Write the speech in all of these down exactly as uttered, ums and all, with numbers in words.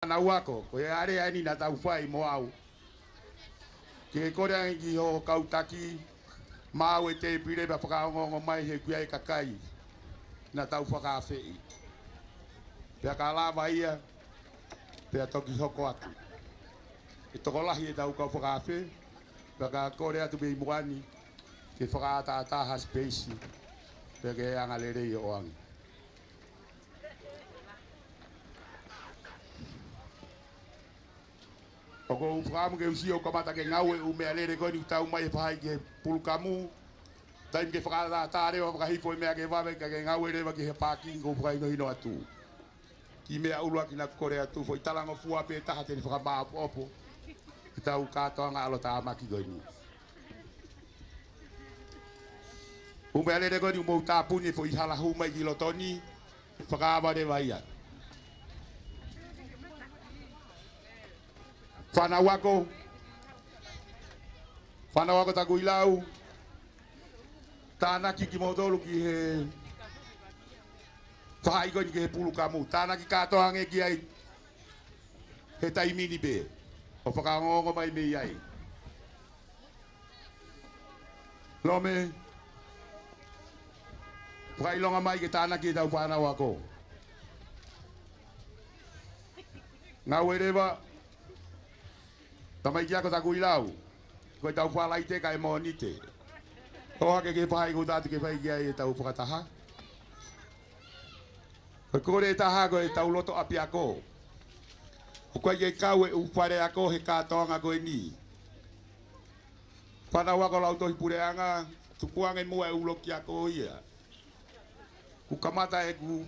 fānau ako, ko e alea eni naʻa tau fai mo au. Ke kole ange ki hoʻo kau taki, maʻu e tēpile pea fakaongoongo mai he ʻoku ʻi ai e kakai naʻa tau fakaafeʻi. Pea ka lava ia, pea toki hoko atu. ʻE tokolahi ʻetau kau fakaafe, pea ka kole atu mei muʻa ni, ke fakaʻataʻatā ha space, pea ke anga lelei ʻo ʻoange. ʻOku ou fakaʻamu ke u sio kamata ke ngāue ʻū meʻalele ko eni ʻoku tau mai he faʻahi ki he pulukamu. Taimi ke fakaʻataʻatā leva fakahifo e meʻa ke vave ka ke ngāue leva ki he parking ʻoku ou fakahinohino atu. Kiʻi meʻa ʻuluaki naʻa ku kole atu, foʻi talangofua pē taha te ne fakamāʻopoʻopo ʻetau kātoanga ʻalotāmaki ko eni. ʻŪ meʻalele ko eni ʻoku mou tāpuni e foʻi hala hū mai ki loto ni, fakaava leva ia. Fānau ako, fānau ako Takuilau, tānaki kimoutolu ki he faʻahi ko eni ki he pulukamu, tānaki kātoa ange ki ai he taimi ni pē, ʻo fakaongoongo mai mei ai. Lome, fakaʻilonga mai ke tānaki ʻetau fānau ako. Ngāue leva, tamaiki ako Takuilau, ko ʻetau Falaite kae Mōnite. ʻOhake ki he faʻahi ʻoku tau ʻatu ke fai ki ai ʻetau fakataha. Ko e kole ʻe taha ko ʻetau loto ʻapiako. ʻOku ʻikai ke kau e ʻū fale ako he kātoanga ko eni. Fānau ako Lautohi Puleʻanga, tukuange muʻa e ʻū loki ako ia. Kuo kamata ʻeku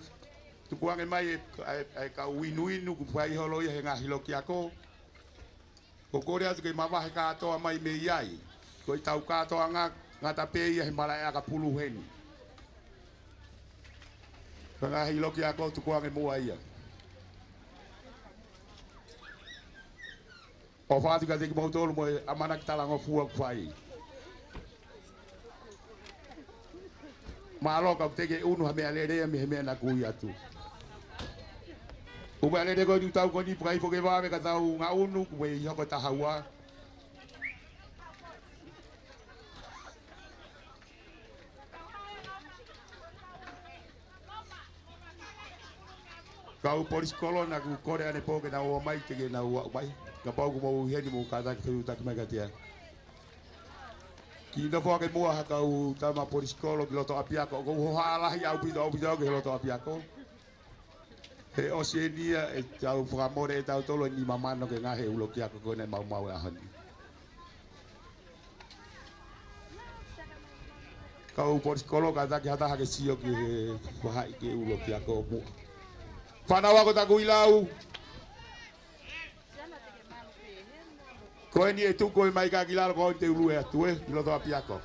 tukuange mai e, e, e kau inuinu, kuo fai holo ia he ngaahi loki ako. ʻOku ou kole atu ke mavahe kātoa mai mei ai. Ko ʻetau kātoanga, ngata pē ia he malaʻe ʻakapulu heni. Ko e ngaahi loki ako tukuange muʻa ia. ʻOfa atu kiate kimoutolu mo e ʻamanaki talangofua ʻoku fai. Mālō ka ʻoku teʻeki ke ʻunu ha meʻalele ia mei he meʻa naʻa ku ui atu. ʻŪ meʻalele ko eni ʻoku tau ko eni fakahifo ke vave ka tau ngaʻunu, kuo mei hoko e taha ua. Kau polisikolo naʻa ku kole anepō ke nau ō mai, teʻeki ke nau aʻu mai. Kapau ʻoku mou ʻi heni mou kātaki fetuʻutaki mai kiate au. Kiʻi nofo hake muʻa ha kau tama polisikolo ki loto ʻapiako, ʻoku ou hohaʻa lahi ʻaupito, ʻaupito au ki he loto ʻapiako. He ʻosi eni ia ʻetau fakamole ʻe tautolu e nima mano ke ngaohi e ʻū loki ako ko eni ʻe maumau he ʻaho ni. Kau polisikolo kātaki ha taha ke sio ki he faʻahi ki he ʻū loki ako muʻa. Fānau ako Takuilau. Ko eni ʻe tuku mai ka ki lalo ko eni te u lue atu ē, ki loto ʻapiako.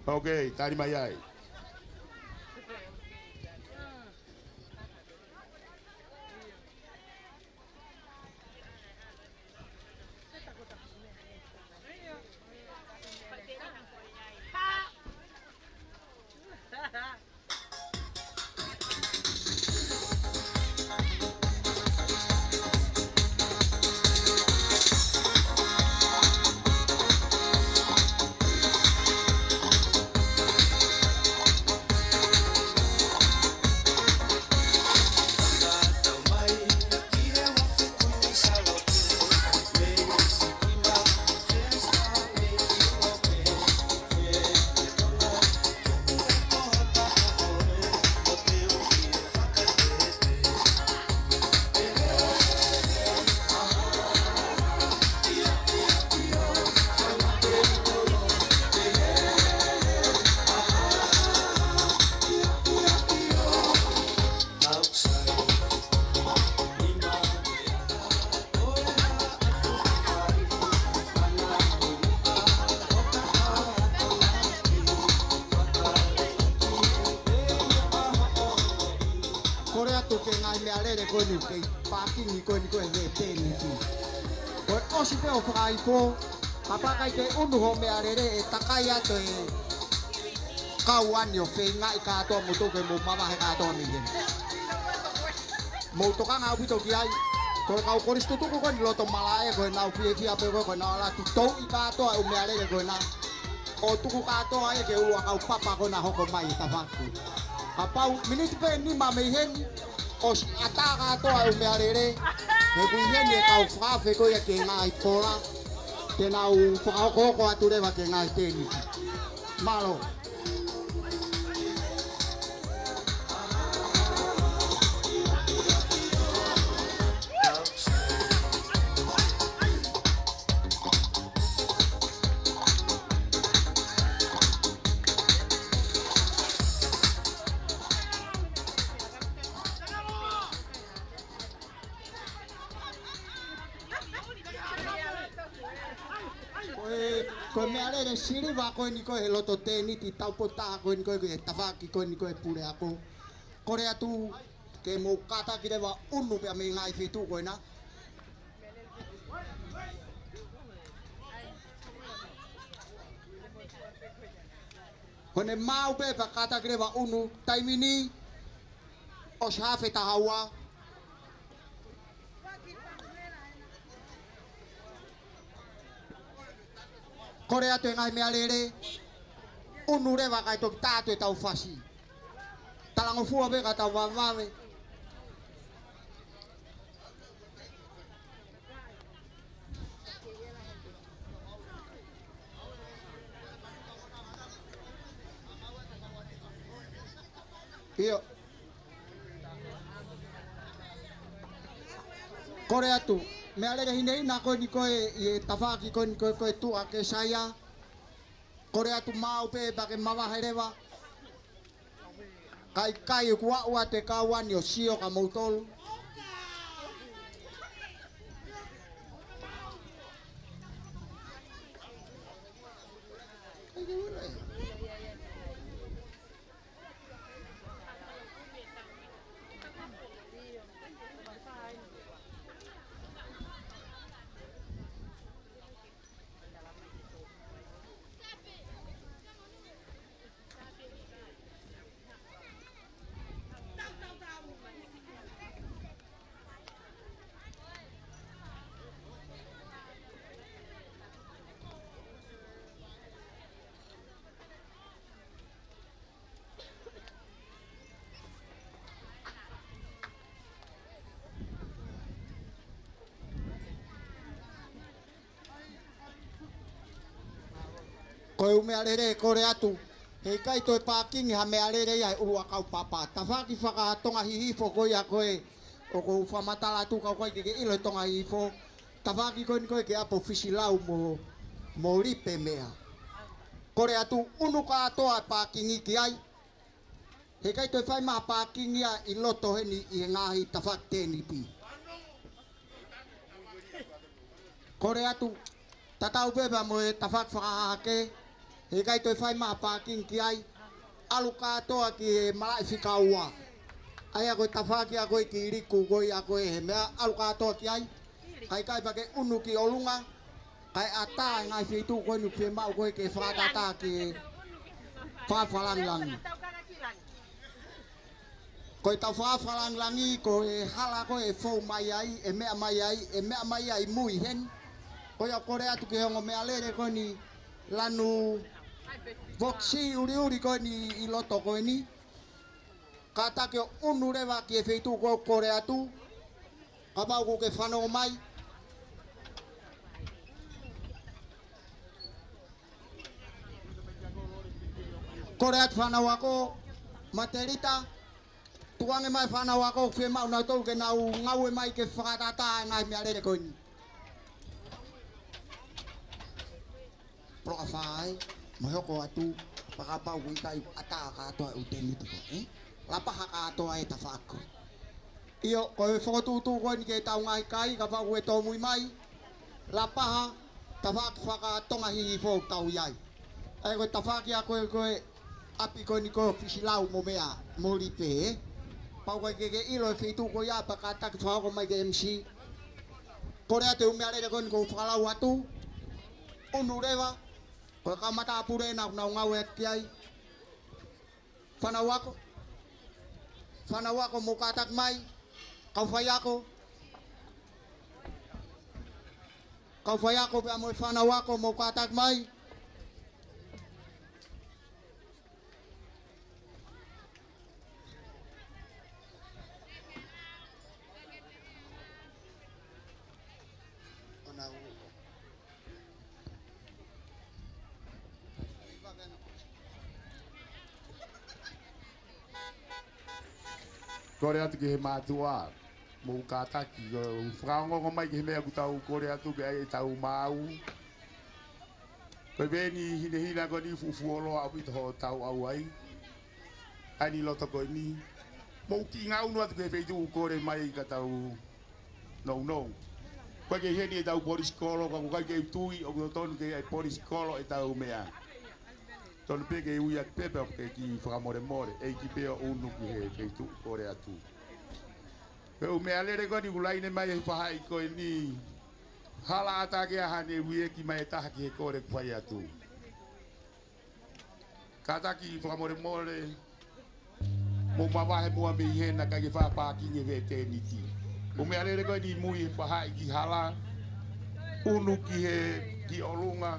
Ok, tali mai ai. Kole atu ke ngaahi meʻalele ko eni, kei pākingi ko eni ko e he pēniti. Ko e ʻosi pē ʻo fakahifo, kapau ʻikai ke ʻunu hoʻo meʻalele ʻe takai atu e kau ani ʻo feingaʻi kātoa mo toki mou mavahe kātoa mei heni. Mou tokanga ʻaupito ki ai. Ko e kau kolisi tutuku ko eni loto malaʻe ko ē, nau fiefia pē ko ē, ko ʻenau ala tuʻu ʻi kātoa e ʻū meʻalele ko ena. ʻO tuku kātoa ia ki he ʻuluʻakau papa ko ena hoko mai e tafaʻaki. Kapau miniti pē nima mei heni, ʻosi ʻatā kātoa e ʻū meʻalele. He ʻoku ʻi heni e kau fakaafe ko ia ki he ngaahi pola, ke nau fakahokohoko atu leva ki he ngaahi tēniti. Mālō. Ko e, ko e meʻalele siliva ko eni ko ē he loto tēniti taupotu taha ko eni ko ē, ko e tafaʻaki ko eni ko ē puleako. Kole atu ke mou kātaki leva ʻunu pea mei he ngaahi feituʻu ko ena. Ko ʻene maʻu pē pea kātaki leva ʻunu, taimi ni ʻosi hafe taha ua. Kole atu e ngaahi meʻalele, ʻunu leva kae toki tā atu ʻetau fasi. Talangofua pē ka tau vavevave. ʻIo. Kole atu. Meʻalele hinehina ko eni ko ē ʻi he tafaʻaki ko eni ko ē, ko e tuʻa ke saia. Kole atu maʻu pē pea ke mavahe leva. Kae ʻikai, ʻoku aʻu atu e kau ani ʻo sio kia moutolu. Ko e ʻū meʻalele, kole atu. He ʻikai toe pākingi ha meʻalele ia he ʻuluʻakau papa. Tafaʻaki faka-Tonga Hihifo ko ia ko ē ʻoku ou fakamatala atu, ka ʻoku ʻikai ke ke ʻilo he Tonga Hihifo. Tafaʻaki ko eni ko ē ki he ʻapi Fisilau mo, mo Lipe meʻa. Kole atu, ʻunu kātoa e pākingi ki ai. He ʻikai toe fai mai ha pākingi ia ʻi loto heni ʻi he ngaahi tafaʻaki tēniti. Kole atu, tatau pē pea mo e tafaʻaki fakahahake, he ʻikai toe fai mai ha pākingi ki ai, ʻalu kātoa ki he malaʻe fika ua. ʻA ia ko e tafaʻaki ʻa ko ē ki Liku ko ia ko ē he meʻa, ʻalu kātoa ki ai, kae ʻikai pea ke ʻunu ki ʻolunga, kae ʻatā e ngaahi feituʻu ko eni ʻoku fiemaʻu ko ē ke fakatātā ki he fakafalangilangi. Ko e tau fakafalangilangi, ko e hala ko ē ʻe fou mai ai, ʻe meʻa mai ai, ʻe meʻa mai ai mui heni. Ko ia kole atu ki he ongo meʻalele ko eni lanu vokisi ʻuliʻuli ko eni ʻi loto ko eni. Kātaki ʻo ʻunu leva ki he feituʻu ko ē ʻoku kole atu. Kapau ʻoku ke fanongo mai. Kole atu fānau ako, Matelita, tukuange mai fānau ako, fiemaʻu nautolu ke nau ngāue mai ke fakatātā e ngaahi meʻalele ko eni. Poloka fā ai, mo e hoko atu, pea kapau ʻoku ʻikai, ʻatā kātoa e ʻū tēniti ko ē, ē? Lapaha kātoa e tafaʻaki. ʻIo, ko e fokotuʻutuʻu ko eni ki he tau ngaahi kai, kapau ʻoku ke tōmui mai, Lapaha, tafaʻaki faka-Tonga Hihifo ʻoku tau ʻi ai. ʻA ia ko e tafaʻaki ʻa ko ē ko ē ʻapi ko eni ko ē Fisilau mo meʻa, mo Lipe, ē? Pau ʻoku ʻikai ke ke ʻilo e feituʻu ko ia pea kātaki fakahoko mai ki he M C. Kole atu e ʻū meʻalele ko eni ʻoku ou fakalau atu. ʻUnu leva, ko e kau matāpule ena ʻoku nau ngāue atu ki ai. Fānau ako. Fānau ako mou kātaki mai. Kau faiako. Kau faiako pea mo e fānau ako, mou kātaki mai. Kole atu ki he mātuʻa, mou kātaki, ʻo fakaongoongo mai ki he meʻa ʻoku tau kole atu ke ʻai ʻetau maau. Ko e veeni hinehina ko eni fufuoloa ʻaupito hotau ʻauai. ʻAi ʻeni loto ko eni. Mou kiʻi ngaʻunu atu ki he feituʻu kole mai ka tau nounou. ʻOku ʻikai ke ʻi heni ʻetau police kolo, ka ʻoku ʻikai ke u tui ʻoku totonu ke ʻai police kolo ʻetau meʻa. Tonu pē ke ui atu pē pea ke kiʻi fakamolemole, ʻeiki pē ʻo ʻunu ki he feituʻu kole atu. Ko e ʻū meʻalele ko eni ʻoku laine mai he faʻahi ko eni. Hala ʻatā ke ʻi ai haʻane ui ʻeiki mai ʻe taha ki he kole ʻoku fai atu. Kātaki fakamolemole, mou mavahe muʻa mei hena, ʻikai ke fai ha pākingi he veteniti. ʻŪ meʻalele ko eni ʻi mui he faʻahi ki hala, ʻunu ki he, ki ʻolunga,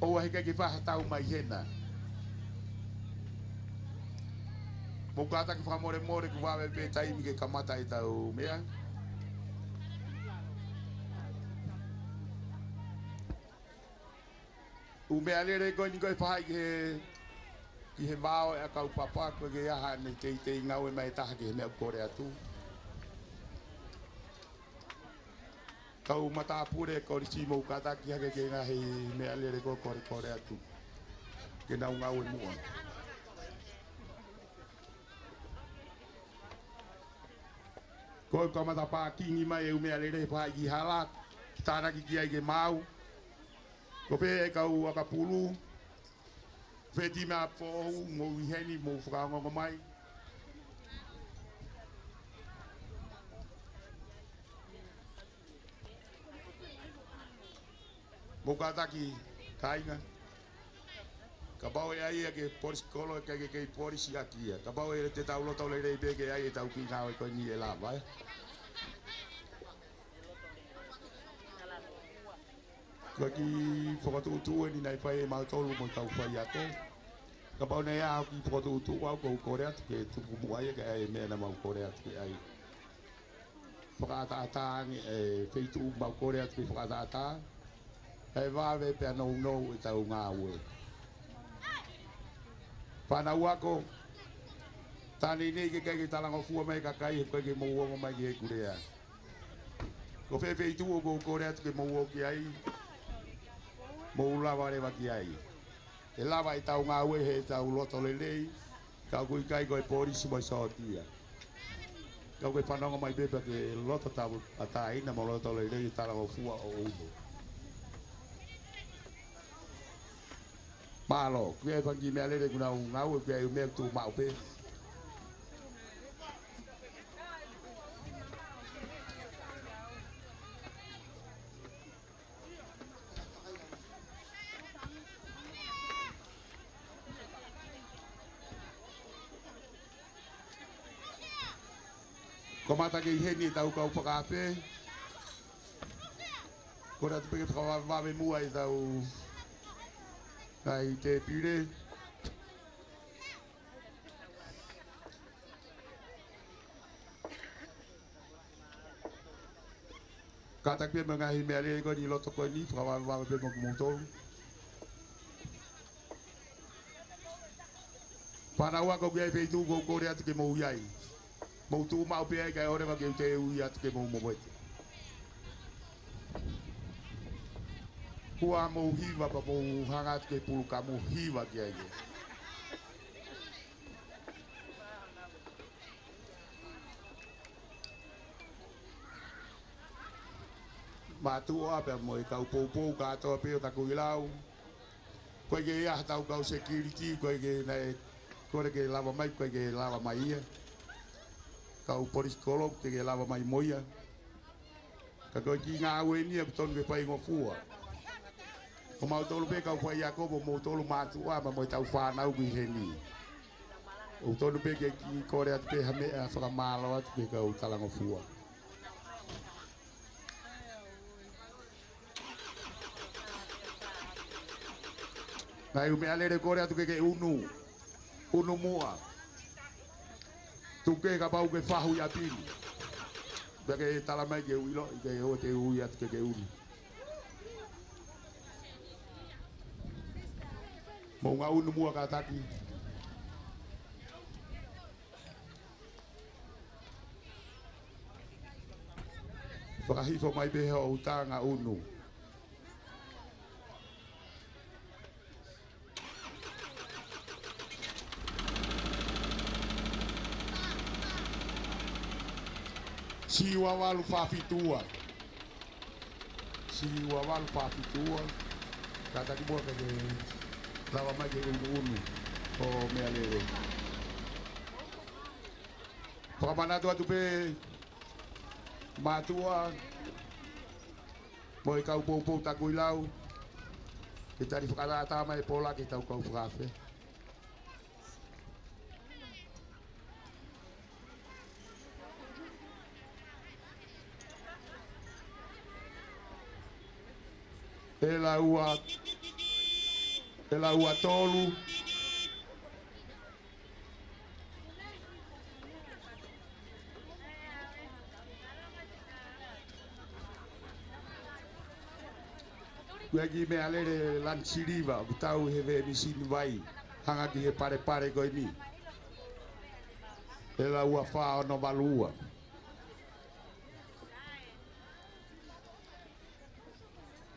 ʻoua ʻe ʻikai ke fai ha tau mai hena. Mou kātaki fakamolemole, kuo vave pē taimi ke kamata ʻetau meʻa. ʻŪ meʻalele ko eni ko e faʻahi ki he, ki he vao ʻa e kau papa, ʻoku ʻikai ke ʻi ai haʻane teitei ngāue mai ʻe taha ki he meʻa ʻoku kole atu. Kau matāpule kolisi, mou kātaki hake ki he ngaahi meʻalele ko ē ʻoku kole atu. Ke nau ngāue muʻa. Ko e kamata pākingi mai e ʻū meʻalele he faʻahi ki hala, tānaki ki ai ke maau. Ko fē e kau ʻakapulu, fē timi ʻa foʻou, mou ʻi heni, mou fakaongoongo mai. Mou kātaki, kāinga. Kapau ʻe ʻai ia ke police kolo, ke, ke, ke police ʻaki ia. Kapau ʻe te tau loto lelei pē ke ʻai ʻetau kiʻi ngāue ko eni ʻe lava, ē. Ko e kiʻi fokotuʻutuʻu eni naʻe fai ʻe mautolu mo e kau faiako. Kapau naʻe ʻi ai ha kiʻi fokotuʻutuʻu, ʻoku ou kole atu ke tuku muʻa ia ke ʻai e meʻa naʻa mau kole atu ke ʻai. Fakaʻataʻatā ange e feituʻu mau kole atu ke fakaʻataʻatā. Kae vave pea nounou ʻetau ngāue. Fānau ako, tā neinei ke ʻikai ke talangofua mai e kakai, he ʻoku ʻikai ke mou ongo mai ki heʻeku lea. Ko fē feituʻu ʻoku ou kole atu ke mou ō ki ai, mou lava leva ki ai. ʻE lava ʻetau ngāue heʻetau loto lelei, ka ʻoku ʻikai ko e polisi mo e sōtia. Ka ʻoku ke fanongo mai pē pea ke loto tauʻatāina mo loto lelei, talangofua ʻo ʻuno. Mālō, ʻoku ʻi ai e fanga kiʻi meʻalele ʻoku nau ngāue, ʻoku ʻi ai e meʻa ʻoku tuʻu maʻu pē. Kamata ke ʻi heni ʻetau kau fakaafe. Kole atu pē ke fakavavevave muʻa ʻetau ngaahi tēpile. Kātaki pē mo e ngaahi meʻalele ko eni ʻi loto ko eni, fakavavevave pē mo kimoutolu. Fānau ako, ʻoku ʻi ai e feituʻu ʻoku ou kole atu ke mou ʻi ai. Mou tuʻu maʻu pē ai kae ʻoua leva ke u toe ui atu ke mou movete. Kuo mou hiva pea mou hanga atu ki he pulukamu hiva ki ai. Mātuʻa pea mo e kau poupou kātoa pē ʻo Takuilau. ʻOku ʻikai ke ʻi ai haʻatau kau security, ʻoku ʻikai ke nau kole ke lava mai, ʻoku ʻikai ke lava mai ia. Kau polisi kolo, ʻoku ʻikai ke lava mai mo ia. Ka ko e kiʻi ngāue eni ia ʻoku tonu ke faingofua. Ko mautolu pē kau faiako mo moutolu mātuʻa pea mo ʻetau fānau ʻoku ʻi heni. ʻOku tonu pē ke kiʻi kole atu pē ha meʻa fakamālō atu ki he kau talangofua. ʻAi ʻū meʻalele, kole atu ke ke unu. Unu muʻa. Tuku ke kapau ke fahu ʻi ʻapi ni. Pea ke tala mai ke u ʻilo, ʻi ke ʻoua te u ui atu ke ke unu. Mou ngā unu muʻa kātaki. Fakahifo mai pē hoʻo uta ngā unu. Siua valu fā fitu ua. Siua valu fā fitu ua. Kātaki muʻa ke ke lava mai ke unu unu ʻo meʻalele. Fakamanatu atu pē mātuʻa mo e kau poupou takuilau, ke tali fakatātā mai e pola ke tau kau fakaafe. ʻE lau ua, ʻe lau ua tolu. Ko e kiʻi meʻalele lanu siliva ʻoku tau he veʻe mīsini vai, hanga ki he palepale ko eni. ʻE lau ua fā ono valu ua.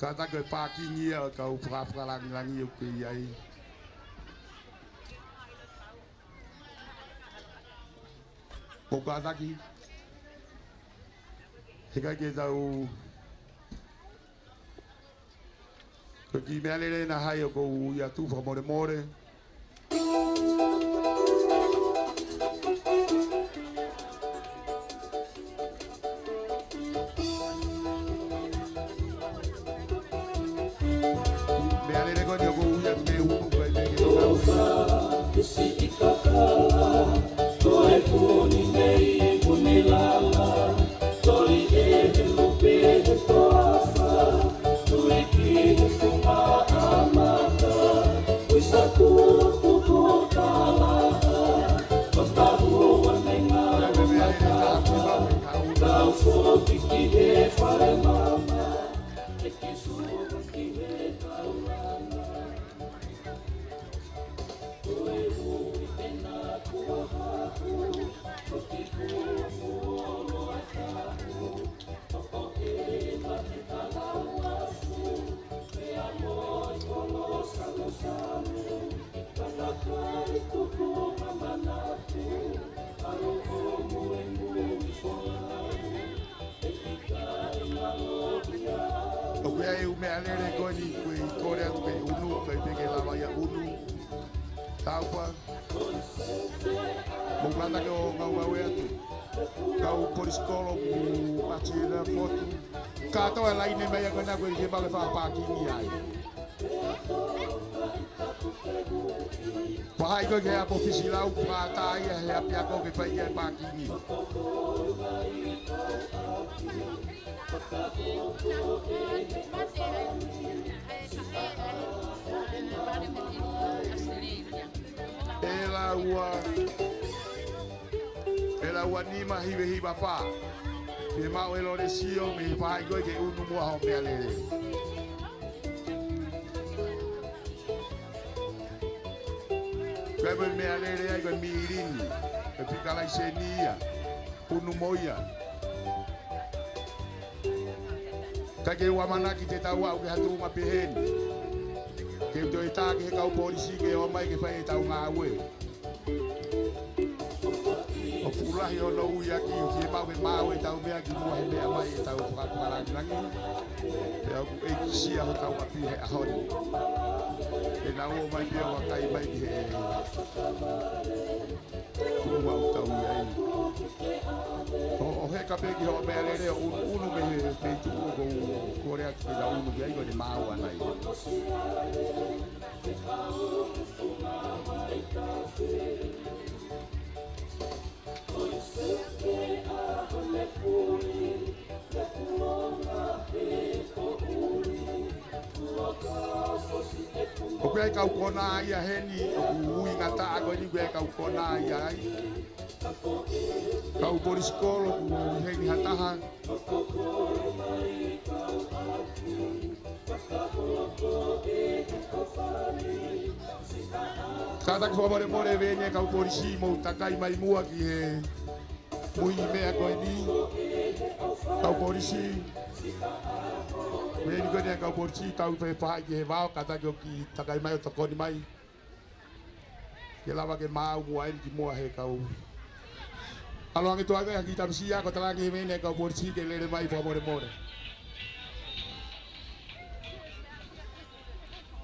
Kātaki, ko e pākingi ia ʻo e kau fakaafe langilangi ʻoku ʻi ai. Mou kātaki. Heʻikai ke tau, ko e kiʻi meʻalele ʻena hai ʻoku ou ʻi atu, fakamolemole. Meʻalele ko eni ʻoku ou ʻi atu ke unu, ʻikai pē ke tau. ʻOku ʻi ai e ʻū meʻalele ko eni ʻoku ou kole atu ke unu, ʻikai pē ke lava ia unu. Taupa. Mou kātaki ʻo ngaungaue atu. Kau police kolo ku ati ena fotu. Kātoa e laine mai ʻa ko ena ko e ke mau ke fakapākingi ai. Fakahā ʻi ko ē ki he ʻapi ʻofisi lau, fakahā ia he ʻapiako ke fai ia e pākingi. ʻE lau ua, ʻe lau ua nima hiva hiva fā. Ke maʻu e lole sio mei he faʻahi ko ē ke unu muʻa hoʻo meʻalele. Ko e meʻalele ai ko e mīlini, ko e fika laiseni ia, unu mo ia. Ka ke ʻoua ʻamanaki te tau aʻu ki ha tuʻunga pehē ni. Ke toe tā ki he kau polisi ke ō mai ke fai ʻetau ngāue. ʻOku fuʻu lahi hono ui ʻaki, ʻoku fiemaʻu ke maʻu ʻetau meʻa kimuʻa he meʻa mai ʻetau fakatuʻalangilangi. Pea ʻoku ʻeikisia hotau ʻapi he ʻaho ni. Ke nau ō mai pea vakai mai ki he tuʻunga ʻoku tau ʻi ai. ʻO, ʻo heka pē ki hoʻo meʻalele ʻo unu, unu mei he feituʻu ʻoku ou kole atu ke nau unu ki ai, ko ʻene maau ʻana ia. ʻO Ko e kau kona ia heni, ʻoku ui ngataʻa ko eni ko e kau kona ia ai. Kau polisi kolo, ʻoku heni ha taha. Kātaki fakamolemole veeni e kau polisi mou takai mai muʻa ki he mui meʻa ko eni. Kau polisi. Veeni ko eni e kau polisi, tau fai faʻahi ki he vao, kātaki ʻo kiʻi takai mai ʻo tokoni mai. Ke lava ke maau muʻa eni ki muʻa he kau. ʻAlu ange tuai ko e aki tamisia ko talangi he veeni e kau polisi ke lele mai fakamolemole.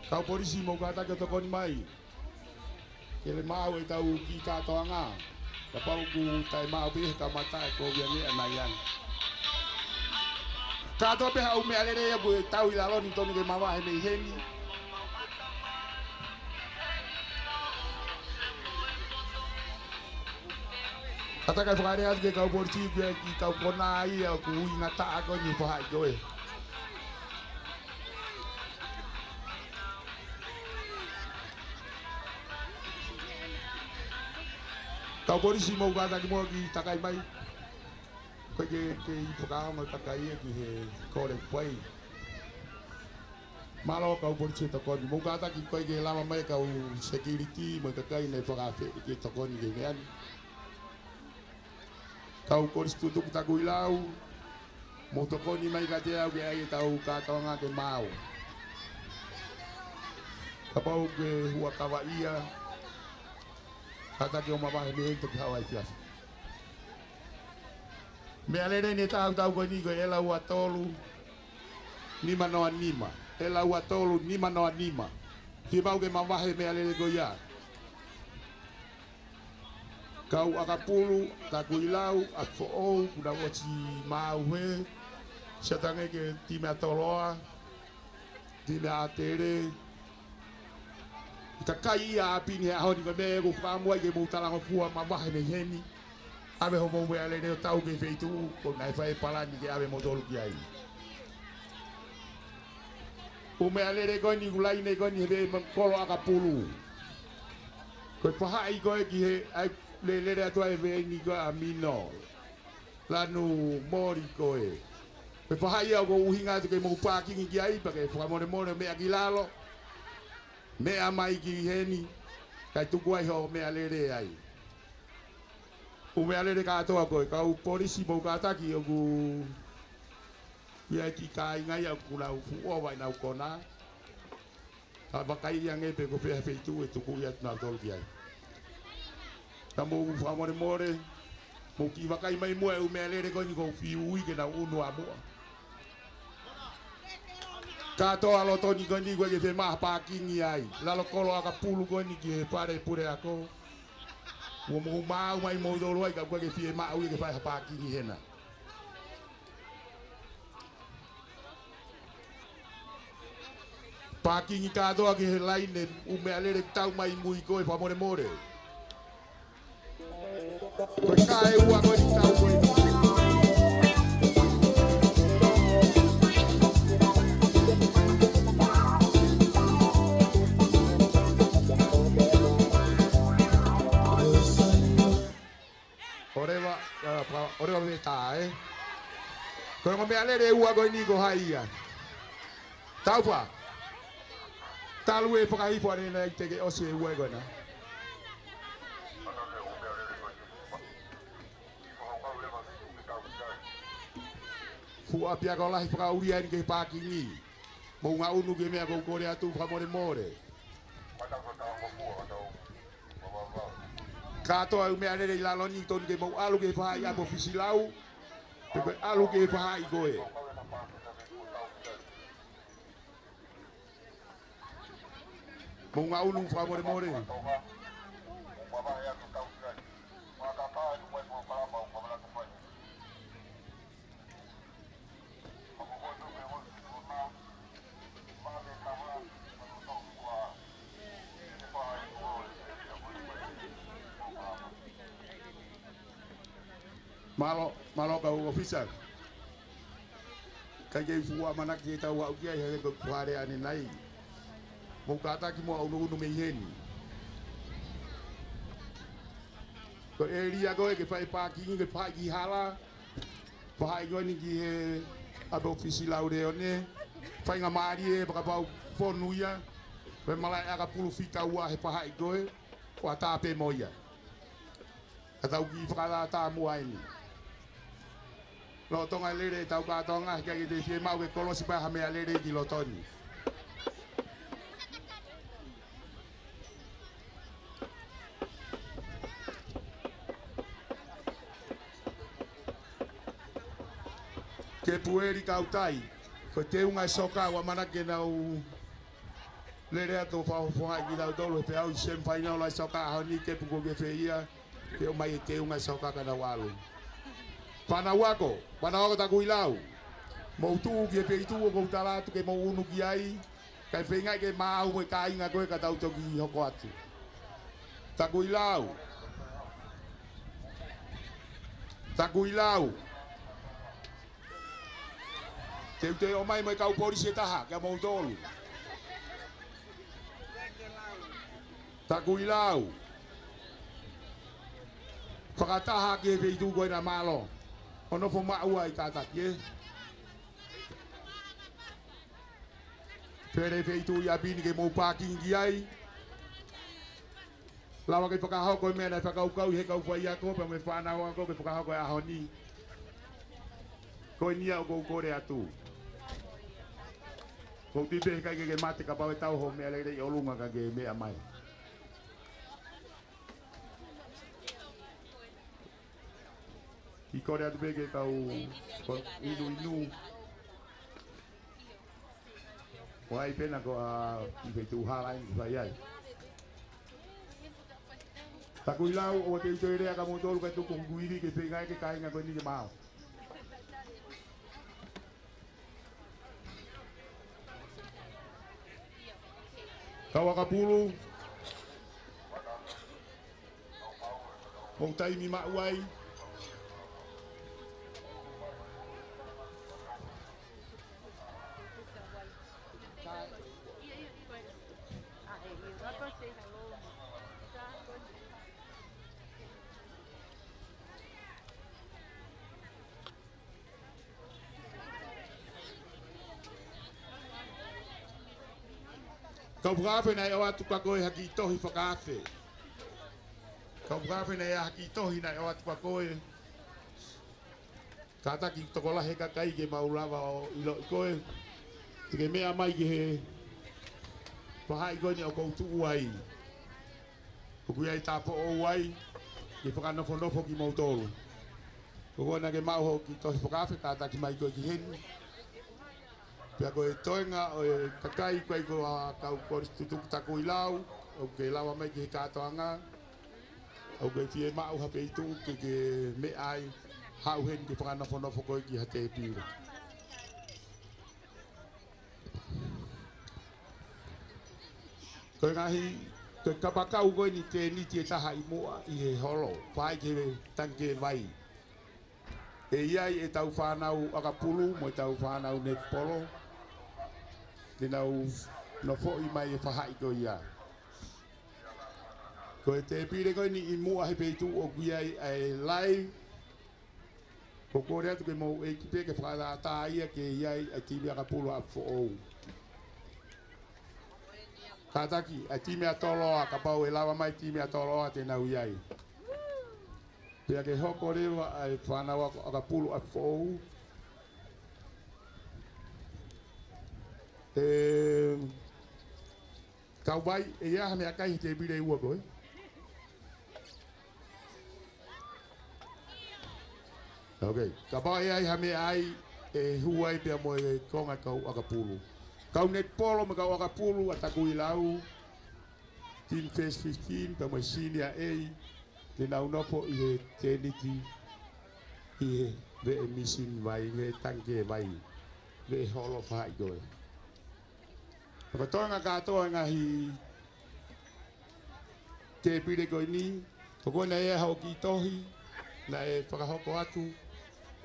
Kau polisi mou kātaki ʻo tokoni mai. Ke lele maau ʻetau kiʻi kātoanga. Kapau ʻoku taʻemaau pē he kamata e ko ia nge anai ange. Kātoa pē haʻu meʻalele ia ʻoku tau ʻi lalo ni tonu ke mavahe mei heni. Kātaki fakaʻamu atu ke kau polisi pea ki kau kona ia ʻoku ui ngataʻa ko eni faʻahi ko e. Kau polisi mou kātaki muʻa kiʻi takai mai. Ko e ke, ke ʻi fakaongo takai ia ki he kole kuai. Mālō kau polisi tokoni. Mou kātaki ko e ke lava mai kau security, mo e kakai ne fakafeʻao ke tokoni ke meʻa ni. Kau polisi tutuku taku ʻi lau. Mou tokoni mai kiate au ke ʻai ʻetau kātoanga ke maau. Kapau ke hua kava ia. Kātaki ʻo mavahe mei heni toki haʻu ai fiafi. Meʻalele ni e taha ʻoku tau ko eni ko e ʻela ua tolu nima noa nima. ʻEla ua tolu nima noa nima. Fiemaʻu ke mavahe meʻalele ko ia. Kau ʻakapulu, taku ʻi lau, ʻa foʻou, kuna oti maau he. Siatange ke timi ʻa Toloa. Timi ʻa ʻAtele. ʻI kakai ia ʻa pini he ʻaho ni ko e meʻa ʻoku fakaʻamu ai ke mou talangofua mavahe mei heni. ʻAve homou meʻalele ʻo tau ki he feituʻu, ko e ngaahi fai palani ke ʻave moutolu ki ai. ʻU meʻalele ko eni ʻoku laine ko eni he veʻe ma kolo ʻakapulu. Ko e fahaʻi ko e ki he ʻai lelele atu ai veʻe ni ko e ʻa Mino. Lanu moli ko e. Ko e fahaʻi ia ʻoku ʻuhinga atu ke mou pākingi ki ai, pea ke fakamolemole meʻa ki lalo. Meʻa mai ki heni, kae tuku ai hoʻo meʻalele ai. ʻU meʻalele kātoa ko e, kau polisi mou kātaki ʻoku ia ki kāinga ia ʻoku nau fuʻu ʻova ʻenau kona. Ka vakai ange pē ko fē ha feituʻu ʻe tuku ia ʻa kinautolu ki ai. Ka mou fakamolemole, mou kiʻi vakai mai muʻa e ʻu meʻalele ko eni ʻoku ou fiu ui ke nau ʻunu ʻa muʻa. Kātoa loto ni ko eni ʻoku ʻikai ke fiemaʻu ha pākingi ai. Lalo kolo ʻakapulu ko eni ki he fale puleako. Mou maau mai moutolu ai ka ʻoku ʻikai ke fiemaʻu ia ke fai ha pākingi hena. Pākingi kātoa ki he laine ʻu meʻalele tau mai mui ko e fakamolemole. Ko e kae ua ko e tau ko e. ʻOleva, ʻa, pa, ʻoleva me tā, ē? Ko e ongo meʻalele ʻe ua ko eni ko hai ia? Taufa. Talu e fakahifo ʻanenai te ke ʻosi e ua ko ena. Fuʻu ʻapiako lahi fakaʻulia eni ki he pākingi. Mou ngaʻunu ki he meʻa ʻoku ou kole atu fakamolemole. Kātoa e ʻu meʻalele ʻi lalo ni tonu ke mou ʻalu ki he fahaʻi ʻapo fisilau. Pe ko e ʻalu ki he fahaʻi ko e. Mou ngaʻunu fakamolemole. Mālō, mālō kau ʻōfisa. ʻIkai ke fuʻu ʻamanaki ke tau aʻu ki ai he ko e fale ʻanenai. Mou kātaki mo ʻunuʻunu mei heni. Ko e ʻēlia ko ē ke fai pākingi, ke fai ki hala, fahaʻi ko eni ki he ʻapi ʻōfisi Lauleone, faingamālie ē, fakapapau fonu ia, ko e malaʻe ʻakapulu fika ua he fahaʻi ko ē, ʻo ʻatā pē mo ia. Ka tau kiʻi fakatātā muʻa eni. Lolotonga e lele ʻetau kātoanga, heʻikai ke te fiemaʻu ke kolosi pē ha meʻalele ki loto ni. Kepu Eli Kautai, ko e teunga e soka ʻoku ʻamanaki ke nau lele atu ʻo fakafofongaʻi kitautolu he feʻauhi semifinal ʻa e soka ʻaho ni, Kepu, ko e fē ia? Ke ʻomai e teunga e soka ka nau ʻalu. Fānau ako, fānau ako Takuilau. Mou tuʻu ki he feituʻu ʻoku ou tala atu ke mou ʻunu ki ai. Kae feingaʻi ke maʻu mo e kāinga ko ē ka tau toki hoko atu. Takuilau. Takuilau. Teuteu ʻomai mo e kau polisi ʻe taha, kia moutolu. Takuilau. Fakataha ki he feituʻu ko ena, mālō. ʻO nofo maʻu ai kātaki, ē. Fele feituʻu ʻi ʻapi ni ke mou pākingi ai. Lava ke fakahoko e meʻa naʻe fakakaukauʻi he kau faiako, pea mo e fānau ako ke fakahoko he ʻaho ni. Ko eni ia ʻoku ou kole atu. Ko u tui pē heʻikai ke ke mate kapau ʻe tau hoʻo meʻalele ʻi ʻolunga ka ke meʻa mai. Kiʻi kole atu pē ki he kau ko inu inu. ʻO ʻai pē na ko ā ʻi he feituʻu hala eni ke fai ai. Takuilau, ʻoua te u toe lea kia moutolu kae tuku hoku ivi ke feingaʻi ke kāinga ko eni ke maau. Kau ʻakapulu. Mou taimi maʻu ai. Kau fakaafe, naʻe ʻoatu kia koe ha kiʻi tohi fakaafe. Kau fakaafe, naʻe ʻi ai ha kiʻi tohi naʻe ʻoatu kia koe. Kātaki tokolahi e kakai ke mau lava ʻo ʻiloʻi koe. Te ke meʻa mai ki he fahaʻi ko eni ʻoku ou tuʻu ai. ʻOku ʻi ai e tāupoʻou ai ke fakanofonofo kimoutolu. Ko koe naʻa ke maʻu hoʻo kiʻi tohi fakaafe, kātaki mai koe ki heni. Pea ko e toenga ʻo e kakai ko ē ko ā kau kolisi tutuku Takuilau, ʻoku ke lava mai ki he kātoanga, ʻoku ke fiemaʻu ha feituʻu ke ke meʻa ai, haʻu heni ke fakanofonofo koe ki ha tēpile. Ko e ngaahi, ko e kapakau ko eni tēniti ʻe taha ʻi muʻa ʻi he holo, fai ki he tangikē vai. ʻE ʻi ai ʻetau fānau ʻakapulu mo ʻetau fānau netipolo, te nau nofoʻi mai e fahaʻi ko ia. Ko e tēpile ko eni ʻi muʻa he feituʻu ʻoku ʻi ai ʻa e live. Ko u kole atu ke mou ʻeiki pē ke fakatātā ia ke ʻi ai ʻa e timi ʻakapulu ʻa ʻApifoʻou. Kātaki ʻa e timi ʻa Toloa, kapau ʻe lava mai timi ʻa Toloa te nau ʻi ai. Pea ke hoko leva ʻa e fānau ako ʻakapulu ʻa ʻApifoʻou. ʻE, Kauvai, ʻe ʻi ai ha meʻakai he tēpile ʻe ua ko ē? Ok. Kapau ʻe ʻi ai ha meʻa ai, ʻe hū ai pea mo e konga kau ʻakapulu. Kau netipolo mo e kau ʻakapulu ʻa Takuilau, Team First Fifteen, pea mo e Senior A, te nau nofo ʻi he tēniti, ʻi he veʻe misini vai, ʻi he tangikē vai, veʻe holo fahaʻi ko ē. Fakatoenga kātoa e ngaahi tēpile ko eni, ko koe naʻe ʻi ai haʻo kiʻi tohi, naʻe fakahoko atu,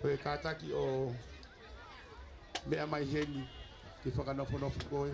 ko e kātaki ʻo meʻa mai heni, ke fakanofonofo koe.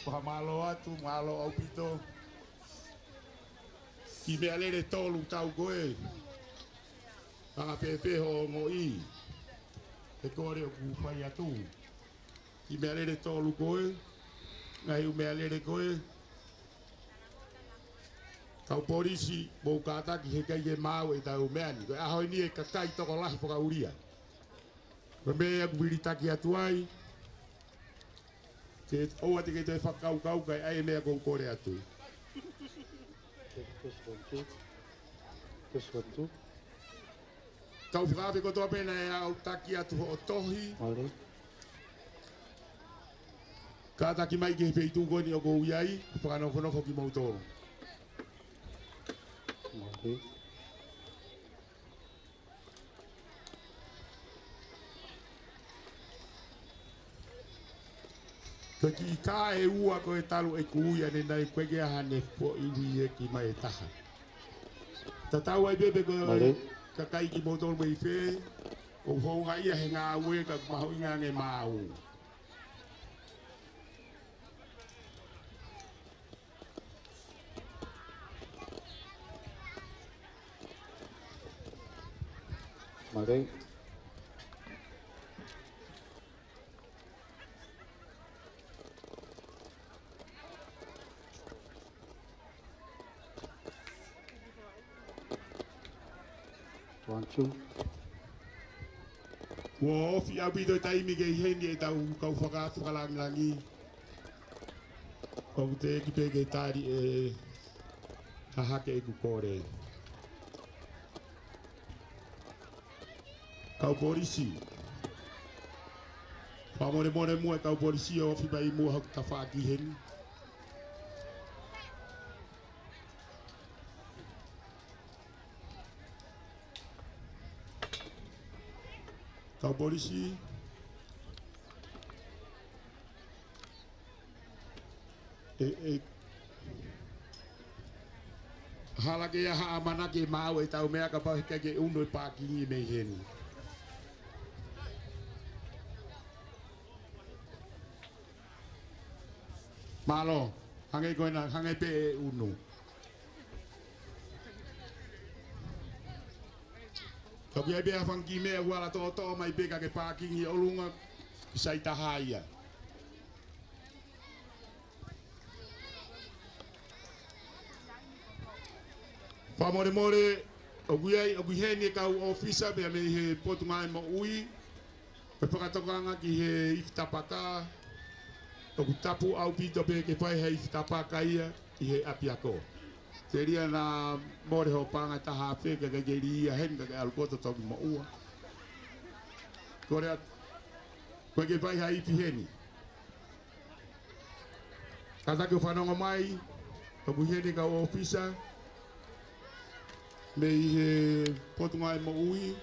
Fakamālō atu, mālō ʻaupito. Kiʻi meʻalele tolu tau ko ē. Anga pēpē hoʻo ongoʻi. He ko e lea ʻoku fai atu. Kiʻi meʻalele tolu ko ē. Ngaahi ʻū meʻalele ko ē. Kau polisi, mou kātaki he ʻikai ke maau ʻetau meʻa ni. Ko e ʻaho ni ʻe kakai tokolahi fakaʻulia. Ko e meʻa ʻoku vilitaki atu ai. Ke ʻoua te ke toe fakakaukau kae ʻai e meʻa ʻoku ou kole atu. Test one, two. Test one, two. Kau fakaafe kotoa pē naʻe aʻutaki atu hoʻo tohi. Mālō. Kātaki mai ki he feituʻu ko eni ʻoku ou ʻi ai, fakanofonofo kimoutolu. Mālō. Ko e kiʻi kā ʻe ua ko ē talu ʻeku ui ʻanenai, ʻoku ʻikai ke ʻi ai haʻane foʻi ui ʻe ki mai ʻe taha. Tatau ai pē pe ko e Mālō. Kakai kimoutolu mei fē, ʻoku ou houngaʻia he ngāue ka ʻoku mahuʻinga ange maau. Mālō. One, two. Kuo ofi ʻaupito e taimi ke ʻi heni ʻetau kau faka-, fakalāngilangi. ʻOku teʻeki pē ke tali ʻe Hahake ʻeku kole. Kau polisi. Fakamolemole muʻa e kau polisi ʻo ofi mai muʻa hoku tafaʻaki heni. Kau polisi. ʻE, ʻe, hala ke ʻi ai ha ʻamanaki ʻe maau ʻetau meʻa kapau he ʻikai ke ʻunu e pākingi mei heni. Mālō, hangē ko ena, hangē pē ʻe ʻunu. Ka ʻoku ʻi ai pē ha fanga kiʻi meʻa ʻoku ala toʻotoʻo mai pē ka ke pākingi ʻi ʻolunga, ki sai taha ia. Fakamolemole, ʻoku ʻi ai, ʻoku ʻi heni e kau ʻōfisa pea mei he Potungāue Moʻui, ʻo fakatokanga ki he ifi tapaka, ʻoku tapu ʻaupito pē ke fai ha ifi tapaka ia ʻi he ʻapiako. Telia naʻa mole hoʻo paʻanga ʻe taha afe, ka ke lī ia heni ka ke ʻalu koto toki moʻua. Kole atu, ko e ke fai ha ifi heni. Kātaki ʻo fanongo mai, ʻoku ʻi heni e kau ʻōfisa mei he Potungāue Moʻui,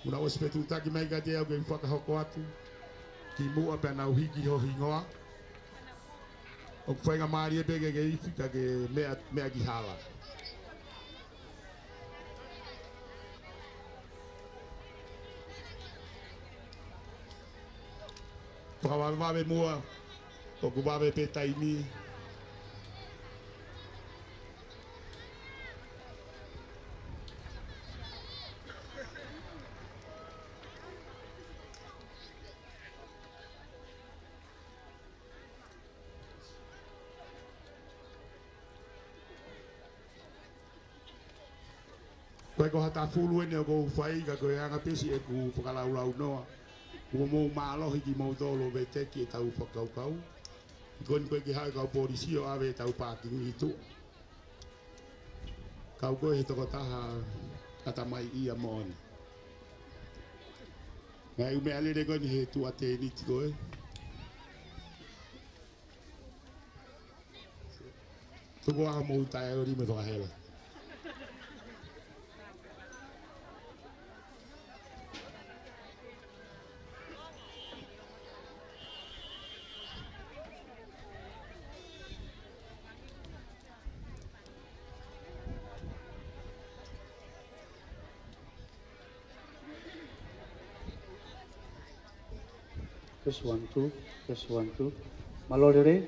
ʻoku nau ʻosi fetuʻutaki mai kiate au ke u fakahoko atu kimuʻa pea nau hiki ho hingoa. ʻOku faingamālie pē ke ke ifi ka ke meʻa, meʻa ki hala. Fakavavevave muʻa, ʻoku vave pē taimi. Ko e ko ha tafulu eni ʻoku ou fai, ka ko e anga pē siʻeku fakalaulaunoa. Kuo mou mālohi kimoutolu ʻo veteki ʻetau fakakaukau. Ko eni ko e kiʻi haʻu e kau polisi ʻo ʻave ʻetau pākingi ʻi tuʻa. Kau ko e he tokotaha ʻatamai ia moʻoni. Ngaahi ʻū meʻalele ko eni he tuʻa tēniti ko ē. Tuku ā homou taeoli mo e fakahela. Test one, two. Test one, two. Mālō e lelei.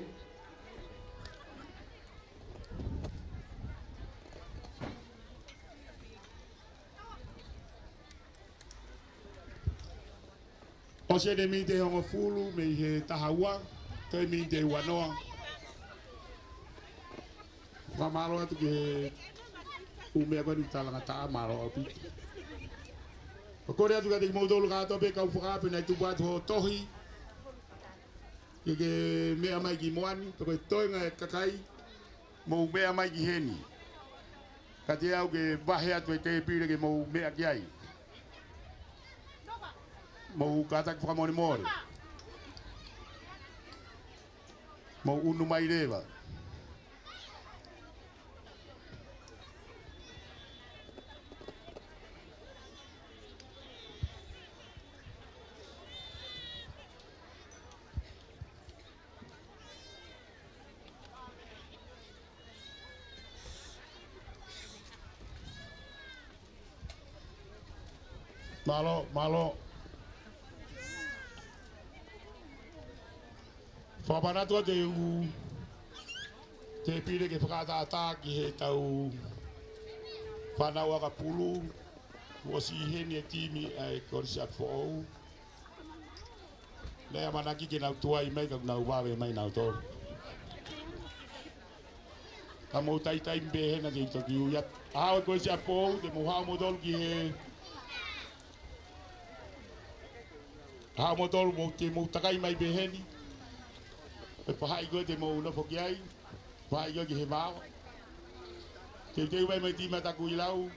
ʻOsi eni e miniti ʻe hongofulu mei he taha ua, toe miniti ʻe uanoa. Fakamālō atu ki he ʻū meʻa ko eni talangataʻa, mālō ʻaupito. ʻOku ou kole atu kiate kimoutolu kātoa pē kau fakaafe naʻe tupu atu hoʻo tohi. Ke ke meʻa mai ki muʻa ni, pe ko e toenga e kakai, mou meʻa mai ki heni. Kiate au ke vahe atu e tēpile ke mou meʻa ki ai. Mou kātaki fakamolemole. Mou ʻunu mai leva. Mālō, mālō. Fakamanatu atu e ʻū tēpile ke fakatātā ki heʻetau fānau ʻakapulu, kuo ʻosi ʻi heni e timi ʻa e Kolisi ʻApifoʻou. Naʻe ʻamanaki ke nau tuai mai ka nau vave mai nautolu. Ka mou taitaimi pē hena te u toki ui atu. ʻAho e Kolisi ʻApifoʻou, te mou haʻu moutolu ki he, haʻu moutolu mou te mou takai mai pē heni. Pe fahaʻi ko ē te mou nofo ki ai. Fahaʻi ko ē ki he vao. Teuteu mai mai timi ʻa Takuilau.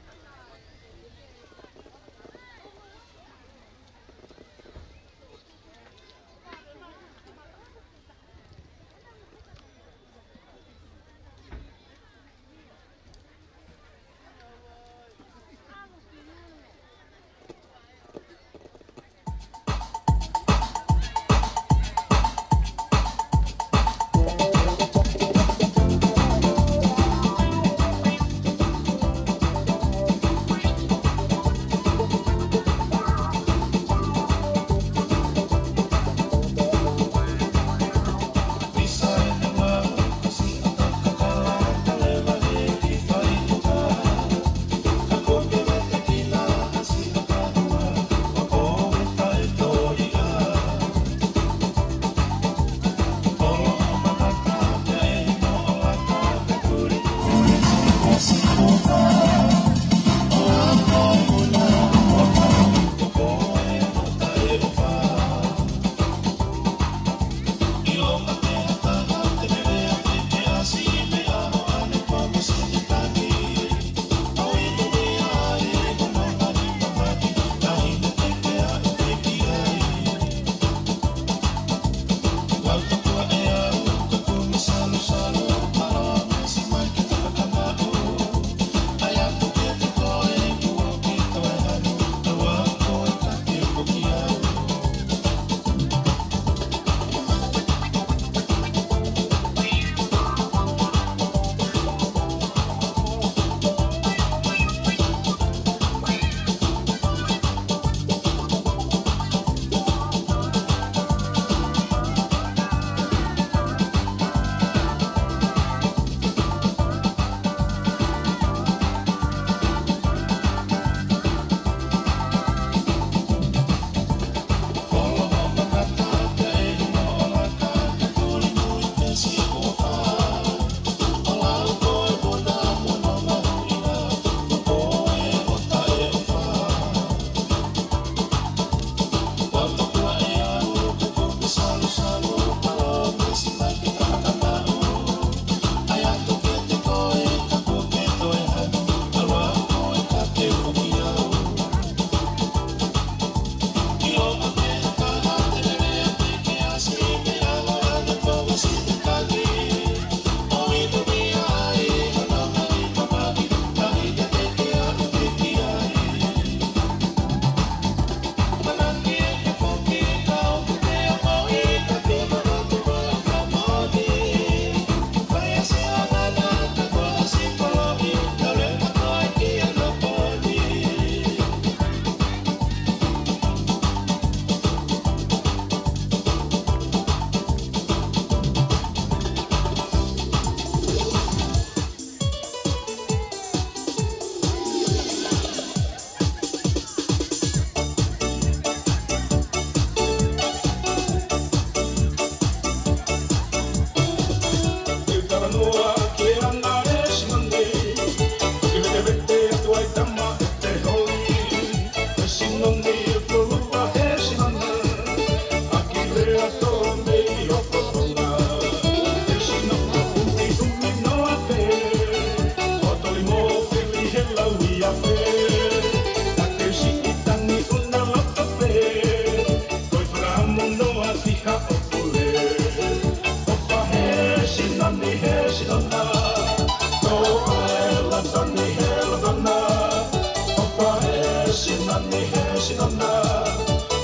Sinona,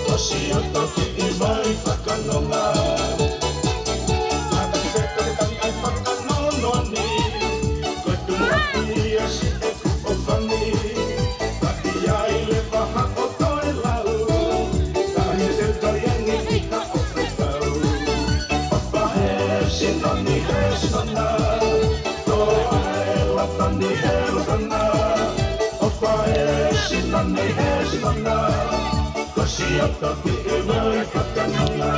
ʻosi ʻo toki ʻi mai fakanonga. Kātaki fekakekani ai fakanonoa ni, ko e tumu api ia si e kuʻofani. Ka ʻi ai leva haʻo toe lau, ka hine te taliangi ki haʻo fekau. ʻOfa ē Sinoni ē Sinona, tō ā e lata ni ē lata na. ʻOfa ē Sinoni ē Sinona, ʻosi ʻo toki ʻi mai fakanonga.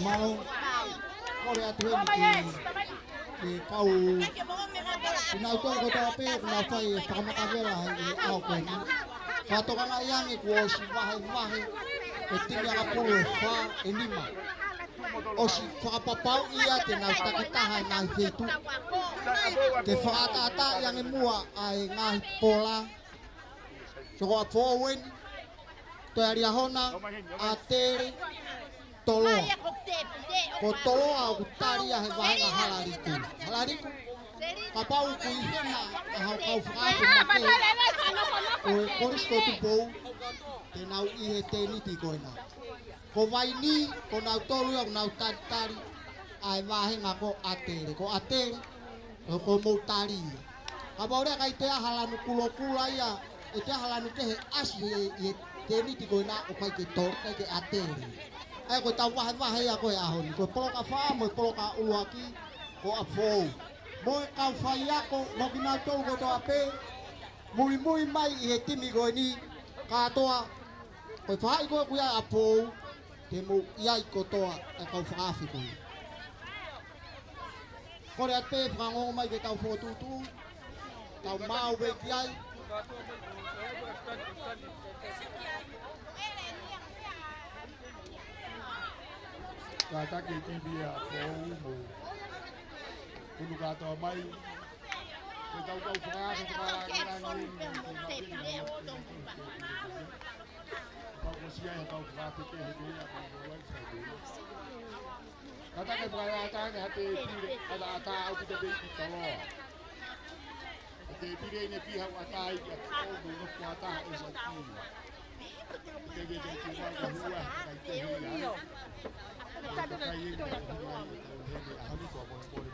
Mālō, kole atu heni ki he kau, kinautolu kotoa pē, kuo nau fai e fakamatavela he ʻaho ko eni. Fakatokangaʻi ange kuo ʻosi vahevahe e timi ʻakapulu ʻe fā ʻe nima. ʻOsi fakapapauʻi ia te nau takitaha e ngaahi feituʻu. Ke fakaʻataʻataʻi ange muʻa ʻa e ngaahi pola. Soko ʻa Foʻou eni, Toe Liahona, ʻAtele, Toloa. Ko Toloa ʻoku tali ia he vāhenga Halaliku. Halaliku, kapau ʻoku ʻi hena ʻa hoʻo kau fakaafe makehe ʻo e Kolisi ko Tupou, te nau ʻi he tēniti ko ena. Ko Vaini, ko nautolu ia ʻoku nau talitali ʻa e vāhenga ko ʻAtele. Ko ʻAtele, ʻoku mou tali ia. Kapau leva ʻikai toe ʻi ai ha lanu kulokula ia, ʻe toe ʻi ai ha lanu kehe ʻasi he, he tēniti ko ena, ʻoku ʻikai ke tō, ʻikai ke ʻAtele. ʻA ia ko ʻetau vahevahe ia ko e ʻaho ni. Ko e poloka fā mo e poloka ʻuluaki ko ʻa Foʻou. Mo e kau faiako, mo kinautolu kotoa pē, muimui mai ʻi he timi ko eni, kātoa, ko e faʻahi ko ē ʻoku ʻi ai ʻa Foʻou, te mou ʻi ai kotoa e kau fakaafe ko ē. Kole atu pē fakangongo mai ke tau fokotuʻutuʻu, tau maʻu pē ki ai. Kātaki e timi ʻa Foʻou mo unu kātoa mai. Ko e kau kau fakaafe fakalāngilangi eni. Pau ko sia e kau fakaafe kehekehe ʻa Foʻou. Kātaki fakaʻatā ange ha tēpile, ʻataʻatā ʻaupito pē ʻi Toloa. Ko e tēpile eni ʻe fiha ʻoku ʻatā ai ki ʻa Foʻou mo e nofo ʻatā ʻe sa tini. Ko e tēpile eni ʻe fiha ʻoku ʻatā ai ki ʻa Foʻou. Ko e tēpile eni ʻe fiha ʻoku ʻatā ai ki ʻa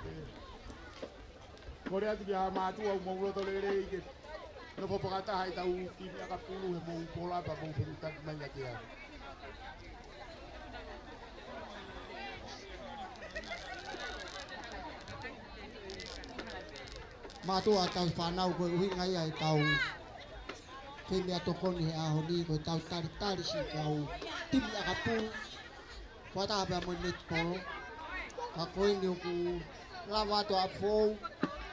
Foʻou. Kole atu ki he mātuʻa ʻoku mou loto lelei ke nofo fakataha ʻi heʻetau timi ʻakapulu he mou pola pea mou femitaki mai ʻiate au. Mātuʻa, tau fānau, ko e ʻuhinga ia ʻetau fai meʻatokoni he ʻaho ni, ko ʻetau talitali siʻetau timi ʻakapulu fakataha pea mo e netipolo. Ka ko eni ʻoku lava atu ʻa Foʻou,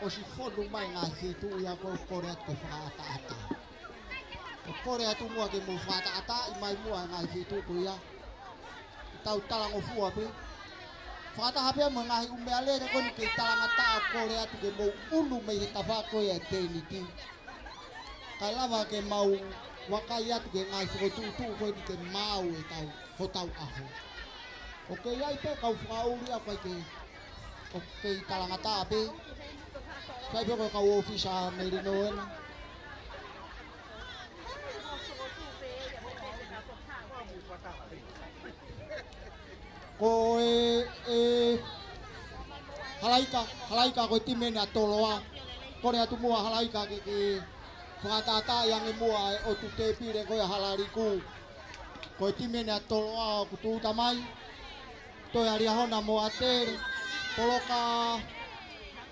ʻosi fonu mai ngaahi feituʻu ia ko ē, kole atu ke fakaʻataʻatā. ʻOku kole atu muʻa ke mou fakaʻataʻataʻi mai muʻa ngaahi feituʻu ko ia. Tau talangofua pē. Fakataha pē mo e ngaahi ʻū meʻalele ko eni kei talangataʻa, kole atu ke mou unu mei he tafaʻaki ko ia e tēniti. Kae lava ke mau vakai atu ki he ngaahi fokotuʻutuʻu ko eni ke maʻu ʻetau hotau ʻaho. ʻOku ʻi ai pē kau fakaʻuli ʻa fai ke, ʻoku kei talangataʻa pē. Sai pē ko e kau ʻōfisa Melino ena. Ko e, e, Halaika, Halaika ko e timi eni ʻa Toloa. Kole atu muʻa Halaika ke, ke fakaʻataʻataʻi ange muʻa e ʻotu tēpile ko ia Halaliku. Ko e timi eni ʻa Toloa ʻoku tūʻuta mai. Toe ʻa Liahona mo ʻAtele. Poloka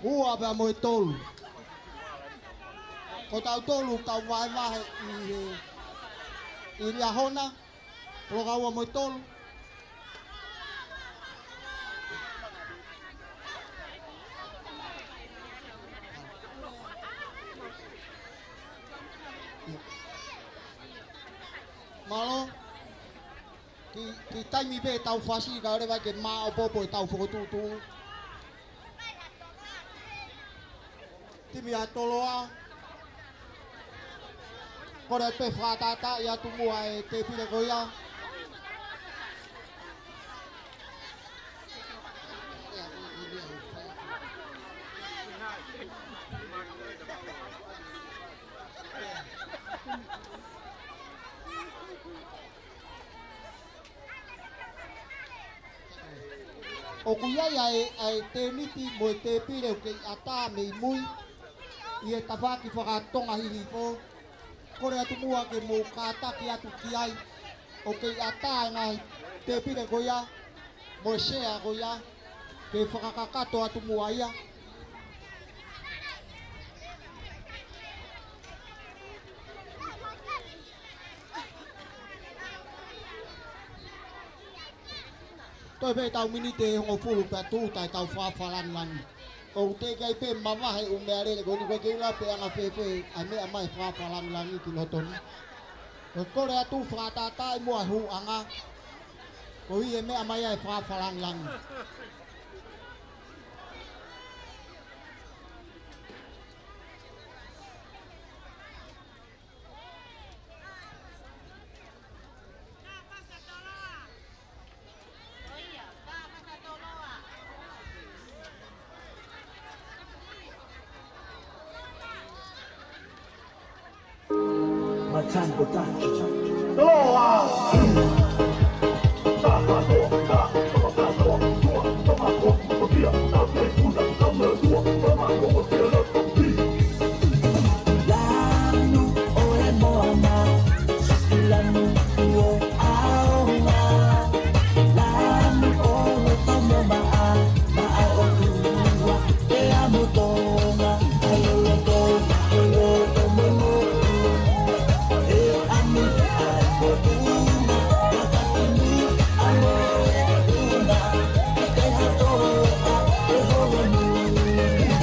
ua pea mo e tolu. Ko tautolu tau vahevahe ʻi he, ʻi Liahona. Poloka ua mo e tolu. Taimi pē ʻetau fasi kae ʻoua leva ke maʻopoʻopo ʻetau fokotuʻutuʻu. Timi ʻa Toloa. Kole pē fakatātā ʻi atu muʻa e tēpile ko ia. ʻOku ʻi ai ʻa e, ʻa e tēniti mo e tēpile ʻoku kei ʻatā mei mui ʻi he tafaʻaki fakatonga hihifo. Kole atu muʻa ke mou kātaki atu ki ai. ʻOku kei ʻatā e ngaahi tēpile ko ia mo e sea ko ia ke fakakakato atu muʻa ia. Toe pē ʻetau miniti ʻe hongofulu pea tūʻuta ʻetau fakafakalāngilangi. ʻOku teʻeki ai pē mavahe ʻū meʻalele ko eni, ko e kei ʻilo pē ʻe anga fēfē ʻa e meʻa mai fakafakalāngilangi ki loto ni. Ko e kole atu fakatātā ʻi muʻa hūʻanga. Ko e meʻa mai ʻa e fakafakalāngilangi. Matango Tango. Loa! Lanu ʻo e moana, lanu ʻo ʻaonga, lanu ʻo loto mo maʻa, maʻa ʻo Tonga, pea mo Tonga, ʻa e loto, ʻa e loto mo Tonga, ʻe ami, ʻa e mo Tonga, ʻa ka tunu, ʻa mo e Tonga, ʻe kai ha toa, ʻe holo mo, ʻa ka, ʻo, ʻo, ʻo,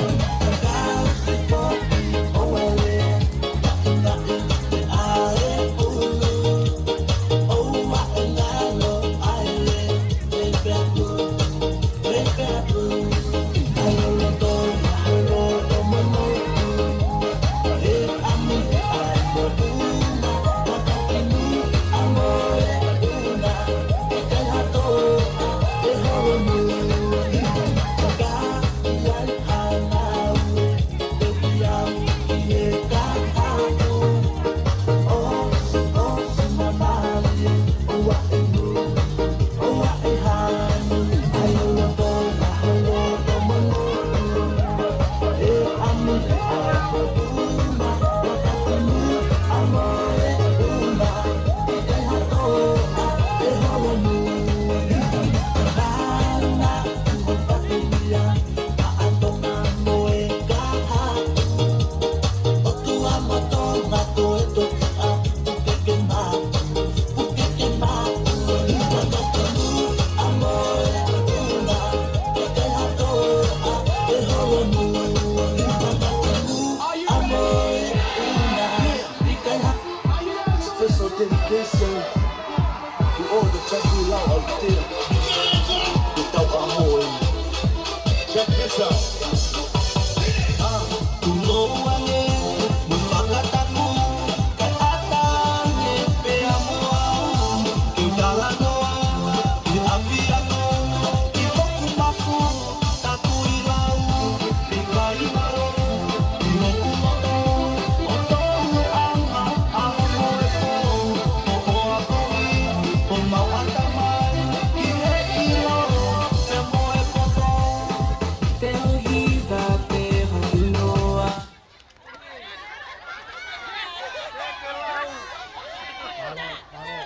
Special dedication to all the Chakulau out there. Without our Moe. Check this out. Ah. Tulo ange, mo fakataku, kae ʻatā ange pea mo au, ke u talanoa, ke ʻapiako, ki hoku mafu, taku ʻi lau, ke kai malo, ki hoku moto, ʻo tonu anga, ʻa homo e polo, ʻo ʻoakoʻi, ʻo mau ʻatamai, ki he ʻilo, pea mo e poto. Te u hiva pē hoku noa. Mālō, mālō.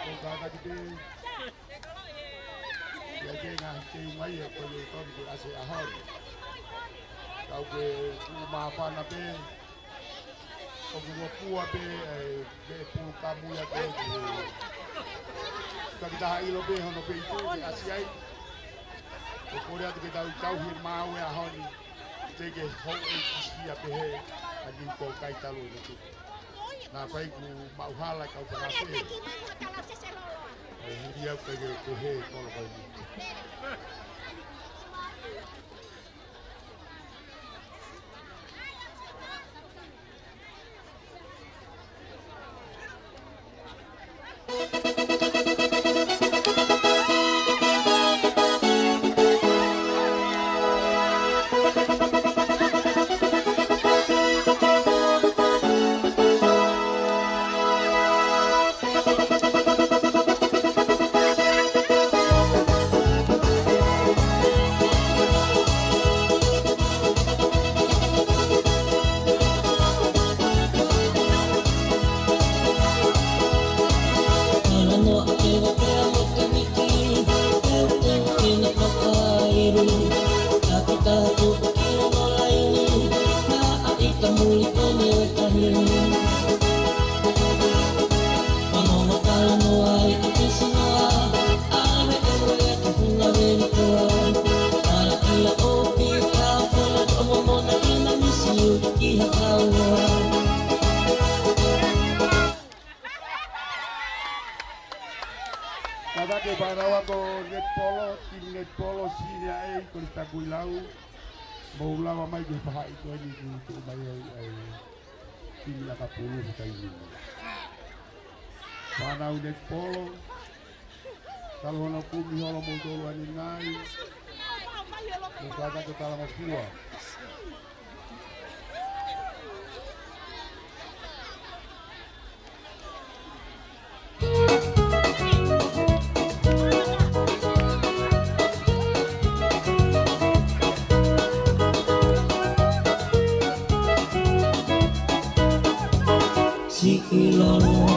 Ko e kātaki pē. ʻIa ke ngaahi kei mai e ko e tonu ke ʻasi ʻa hori. Kau ke ku māfana pē. ʻOku lopua pē, ʻe, pē pulu kamu ia pē, ʻe. Taki taha ʻilo pē hono pē i tō ke ʻasi ai. ʻOku kole atu ke tau tauhi maʻu e ʻaho ni. Te ke hou e kisia pē he, ʻa ni ko kai talu e motu. Naʻa fai ku maʻu hala kau ka pē. Hili au ke ke he kolo kai ni. Kātaki e fānau ako netipolo, timi netipolo, senior A, Kolisi Takuilau, mou lava mai ke fahaʻi ko eni ki tuʻu mai ai ʻa e timi ʻakapulu he taimi ni. Fānau netipolo, talu hono kumi holo moutolu ʻanenai, mo kātaki e talangofua. Siʻi lolo,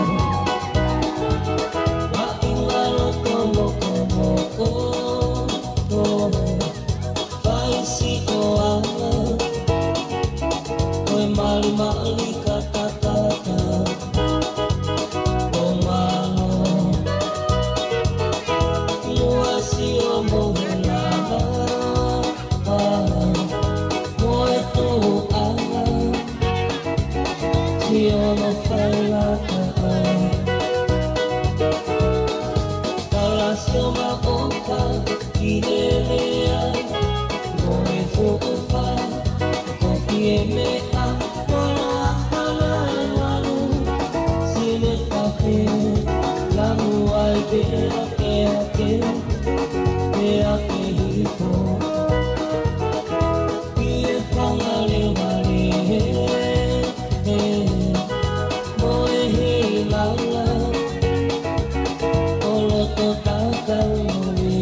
vaʻinga loto mokomoko, fai siʻoala, ko e malimali katakata, ko malo, mua sio mo lava, mo e tuʻa, sio mo failata, tala sio ma oka ki he lea, mo e fuʻu pa, ko ki e meʻa, ko la hala e walu, sine kafe, lamu ai ke ake ake, ke ake hifo. Pie pangalevale, mo e hilala, ʻo loto takamoʻi.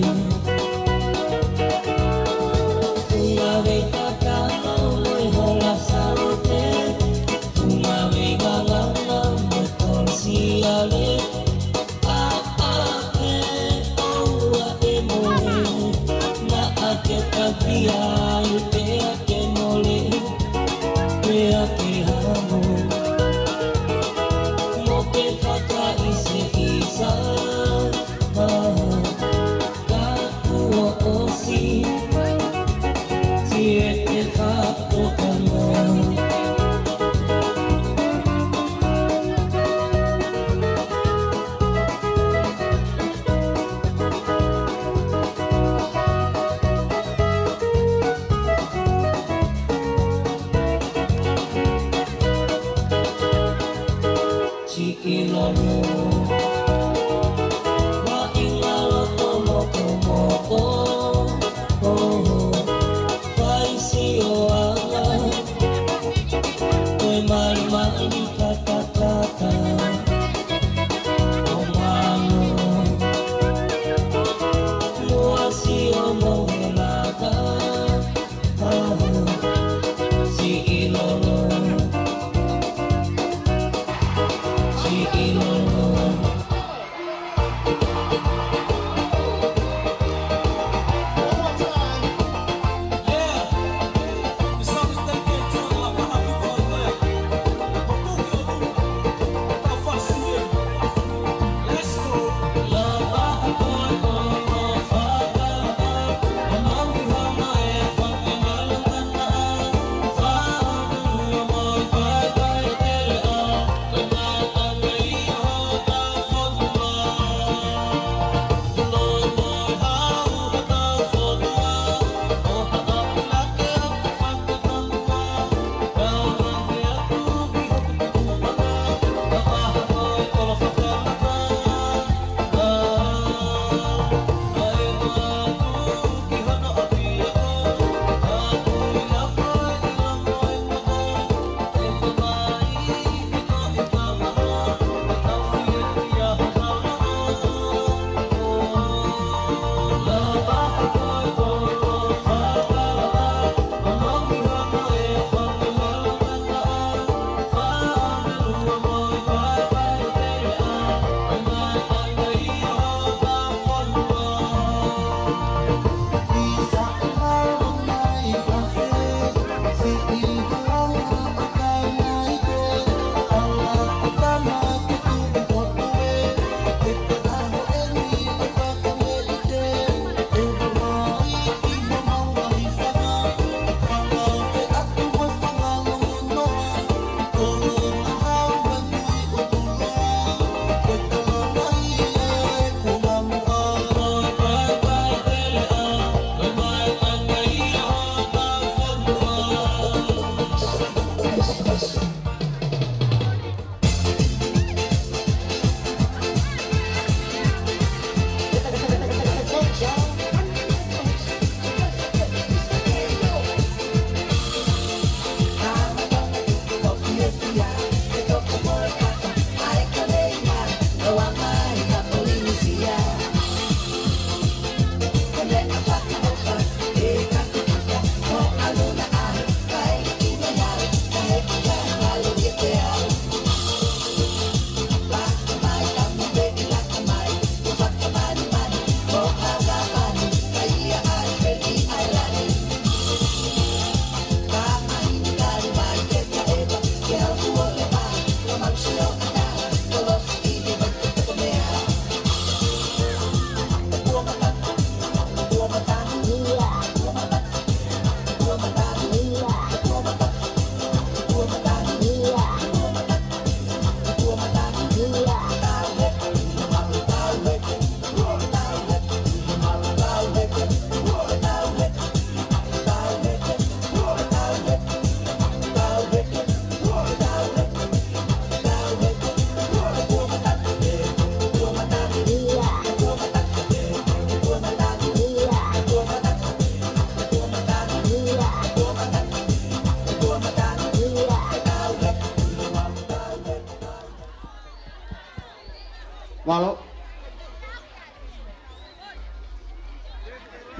Mālō.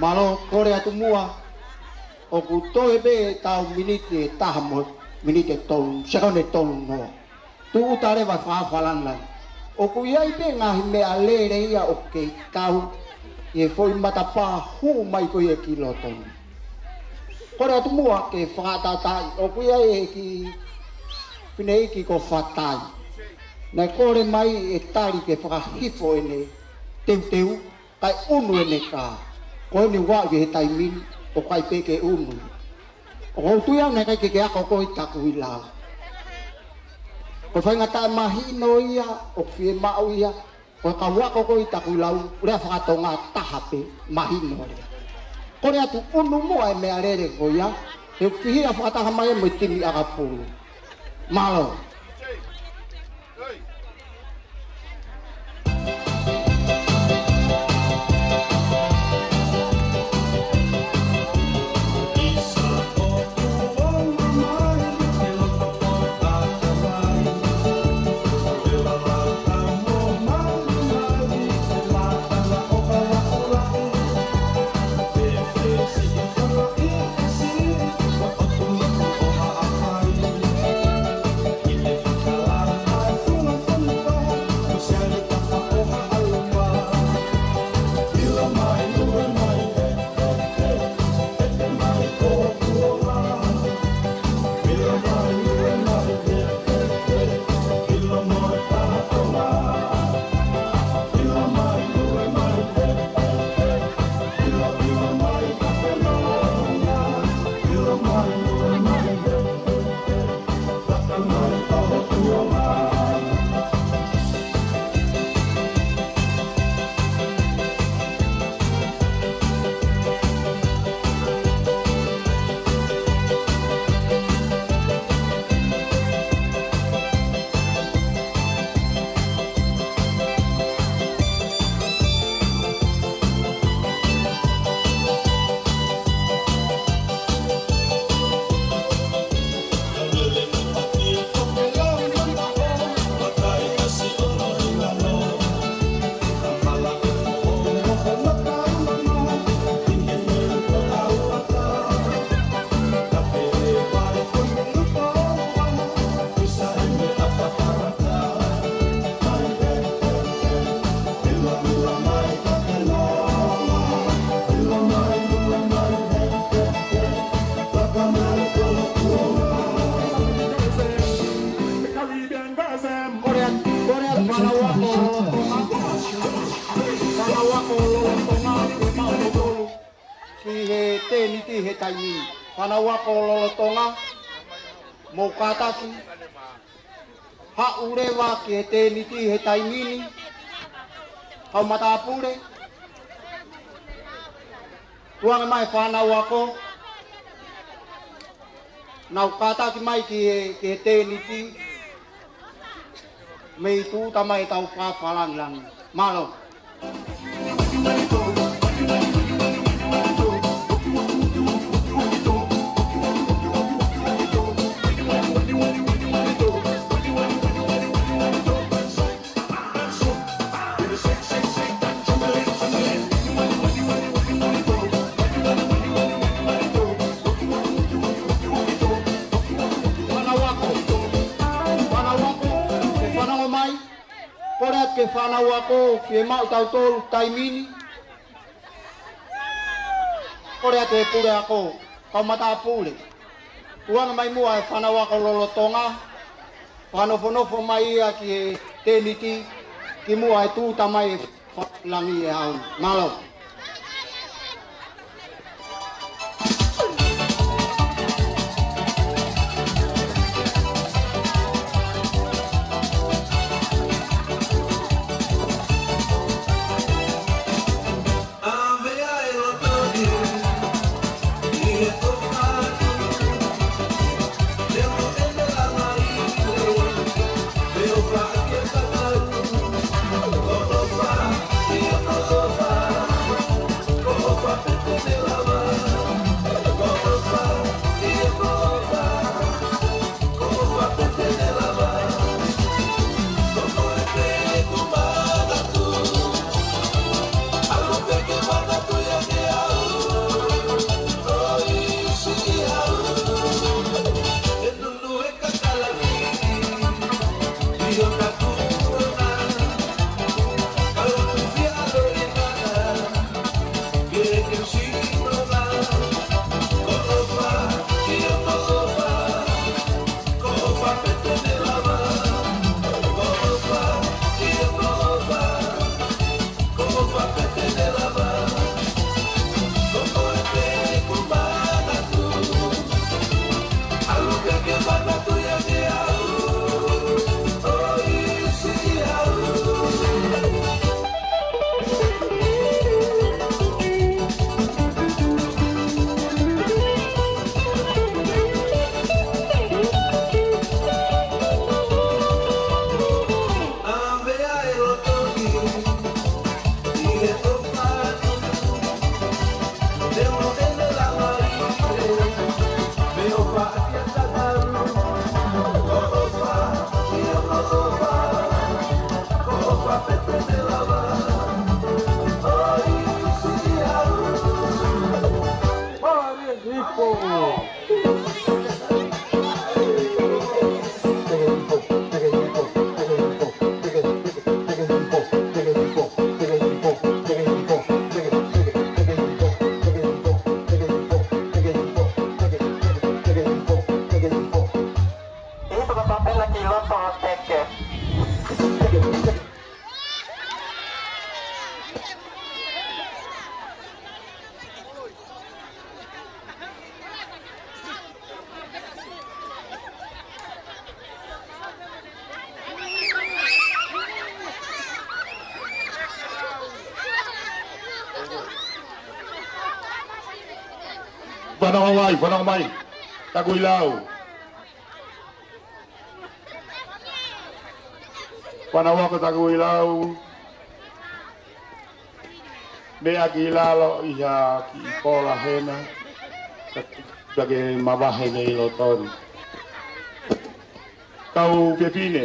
Mālō, kole atu muʻa. ʻOku toe pē ʻetau miniti ʻe taha mo e miniti ʻe tolu, sekoni ʻe tolu noa. Tūʻuta leva e fakaafe fakalāngilangi. ʻOku ʻi ai pē ngaahi meʻalele ia ʻoku kei kau ʻi he foʻi matapā hū mai ko ia ki loto ni. Kole atu muʻa ke fakatātā, ʻoku ʻi ai e kiʻi fineʻeiki ko Fatai. Naʻe kole mai e tali ke fakahifo ʻene teuteu, kae ʻunu ʻene kā. Ko eni ʻoku aʻu ki he taimi ni, ʻoku ʻikai pē ke ʻunu. ʻOku ou tui au naʻe ʻikai ke ke ako koe ʻi taku ʻi lau. Ko e faingataʻa mahino ia, ʻoku fiemaʻu ia, ko e kau ako koe ʻi taku ʻi lau, lea fakatonga taha pē, mahino lea. Kole atu ʻunu muʻa e meʻalele ko ia, he ʻoku fihi ia fakataha mai mo e timi ʻakapulu. Mālō. Kole atu, kole atu, fānau ako lolotonga. Fānau ako lolotonga, ke maʻu ʻe kitautolu ki he tēniti he taimi ni. Fānau ako lolotonga, mou kātaki. Haʻu leva ki he tēniti he taimi ni. Kau matāpule. Tuku ange mai fānau ako. Nau kātaki mai ki he, ki he tēniti. Mei tūʻuta mai ʻetau fakaafe fakalāngilangi. Mālō. Fānau ako. Fānau ako, ke fanongo mai. Kole atu ki he fānau ako, fiemaʻu ʻe kitautolu taimi ni. Kole atu ki he pule ako, kau matāpule. Tuku ange mai muʻa e fānau ako lolotonga. Fakanofonofo mai ia ki he tēniti, kimuʻa he tūʻuta mai e fakaafe fakalāngilangi ʻaho ni. Mālō. Fanongo mai, fanongo mai. Takuilau. Fanongo ko Takuilau. Meʻa ki lalo ʻi ha kiʻi pola hena. Ka ke mavahe nei ʻi loto ni. Kau fefine,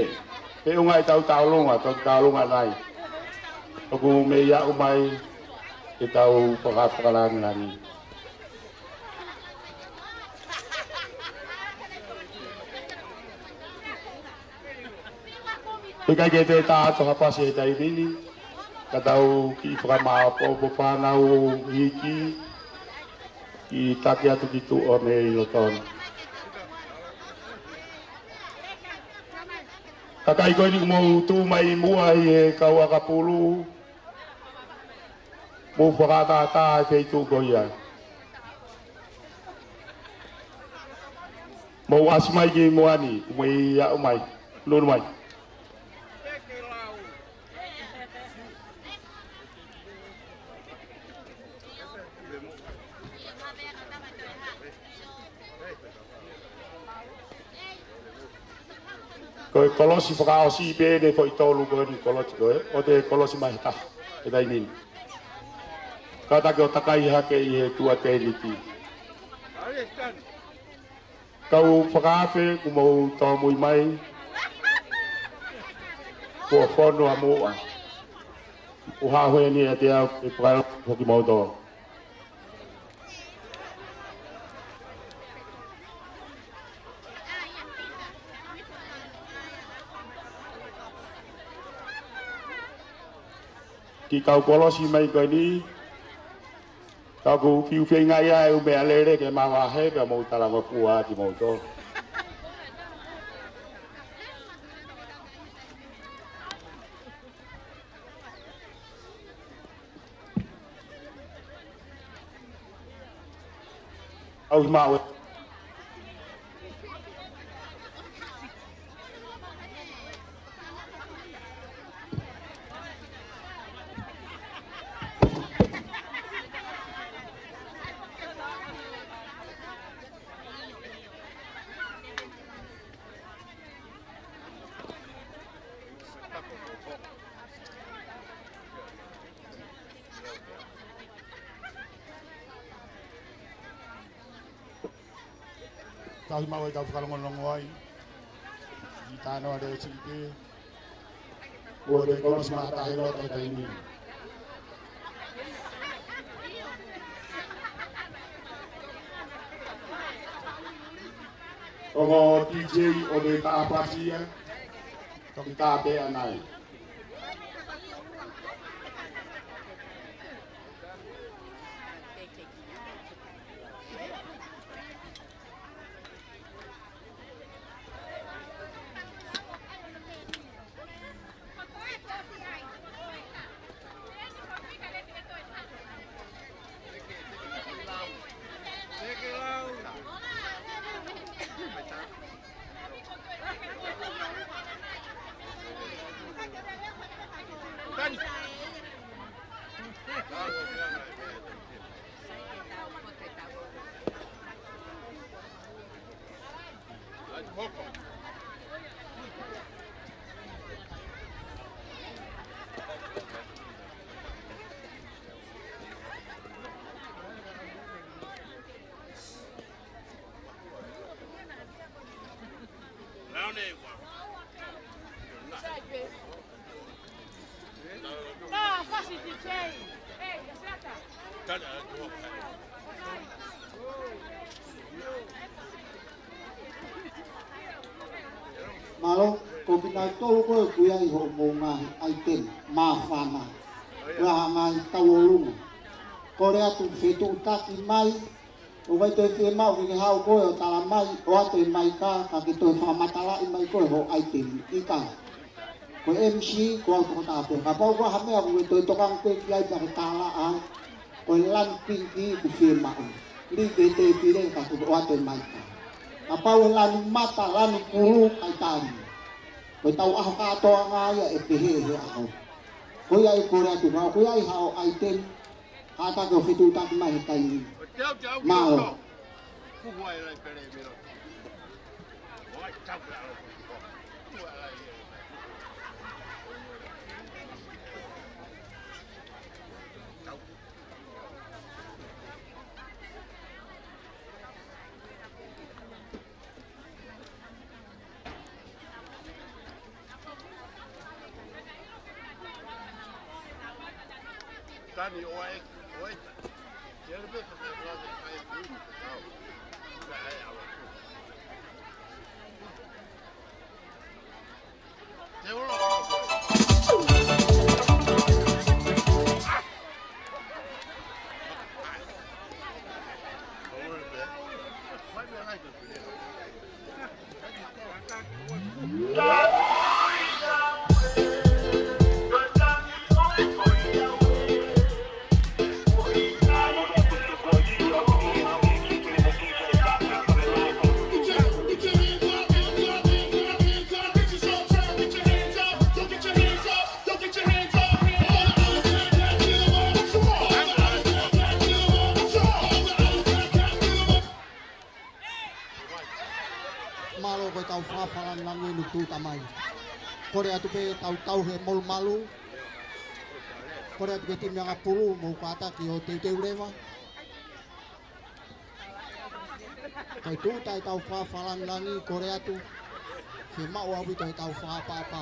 feʻunga ʻetau tauʻolunga, tau tauʻolunga nai. ʻOku mei aʻu mai ke tau fakafakalāngilangi. ʻIkai ke te tā atu ha pasi he taimi ni, ka tau kiʻi fakamāʻopoʻopo fānau hiki, kiʻi taki atu ki tuʻa mei loto ni. Kakai ko eni ʻoku mou tuʻu mai muʻa ʻi he kau ʻakapulu, mou fakatātā e feituʻu ko ia. Mou ʻasi mai ki muʻa ni, mou aʻu mai. Nunu mai. Ko e kolosi fakaʻosi pē ʻeni, foʻi tolu ko eni kolosi ko ē, ʻoua te kolosi mai he taha, he taimi ni. Kātaki ʻo takai hake ʻi he tuʻa tēniti. Kau fakaafe, ʻoku mou tōmui mai. Kuo fonu ʻa muʻa. ʻOku haʻu heni ʻiate au ke fakaʻosi kimoutolu. Kiʻi kau kolosi mai ko eni, ka ʻoku fiu feinga ia e ʻū meʻalele ke mavahe pea mou talangofua kimoutolu. ʻAuhi maʻu e. Tauhi maʻu ai, tau fakalongolongo ai. ʻI tānoa leo siʻi pē. Kuo te kolosi mai ha taha ʻi loto he taimi ni. Ongo DJ ʻo te taʻapasi ia. Toki tā pē ʻanai. Mālō, ko kinautolu ko ē ʻoku ʻi ai hoʻomou ngaahi ʻaiteni māfana. Ko e hā ngaahi tauʻolunga. Kole atu fetuʻutaki mai, ʻoku ʻikai toe fiemaʻu ke ke haʻu koe ʻo tala mai, ʻoatu e maika, ka ke toe fakamatalaʻi mai koe hoʻo ʻaiteni. ʻIkai. Ko e M C, ko au tokotaha pē. Kapau ko ha meʻa ʻoku ke toe tokanga koe ki ai pea ke tala ai, ko e lanu pinki ʻoku fiemaʻu. Lī ki he tēpile ka ke ʻoatu e maika. Kapau e lanu mata, lanu pulu, ʻikai tali. Ko e tau ʻaho kātoanga ia ʻe pehē he ʻaho. Ko ia ʻe kole atu ka, ko ia ʻi haʻo ʻaiteni, kātaki ʻo fetuʻutaki mai he taimi ni. Mālō. Mālō ko e tau fakafalangilangi ʻoku tuʻuta mai. Kole atu pē tau tauhi e molumalu. Kole atu ki he timi ʻanga pulu, mou kātaki ʻo teuteu leva. Ko e tuʻuta e tau fakafalangilangi, kole atu. Fiemaʻu ʻaupito e tau fakaʻapaʻapa.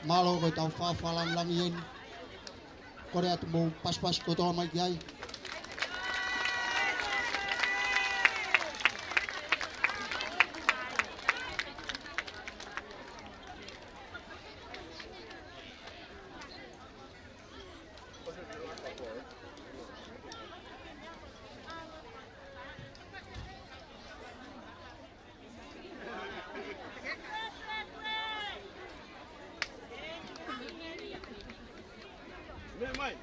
Mālō ko e tau fakafalangilangi eni. Kole atu mou pasipasi kotoa mai ki ai. Meʻa mai.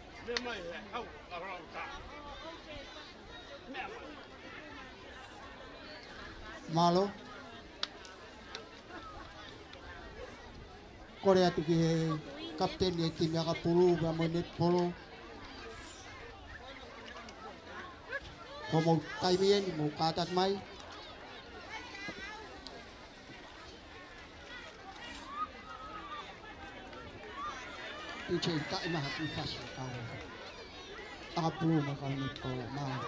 Mālō. Kole atu ki he kapiteni ʻo e timi ʻakapulu pea mo e netipolo. Ko hoʻomou taimi eni, mou kātaki mai. Pite taʻi maha ki fasi kau. ʻAkapulu mo e kau netipolo, mālō.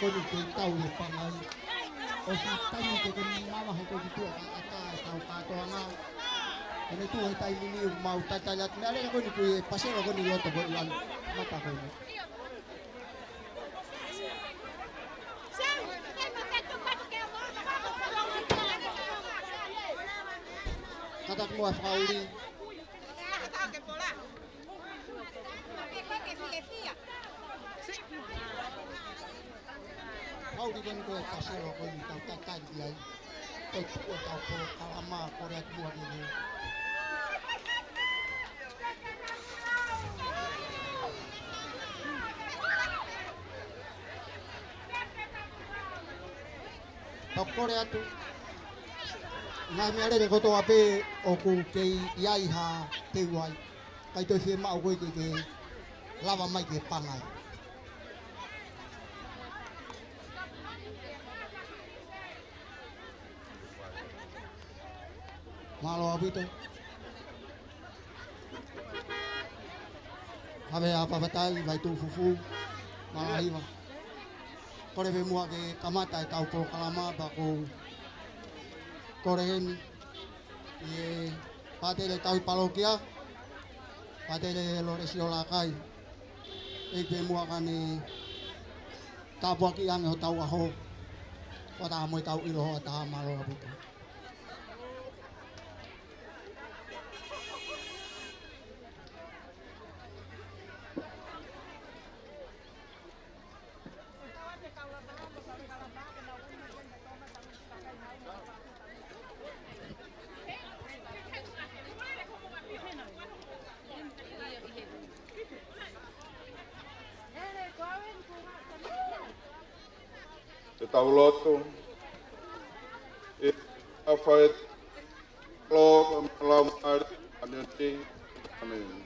Ko eni ke tau e pangai. ʻOsi taimi ke ke mamahi ko e ki tuʻa ka ʻatā e tau kātoanga. Ko eni tuʻu he taimi ni ʻoku mau tatala atu. Meʻa lele ko eni ko e paselo ko eni loto ko e uan mata ko eni. Kata ki mua fakauli. Fakauli ko eni ko e paselo ko eni tau tatali ai. Ko e tuʻu e tau polokalama ko e atu mua ki he. Tau kole atu. Ngaahi meʻa lele kotoa pē ʻoku kei ʻi ai ha teu ai. Kai toe fiemaʻu koe ke ke lava mai ke pangai. Mālō ʻaupito. Havea Fafatai, Vaituʻu Fufū, Malaʻe Hiva. Kole pē muʻa ke kamata e tau polokalama pea ʻoku ou kole heni ʻi he Pātele Tauhi Palokia, Pātele Lolesi Olakai. ʻEiki pē muʻa ke ne tāpuakiʻi ange hotau ʻaho. Fakataha mo e tau ʻilo hoʻatā, mālō ʻaupito. Ke tau lotu. ʻI he huafa ʻo e ʻAlo, ko e Laumālie Māʻoniʻoni. ʻĒmeni.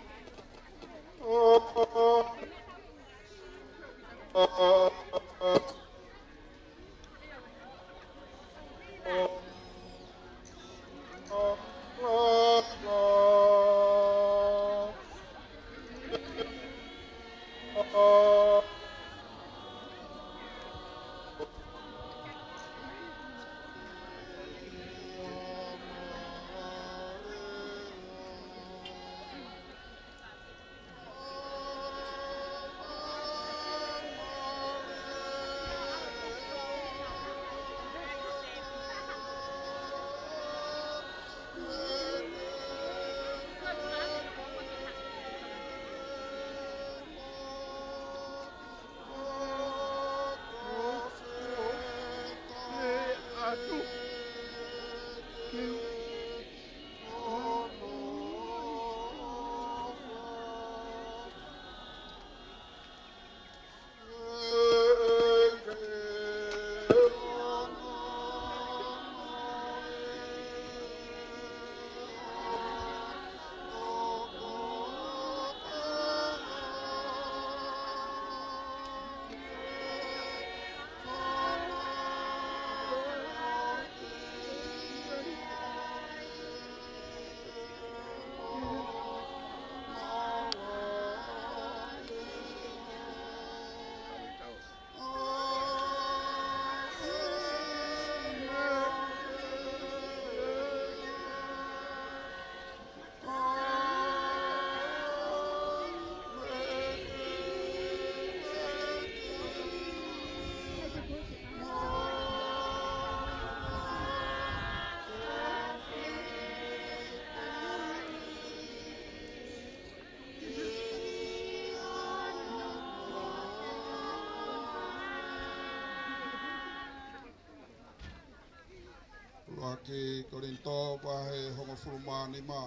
ʻUluaki Kolinitō vahe hongofulu mā nima.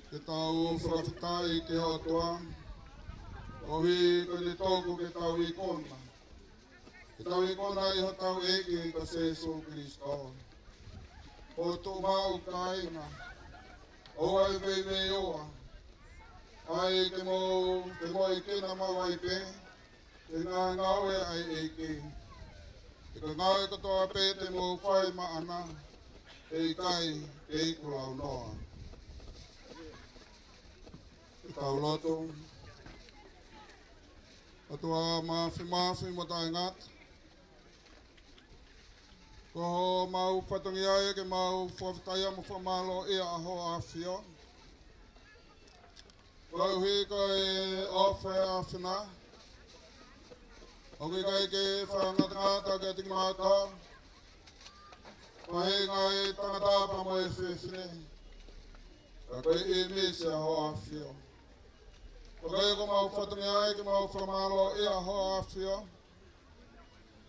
Ke tau fakafetaʻi ki he ʻOtua, koeʻuhi ko ʻene tuku ke tau ikuna. Ke tau ikuna ʻi hotau ʻEiki ko Sēsū Kilisitō. ʻO tuʻu maʻu kāinga, ʻoua ʻe veiveiua, ʻai ke mou, ke mou ikuna maʻu ai pē, ʻi he ngāue ʻa e ʻEiki. He ko e ngāue kotoa pē te mou fai maʻana, ʻe ʻikai ke iku launoa. Ke tau lotu. ʻOtua Māfimafi mo Taʻengata, ko homau fatongia ia ke mau fakafetaʻi mo fakamālōʻia ʻa Hoʻo ʻAfio. Koeʻuhi ko e ʻofa ʻa e ʻAfiona, ʻoku ʻikai ke fakangatangata kiate kimautolu, ko e ngaahi tangata pea mo e fefine, ka ko e ʻīmisi ʻa Hoʻo ʻAfio. Ko ia ko homau fatongia ia ke mau fakamālōʻia ʻa Hoʻo ʻAfio,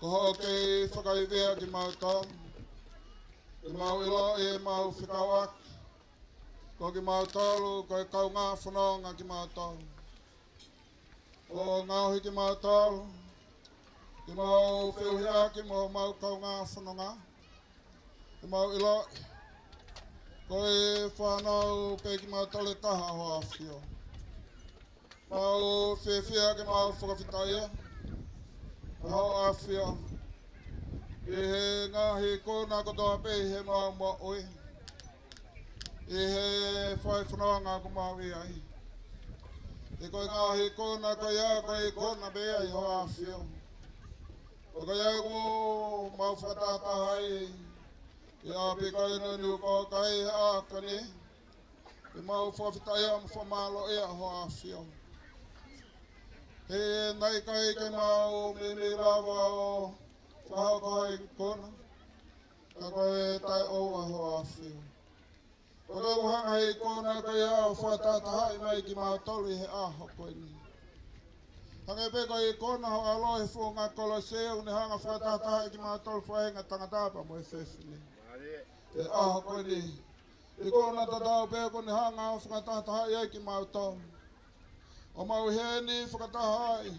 ko hoʻo kei fakaivia kimautolu, ke mau ʻiloʻi ʻemau fekauʻaki, ko kimautolu ko e kaungā fononga kimautolu. ʻO ngaohi kimautolu ke mau feohiʻaki mo homau kaungā fononga, ke mau ʻiloʻi ko e fānau pē kimautolu ʻe taha ʻa Hoʻo ʻAfio. Mau fiefia ke mau fakafetaʻia ʻa Hoʻo ʻAfio ʻi he ngaahi ikuna kotoa pē ʻi heʻemau moʻui, ʻi he fai fononga ʻoku mau ʻi ai. He ko e ngaahi ikuna ko ia, ko e ikuna pē ia ʻa Hoʻo ʻAfio. Ko ia ʻoku mau fakatahatahaʻi ʻi ʻapi ko eni ʻo Niukokai he ʻaho ko eni, ke mau fakafetaʻia mo fakamālōʻia ʻa Hoʻo ʻAfio. He naʻe ʻikai ke mau meimei lava ʻo fakahoko ha ikuna, ka ko e taʻeʻoua ʻa Hoʻo ʻAfio. Ko e ʻuhinga ʻa e ikuna ko ia ʻoku fakatahatahaʻi mai kimautolu ʻi he ʻaho ko eni. Hangē pē ko e ikuna ho ʻAlo he funga Kolose ʻoku ne hanga ʻo fakatahatahaʻi kimautolu faʻahinga tangata pea mo e fefine ʻi he ʻaho ko eni. Ikuna tatau pē ʻoku ne hanga ʻo fakatahatahaʻi ai kimautolu. ʻOku mau ʻi heni fakatahaʻi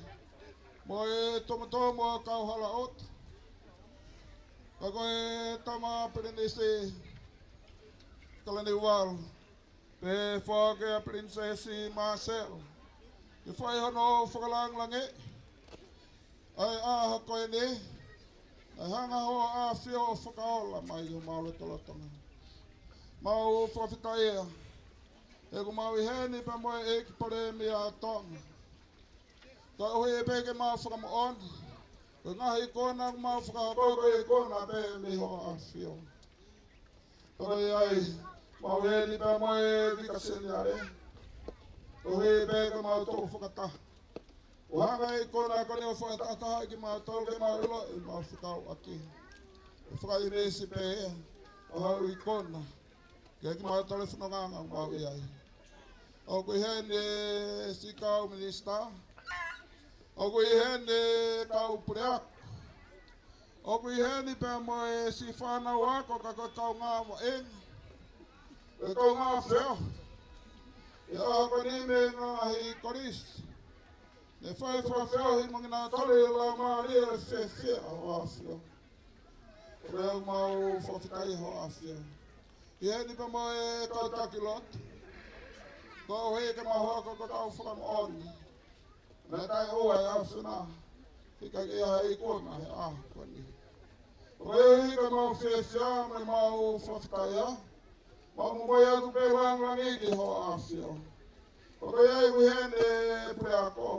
mo e tomutomu ʻo e kau hala ʻotu, ka ko e Tama Pilinisi Kalaniuvalu, pea foki ʻa Pilinisesi Māsela, ke fai hono fakalāngilangiʻi ʻa e ʻaho ko eni, ʻa e hanga ʻe Hoʻo ʻAfio ʻo fakaola mai ʻi homau lotolotonga. Mau fakafetaʻia he ʻoku mau ʻi heni pea mo e ʻEiki Palēmia ʻo Tonga. Koeʻuhi pē ke mau fakamoʻoni ko e ngaahi ikuna ʻoku mau fakahoko ko e ikuna pē mei Hoʻo ʻAfio. Ko ia ai, mau ʻi heni pea mo e Vika Seniale, koeʻuhi pē ke mau toʻo fakataha ʻo hanga ʻe he ikuna ko eni ʻo fakatahatahaʻi kimautolu, ke mau ʻiloʻi ʻemau fekauʻaki, ʻo fakaʻīmisi pē ia ʻa hoʻo ikuna kiate kimautolu he fononga ʻoku mau ʻi ai. ʻOku ʻi heni e siʻi kau minisitā, ʻoku ʻi heni e kau puleako, ʻoku ʻi heni pea mo e siʻi fānau ako, ka ko e kaungā vaʻinga, ko e kaungā feohi ʻi he ʻaho ko eni mei he ngaahi kolisi, ne fai fakafeohi mo kinautolu ʻi he laumālie fiefia ʻa Hoʻo ʻAfio. Ko ia ʻoku mau fakafetaʻi Hoʻo ʻAfio. ʻI heni pea mo e kau taki lotu, koeʻuhi ke mau hoko ko e kau fakamoʻoni, naʻe taʻeʻoua ʻa e ʻAfiona, ʻikai ke ʻi ai ha ikuna he ʻaho ko eni. Koeʻuhi ko ʻemau fiefia mo ʻemau fakafetaʻi, mau momoi atu pē lāngilangi ki Hoʻo ʻAfio. Ko ia ʻoku ʻi heni e puleako,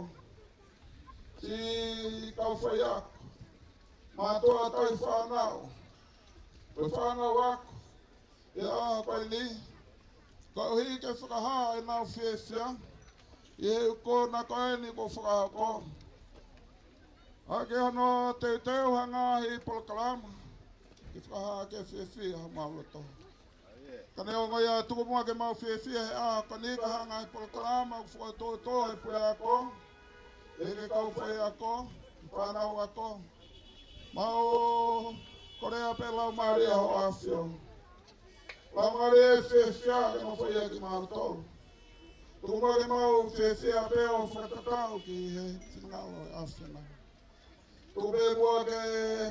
siʻi kau faiako, mātuʻa tauhi fānau, ko e fānau ako, ʻi he ʻaho ko eni, koeʻuhi ke fakahā ʻenau fiefia ʻi he ikuna ko eni kuo fakahoko. ʻA ke hono teuteu ha ngaahi polokalama ke fakahā ke fiefia homau loto. Ka neongo ia, tuku muʻa ke mau fiefia he ʻaho ko eni, ka ʻi he ngaahi polokalama ʻoku fokotuʻutuʻu ʻe he puleako, ʻe he kau faiako, fānau ako, mau kolea pē laumālie ʻa Hoʻo ʻAfio. Laumālie fiefia ke mau fai ʻaki kimautolu. Tuku muʻa ke mau fiefia pē ʻo fakatatau ki he finangalo ʻo e ʻAfiona. Tuku pē muʻa ke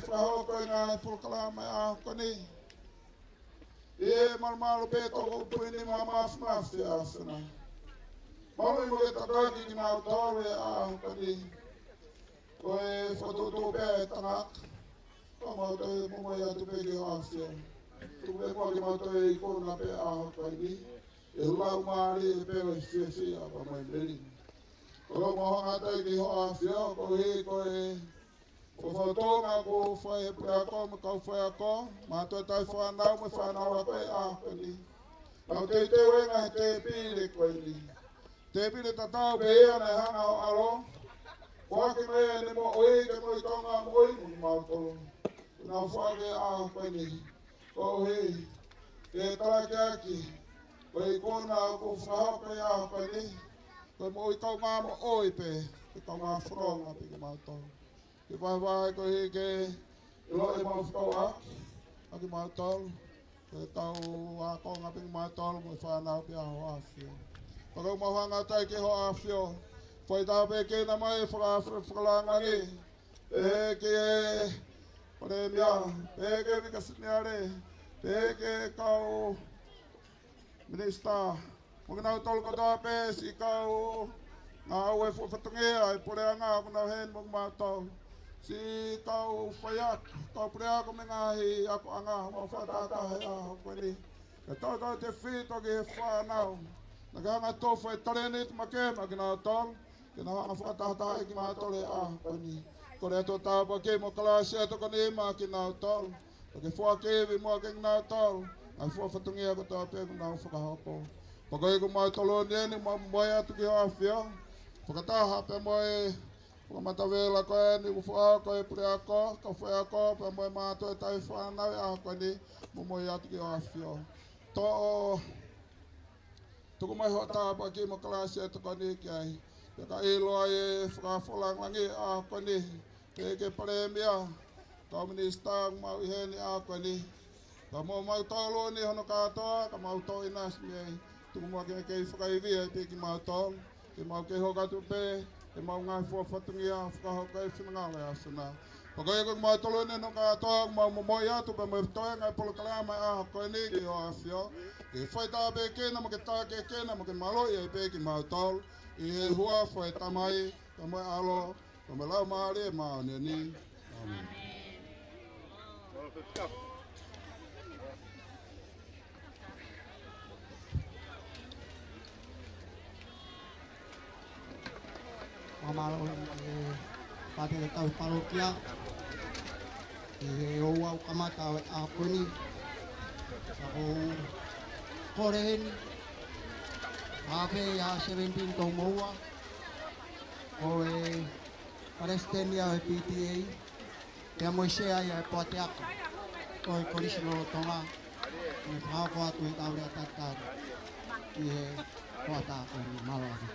fakahoko e ngaahi polokalama ʻo e ʻaho ko eni ʻi he malumalu pē toko upu ni mo e māfimafi ʻa e ʻAfiona. Mau ʻi mo ke tataki kimautolu he ʻaho ko eni. Ko e fokotuʻutuʻu pē ʻa e tangata, ka mau toe momoi atu pē ki Hoʻo ʻAfio. Tuku pē muʻa ke mau toe ikuna pē ʻa e ʻaho ko eni ʻi he laumālie pē ʻo e fiefia pea mo e melino. Ko ʻOku mau hanga atu ai ki hoʻo ʻAfio, koeʻuhi ko e fakafofonga kuo fai ʻe he puleako mo e kau faiako, mātuʻa tauhi fānau mo e fānau ako ʻi he ʻaho ko eni. Mau teuteu ʻi he ngaahi tēpile ko eni. Tēpile tatau pē ia naʻe hanga ʻe ho ʻAlo ʻo foaki mai ʻene moʻui ke moʻui kaungāmoʻui mo kimautolu. Kuo nau foaki ʻi he ʻaho ko eni koeʻuhi ke tala ʻaki ʻa e ikuna kuo fakahoko ʻi he ʻaho ko eni, ko e moʻui kaungāmoʻui pē, ke kaungā fononga pē kimautolu. Ke vahevahe koeʻuhi ke ʻiloʻi mo fekauʻaki ʻa kimautolu, ko e kau ākonga pē kimautolu mo e fānau pē ʻa hoʻo ʻAfio. Pea ʻoku mau hanga atu ai ki hoʻo ʻAfio, fai tāpuekina mai e faka-, fakalāngilangi, pehē ki he Palēmia, pehē ki he Vika Seniale, pehē ki he kau Minisitā, mo kinautolu kotoa pē siʻi kau ngāue fakafatongia ʻa e puleʻanga ʻoku nau ʻi heni mo kimautolu. Siʻi kau faiako, kau puleako mei he ngaahi akoʻanga, mau fakatahataha he ʻaho ko eni. Ka tautautefito ki he fānau, naʻa ke hanga ʻo tuku e talēniti makehe maʻa kinautolu, ke nau hanga ʻo fakatahatahaʻi kimautolu he ʻaho ko eni. Kole atu ho tāpuaki mo e kalasi ʻa e tokoni maʻa kinautolu. Pea ke foaki ivi muʻa kiate kinautolu, ʻa e fakafatongia kotoa pē ʻoku nau fakahoko. Pea ko ia ʻoku mau toloni eni, mau momoi atu ki hoʻo ʻAfio. Fakataha pea mo e fakamatavela ko eni, ʻoku fakahoko ʻe he puleako, kau faiako, pea mo e mātuʻa tauhi fānau he ʻaho ko eni, momoi atu ki hoʻo ʻAfio. Toʻo, tuku mai hoʻo tāpuaki mo e kalasi ʻa e tokoni ki ai. Pea ka ʻiloa e fakafofonga lāngilangi ʻa e ʻaho ko eni, pehē ki he Palēmia, kau Minisitā ʻoku mau ʻi heni he ʻaho ko eni. Ka mo kimautolu ni hono kātoa, ka mau toe ʻinasi mei ai. Tuku muʻa ke ke fakaivia pē kimautolu. Ke mau kei hoko atu pē, ke mau ngaahi fakafatongia, fakahoko e finangalo ʻo e ʻAfiona. Pea ko ia ʻoku mau toloni hono kātoa, ʻoku mau momoi atu pē mo e toenga e polokalama ʻa e ʻaho ko eni ki hoʻo ʻAfio. Ke fai tāpuekina mo ke tākiekina mo ke mālohi ai pē kimautolu. ʻI he huafa ʻo e Tamai, pea mo e ʻAlo, pea mo e Laumālie Māʻoniʻoni. ʻĀmeni. Fakamālō ʻi he pātele tauhi palokia, ʻi he ouau kamata ʻo e ʻaho ko eni. Ka ʻoku ou kole heni, ʻa e pē ʻa e seventeen tau moua, ko e palesiteni ʻo e P T A, pea mo e sea ia ʻo e poate ako ʻo e Kolisi Lolotonga, ʻi he fakahoko atu e tau lea tatau ʻi he poate ako ni. Mālō atu.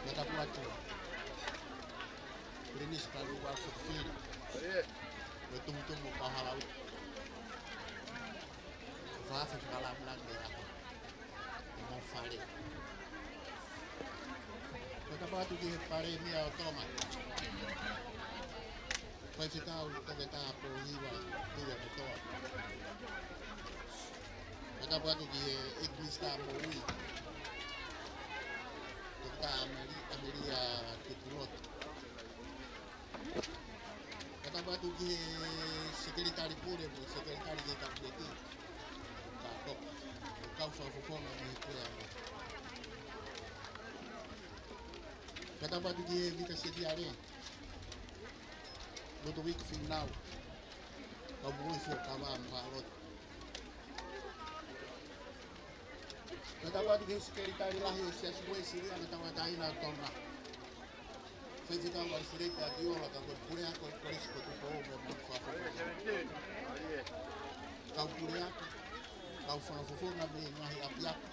Meta kuatua. Pilinisi Palu wa Fukufili. Ko e tumutumu ka halau. Faafe fakalāngilangi ʻa e ʻaho. Mo fale. Ko e tapu atu ki he Palēmia ʻo Tonga. Faifekau Toketā Pōhiva Tuʻiamotoa. Ko e tapu atu ki he ʻEiki Minisitā Moʻui, Toketā Ameli-, Amelia Tupulotu. Ko e tapu atu ki he Sekelitali Pule mo e Sekelitali ki he Kapineti, ka toka, mo e kau fakafofonga mei he puleako. Ko e tapu atu ki he Vika Seniale, Loto Viki Fīnau, kau moʻui fuakava mo e lotu. Ko e tapu atu ki he Sekelitali Lahi ʻo e Siasi Uēsiliana Tauʻatāina ʻo Tonga, Faifekau ʻAlifeleti ʻAkiola, ka ko e puleako ʻo e Kolisi ko Tupou mo e Maʻu Fakafofonga. Kau puleako, kau fakafofonga mei he ngaahi ʻapiako,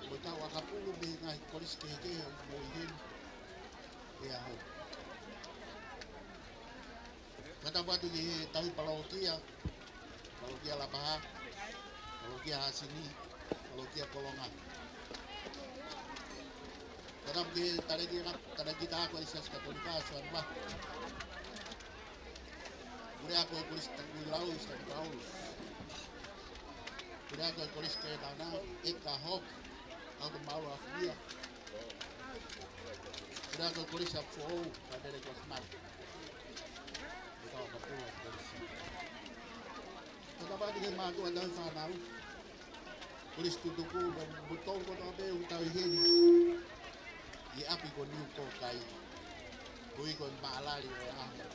mo e kau ʻakapulu mei he ngaahi kolisi kehekehe ʻoku mou ʻi heni he ʻaho ni. Ko e tapu atu ki he tauhi palokia, Palokia Lapaha, Palokia Hasini, Palokia Kolonga. Fakatapu ki he taleki, taleki tā ko e Siasi Katolika, Soanua. Puleako e Kolisi Takuilau, Sione Paulu. Puleako e Kolisi Kētana, Eka Hawke, Auto Maulu Afuia. Puleako e Kolisi ʻApifoʻou, Fānele Kosimata. Fakatapu ki he mātuʻa, tauhi fānau, Kolisi Tutuku, mo e tau kotoa pē ʻoku tau ʻi heni ʻi he ʻapi ko Niu Kōkai, ko e ʻi he mālali ʻo e ʻaho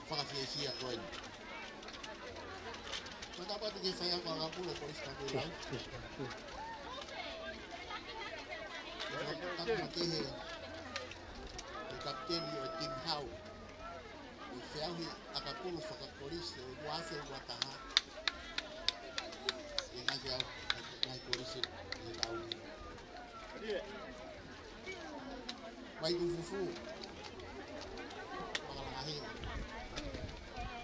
fakafiefia ko eni. Fakatapu ki he faiako ʻakapulu Kolisi Takuilau. Fakatapu makehe ki he kapiteni ʻo e timi hau, ʻi he feʻauhi ʻakapulu fakakolisi ʻo e ua afe ua taha, ʻi he ngaahi feʻauhi, ngaahi kolisi ʻi he taʻu ni. Mai Tufufu, Makalangahio,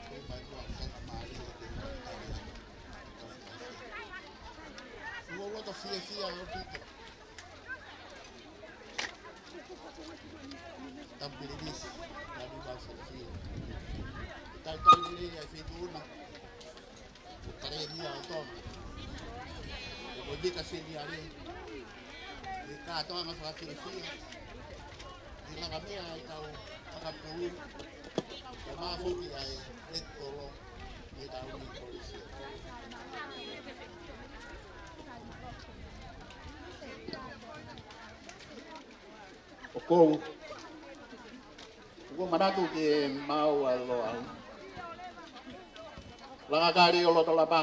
ko e mai kua faingamālie ʻo e tēpile. Ua loto fiefia ʻaupito. Tapu ki he Lelisi, Lani Vau Filifiu. Tautau ki he lelei ʻa e Feituʻuna, ko e Palēmia ʻo Tonga, ko e Vika Seniale, ʻi he kātoanga fakafiefia, ʻi he langa meʻa ʻa e kau ʻakapulu, ko e mafoki ʻa e Letolo, ʻi he taʻu ni Kolisi. ʻOku ou, ʻoku ou manatu ki he maau ʻa Loʻau, Langakali ʻo Lotolapa,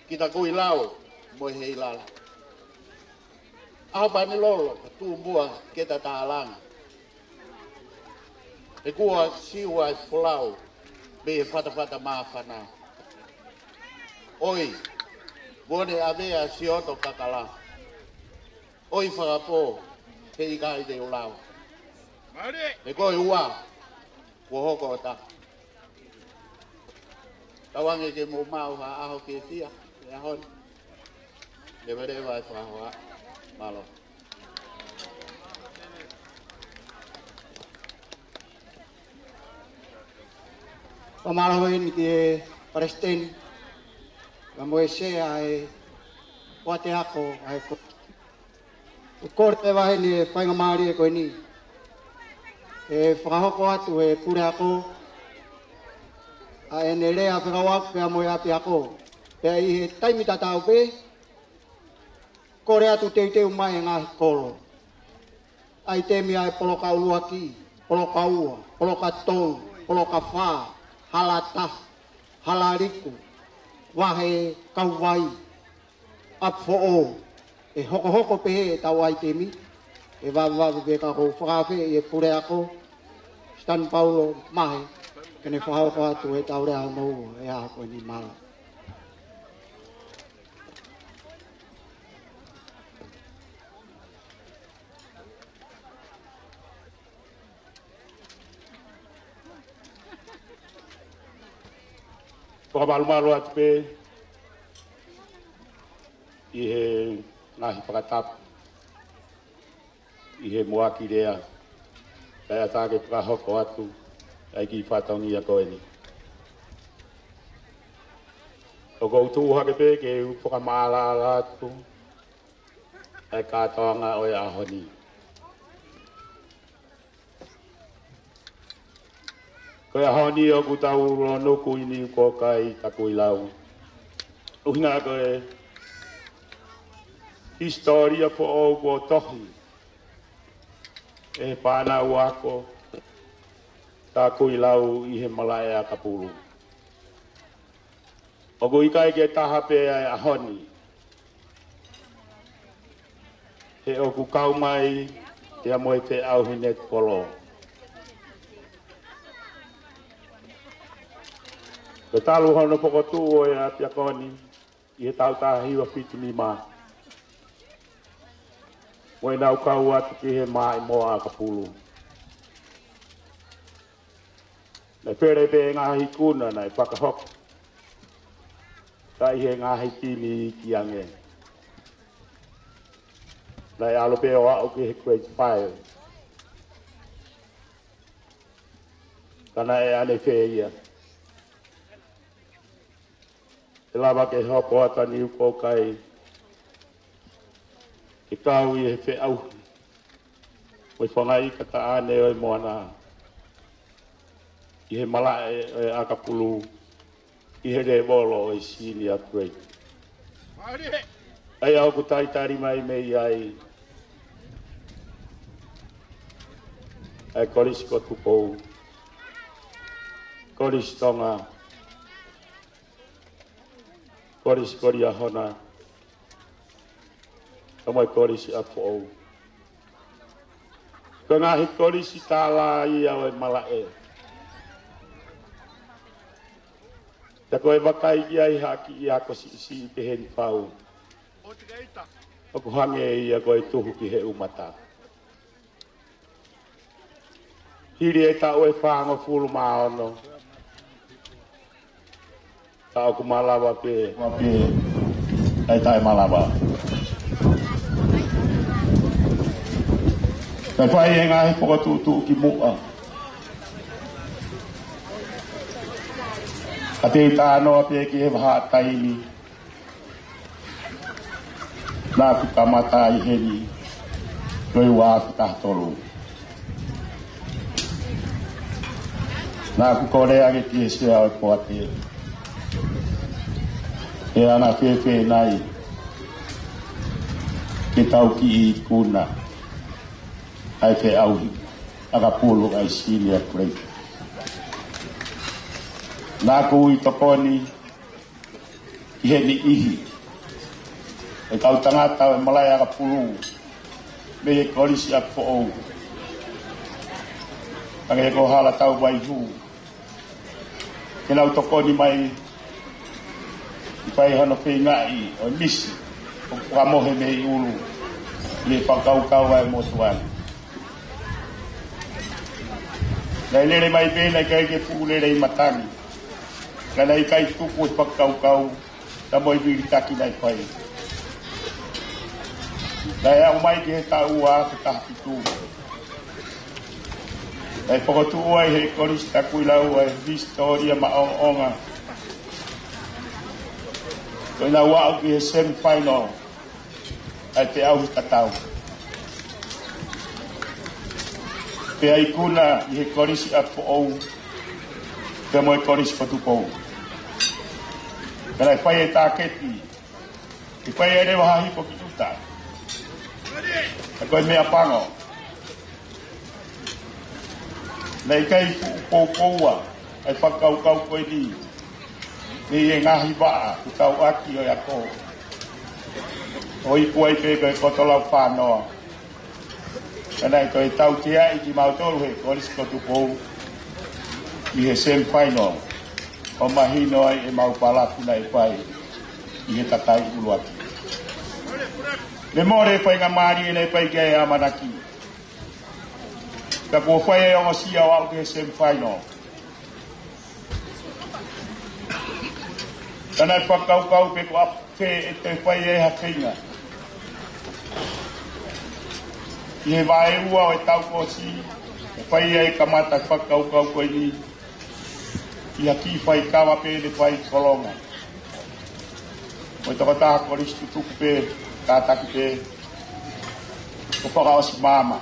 ki Takuilau mo e Heilala. ʻAho Paenilolo, ka tuʻu muʻa ke ta tālanga. He kuo siua e folau mei he fatafata māfana. ʻOi, kuo ne ʻave ʻa Sioto Kakala. ʻOi fakapō, he ʻikai te u lau. He ko e ua, kuo hoko ʻo taha. Tauange ke mou maʻu ha ʻaho fiefia he ʻaho ni. Levaleva e fakahoa. Mālō. Fakamālō eni ki he Palesiteni, pea mo e Sea ʻa e Poate Ako ʻa e ko-, ʻoku kole leva heni e faingamālie ko eni ke fakahoko atu ʻe he puleako ʻa ʻene lea fekauʻaki pea mo e ʻapiako. Pea ʻi he taimi tatau pē, kole atu teuteu mai e ngaahi kolo. ʻAitemi ʻa e poloka ʻuluaki, poloka ua, poloka tolu, poloka fā, hala taha, hala liku, vahe kauvai, ʻapifoʻou, ʻe hokohoko pehē ʻetau ʻaitemi, ʻe vavevave pē ka ʻoku ou fakaafeʻi e puleako, Sitani Paulo Mahe, ke ne fakahoko atu ʻetau lea hono ua he ʻaho ko eni. Mālō. Fakamalumalu atu pē ʻi he ngaahi fakatapu ʻi he muʻaki lea, kae ʻatā ke fakahoko atu ʻa e kiʻi fatongia ko eni. ʻOku ou tuʻu hake pē ke u fakamaʻalaʻala atu ʻa e kātoanga ʻo e ʻaho ni. Ko e ʻaho ni ʻoku tau lōnuku ʻi Niu Kōkai, Takuilau. ʻUhinga ko e hisitōlia foʻou kuo tohi ʻe he fānau ako Takuilau ʻi he malaʻe ʻakapulu. ʻOku ʻikai ke taha pē ʻa e ʻaho ni, he ʻoku kau mai ia mo e feʻauhi netipolo. Ko e talu hono fokotuʻu ʻo e ʻapiako ni ʻi he taʻu taha hiva fitu nima, mo ʻenau kau atu ki he maʻimoa ʻakapulu. Naʻe fele pē ngaahi ikuna naʻe fakahoko, ka ʻi he ngaahi timi iiki ange. Naʻe ʻalu pē ʻo aʻu ki he grade five. Ka naʻe ʻanefē ia? ʻE lava ke hopo atu ʻa Niupokai ke kau ʻi he feʻauhi mo e fanga ika taʻane ʻo e moana ʻi he malaʻe ʻo e ʻakapulu ʻi he lēvolo ʻo e senior grade. ʻA ia ʻoku talitali mai mei ai ʻa e Kolisi ko Tupou, Kolisi Tonga, Kolisi ko Liahona, pea mo e Kolisi ʻApifoʻou. Ko e ngaahi kolisi tālā ia ʻo e malaʻe. Pea ko e vakai ki ai ha kiʻi ako siʻisiʻi pehē ni pau, ʻoku hangē ia ko e tuhu ki he ʻumata. Hili e taʻu ʻe fāngofulu mā ono, ka ʻoku malava pē, malava pē ʻa e taʻemalava. Kae fai e ngaahi fokotuʻutuʻu ki muʻa, ka te u talanoa pē ki he vahaʻa taimi naʻa ku kamata ai heni, ko e ua afe taha tolu. Naʻa ku kole ange ki he sea ʻo e poate, ʻe ʻanefē nai ke tau kiʻi ikuna ʻa e feʻauhi ʻakapulu ʻa e senior grade. Naʻa ku ui tokoni ki he niʻihi ʻo e kau tangata ʻo e malaʻe ʻakapulu mei he Kolisi ʻApifoʻou, hangē ko Hala Tauvaihu, ke nau tokoni mai ʻi fai hano feingaʻi ʻo e misi ʻoku fakamohe mei ʻulu ʻi he fakakaukau ʻa e motuʻa ni. Naʻe lele mai pē, naʻe ʻikai ke fuʻu lele ʻi matangi, ka naʻe ʻikai tuku e fakakaukau ka mo e vilitaki naʻe fai. Naʻe aʻu mai ki he taʻu ua afe taha fitu, naʻe fokotuʻu ai ʻe he Kolisi Takuilau ʻa e hisitōlia maʻongoʻonga, ko ʻenau aʻu ki he semifinal ʻa e feʻauhi tatau, pea ikuna ʻi he Kolisi ʻApifoʻou pea mo e Kolisi ko Tupou. Ka naʻe fai e tāketi, ʻe fai ai leva ha hifo ki ʻuta. Ka ko e meʻapango, naʻe ʻikai fuʻu poupoua ʻa e fakakaukau ko eni mei he ngaahi vaʻa ʻoku tau ʻaki ʻo e ako, ʻo iku ai pē ko e koto lau fānoa. Ka naʻe toe tauteaʻi kimautolu ʻe he Kolisi ko Tupou ʻi he semifinal, ʻo mahino ai ʻemau palaku naʻe fai ʻi he kakai ʻuluaki. Naʻe mole e faingamālie naʻe fai ki ai e ʻamanaki, ka kuo fai e ongosia ʻo aʻu ki he semifinal. Ka naʻe fakakaukau pē ko ʻafē ʻe toe fai ai ha feinga. ʻI he vaeua ʻo e taʻu kuo ʻosi, ʻe fai ai e kamata fakakaukau ko eni ʻi ha kiʻi faikava pē naʻe fai ʻi Kolonga. Mo e tokotaha Kolisi tutuku pē, kātaki pē, ko Fakaʻosi Maama,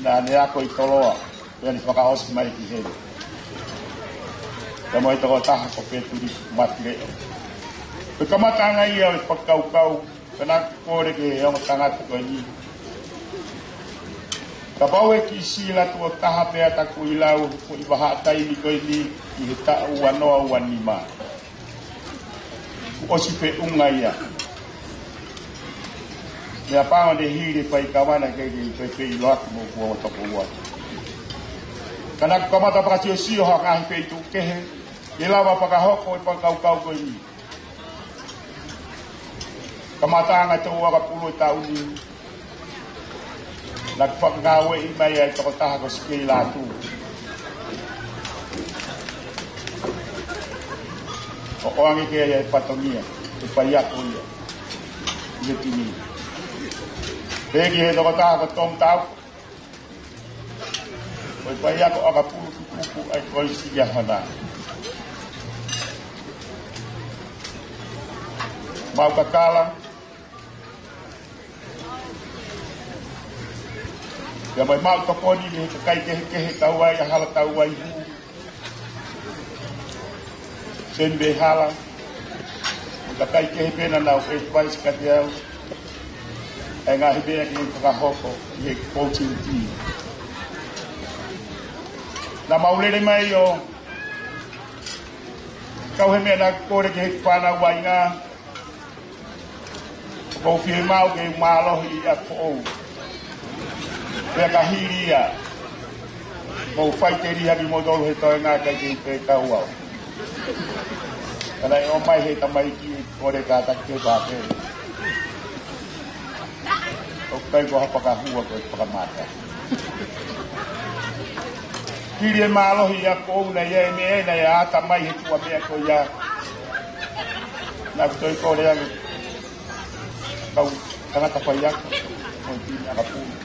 naʻa ne ako ʻi Toloa, pea ne fakaʻosi mai ki heni. Pea mo e tokotaha ko Petuli Matileʻo. Ko e kamataʻanga ia ʻo e fakakaukau, ka naʻa ku kole ki he ongo tangata ko eni, kapau ʻe kiʻi sila tuʻo taha pē ʻa Takuilau ʻi he vahaʻa taimi ko eni ʻi he taʻu ua noa ua nima, kuo ʻosi feʻunga ia. Meʻapango naʻe hili e faikava, naʻe ʻikai ke toe feʻiloaki mo e ongo toko ua. Ka naʻa ku kamata fakasiosio ha ngaahi feituʻu kehe ke lava fakahoko e fakakaukau ko eni. Kamataʻanga ʻo e ua afe pulu ʻo e taʻu ni, naʻa ku fakangāueʻi mai ai e tokotaha ko Sikei Lātū ʻo ʻoange ki ai e fatongia ke faiako ia ʻi he timi. Pehē ki he tokotaha ko Tom Tau, ko e faiako ʻakapulu tutuku ʻa e Kolisi ʻi Havana. Mau kakala, pea mo e mau tokoni mei he kakai kehekehe, tau ai ʻa Hala, tau ai Hū, Seni Vehala, mo e kakai kehe pē naʻa nau advice kiate au ʻa e ngaahi meʻa ke fakahoko ʻi he coaching team. Naʻa mau lele mai ʻo kau he meʻa naʻa ku kole ki he fānau vaʻinga, ʻoku ou fiemaʻu ke u mālohi ʻi ʻapi foʻou. Pea ka hili ia, mou faʻiteliha kimoutolu he toenga, ʻikai ke u fekau au. Ka naʻe ʻomai he tamaiki ʻe kole kātaki ke pāpē. ʻOku ʻikai ko ha fakahua, ko e fakamata. Hili e mālohi ʻi ʻapi foʻou, naʻe ʻi ai e meʻa naʻe ʻata mai he tuʻa meʻa ko ia. Naʻa ku toe kole ange kau tangata faiako mo e timi ʻakapulu.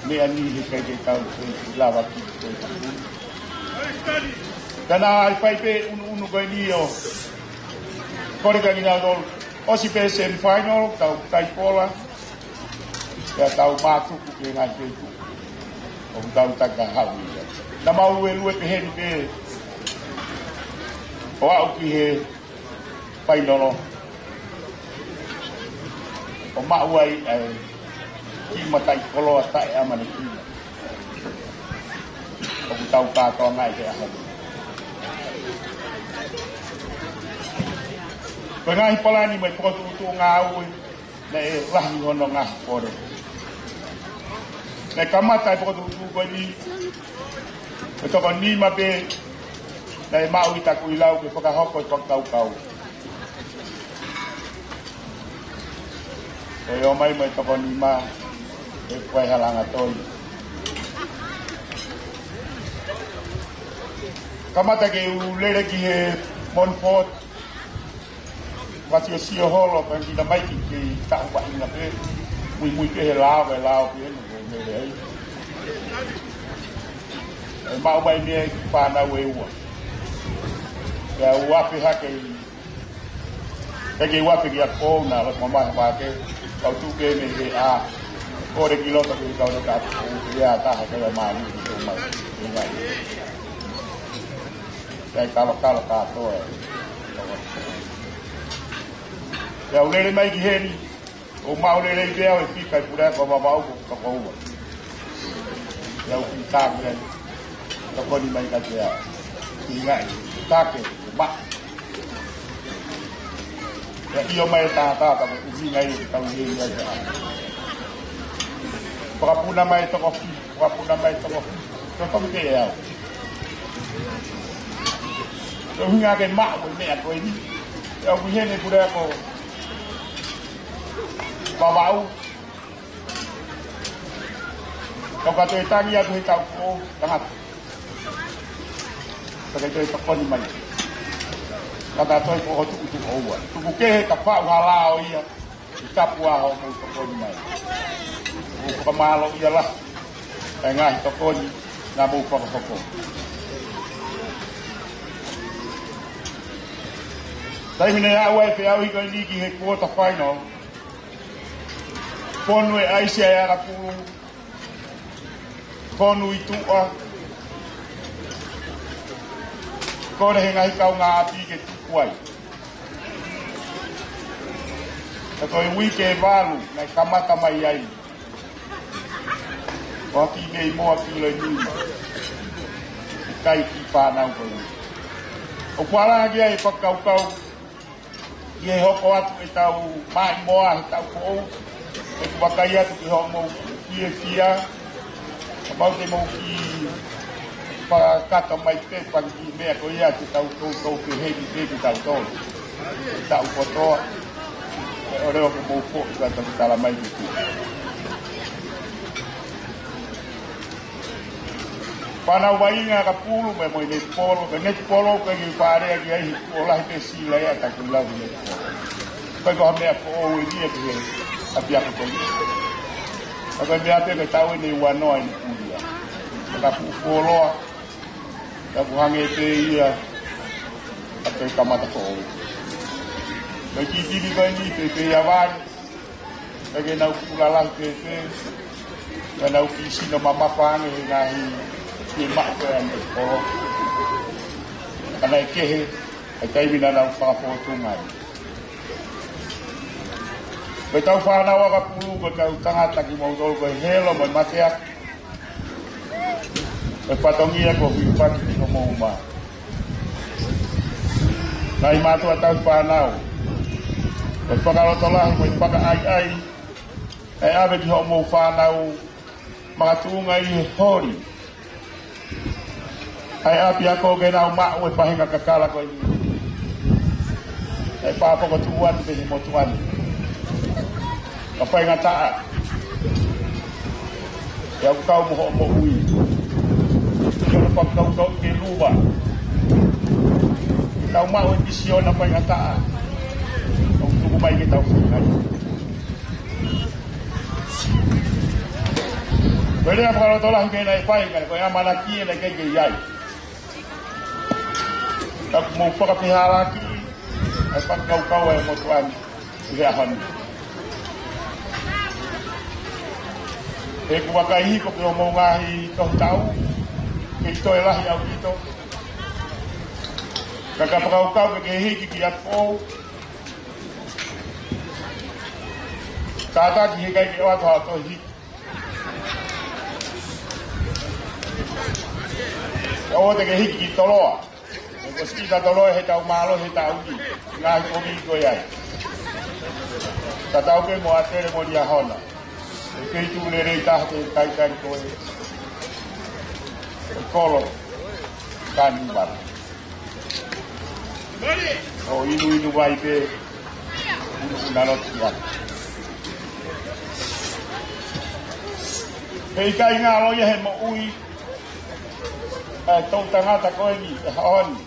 Meʻa ni he ʻikai ke tau toe lava ki he ʻakapulu. Ka naʻe fai pē ʻunuʻunu ko eni ʻo kole kia kinautolu. ʻOsi pē semifinal, tau taipola, pea tau mātuku ki he ngaahi feituʻu ʻoku tau taki haʻu ia. Naʻa mau luelue peheni pē ʻo aʻu ki he fainolo, ʻo maʻu ai ʻa e kiʻi mataʻikoloa taʻeʻamanekina ʻoku tau kātoangaʻi he ʻaho ni. Ko e ngaahi palani mo e fokotuʻutuʻu ngāue, naʻe lahi hono ngaahi kole. Naʻe kamata e fokotuʻutuʻu ko eni, ko e toko nima pē naʻe maʻu ʻi taku ʻilau ke fakahoko e fakakaukau. Ko e ō mai mo e toko nima, ʻe fai ha langa toi. Kamata ke u lele ki he Montfort, fasiosio holo, pea ki tamaiki ke taʻu vaʻinga pē, muimui pē he lao, he lao pē ʻoku ou lele ai. ʻE maʻu mai mei ai e kiʻi fānau ʻe ua. Pea u afe hake ʻi, pea ke u afe ki ʻapi foʻou, naʻa loto mamahi pake, kau tuʻu pē mei he ʻā, kole ki loto ki he kau ne ka ʻapi foʻou, ke ʻā taha ke la mani ki tō mai, ʻi ngai. Pea kalokalo kātoa. Pea u lele mai ki heni, ʻo maʻu lelei pē au e fika ʻi Puleako Vavaʻu ko Kakoua. Pea u fika pē ai, tokoni mai kiate au. ʻI ngai, take, ma. Pea ʻio mai e tangata, pea ko e ʻuhinga ia ke tau ʻi heni ai pē au. Fakapuna mai toko fi, fakapuna mai toko fi. Toko fi pē au. Ko e ʻuhinga ke maʻu e meʻa ko eni. Pea u ʻi heni Puleako Vavaʻu. Kau ka toe tangi atu he taʻu foʻou, tangata. Pea ke toe tokoni mai. Ka ta toe foʻou tuʻutuʻu ʻoua. Tuku kehe ka faʻu ha lao ia, ʻi tapu ʻa hoʻomou tokoni mai. ʻOku fakamālō ia lahi e ngaahi tokoni naʻa mou fakahoko. Taimi naʻe aʻu ai e feʻauhi ko eni ki he quarter final, fonu e ʻaisi ʻa e ʻakapulu, fonu ʻi tuʻa, kole he ngaahi kaungāʻapi ke tuku ai. Ka ko e uike ʻe valu naʻe kamata mai ai, ʻo aʻu ki he moa kilo ʻe nima, ʻikai ke fānau ko ia. ʻOku ala ki ai e fakakaukau, ʻi he hoko atu ʻetau maʻimoa he taʻu foʻou, ʻoku vakai atu ki hoʻomou fiefia, kapau te mou kiʻi fakakata mai pē fanga kiʻi meʻa ko ia ke tau toutou pehē ni pē kitautolu. Taʻu kotoa, ʻe ʻoleva ke mou foʻi ka tau tala mai ki tuʻa. Fānau vaʻinga ʻakapulu, mo e mo e netipolo, ko e netipolo ko e kiʻi fālea ki ai, ʻoku lahi pē sila ia ʻa taku lau he netipolo. Ko e ko ha meʻa foʻou eni ia ki he ʻapiako ko ia. Ka ko e meʻa pē ko e taʻu eni ʻe uanoa ʻeni kulia. Ka fuʻu fuoloa, ka ʻoku hangē pē ia ʻa e kamata foʻou. Ko e kiʻi timi ko eni, pē pē ia vale, ka ke nau fuʻu lalahi pē pē, ka nau kiʻi sino mamafa ange he ngaahi kiʻi maʻu ko ē ʻa e kolo. Ka naʻe kehe ʻa e taimi naʻa nau fakafofonga ai. Ko ʻetau fānau ʻakapulu, ko ʻetau tangata kimoutolu ko e helo mo e mateaki, ko e fatongia kuo fifaki ki homou uma. Ngaahi mātuʻa tauhi fānau, ko e fakalotolahi mo e fakaʻaiʻai ʻe ʻave ki hoʻomou fānau makatuʻunga ʻi he holi ʻa e ʻapiako ke nau maʻu e faʻahinga kakala ko eni. ʻE pāpoko tuʻu atu pē he motuʻa ni. Ka faingataʻa ia ʻoku kau mo hoʻo moʻui. Ke ʻoua fakakaukau ke luva. Ke tau maʻu e misiona faingataʻa ʻoku tuku mai ke tau fai. Ko e lea fakalotolahi ke naʻe fai, ka ko e ʻamanaki ʻe naʻe ʻikai ke ʻi ai. Ka ʻoku mou fakafehālaaki ʻa e fakakaukau ʻa e motuʻa ni ʻi he ʻaho ni. He ʻoku vakai hifo ki hoʻomou ngaahi tohi taʻu, kei toe lahi ʻaupito. Ka ka fakakaukau ke ke hiki ki ʻApifoʻou, kātaki he ʻikai ke ʻoatu haʻo toe hiki. Ka ʻoua te ke hiki ki Toloa. He ko Sipita Toloa he tau mālohi he taʻu ni, ngaahi kovi ko ia ai. Tatau pē mo ʻAtele mo Liahona. ʻE kei tuʻu lelei taha ke talitali koe. ʻE kolo. Kani mara. ʻO inuinu vai pē, inu ina lotu atu. He ʻikai ngalo ia he moʻui ʻa e toʻutangata ko eni, ʻe haʻoni,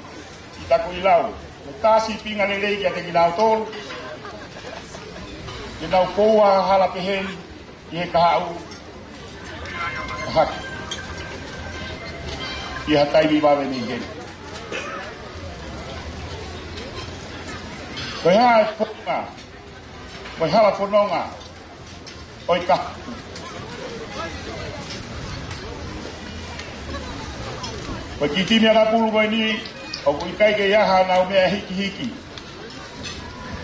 ʻi taku ʻilau. Mo tā sīpinga lelei kiate kinautolu. Ke nau koua hala pehē ni, ʻi he kahaʻu. Hake. ʻI ha taimi vave mei heni. Ko e hā e fononga, ko e hala fononga ʻo e kahaʻu. Ko e kiʻi timi ʻakapulu ko eni, ʻoku ʻikai ke ʻi ai haʻanau meʻa hikihiki.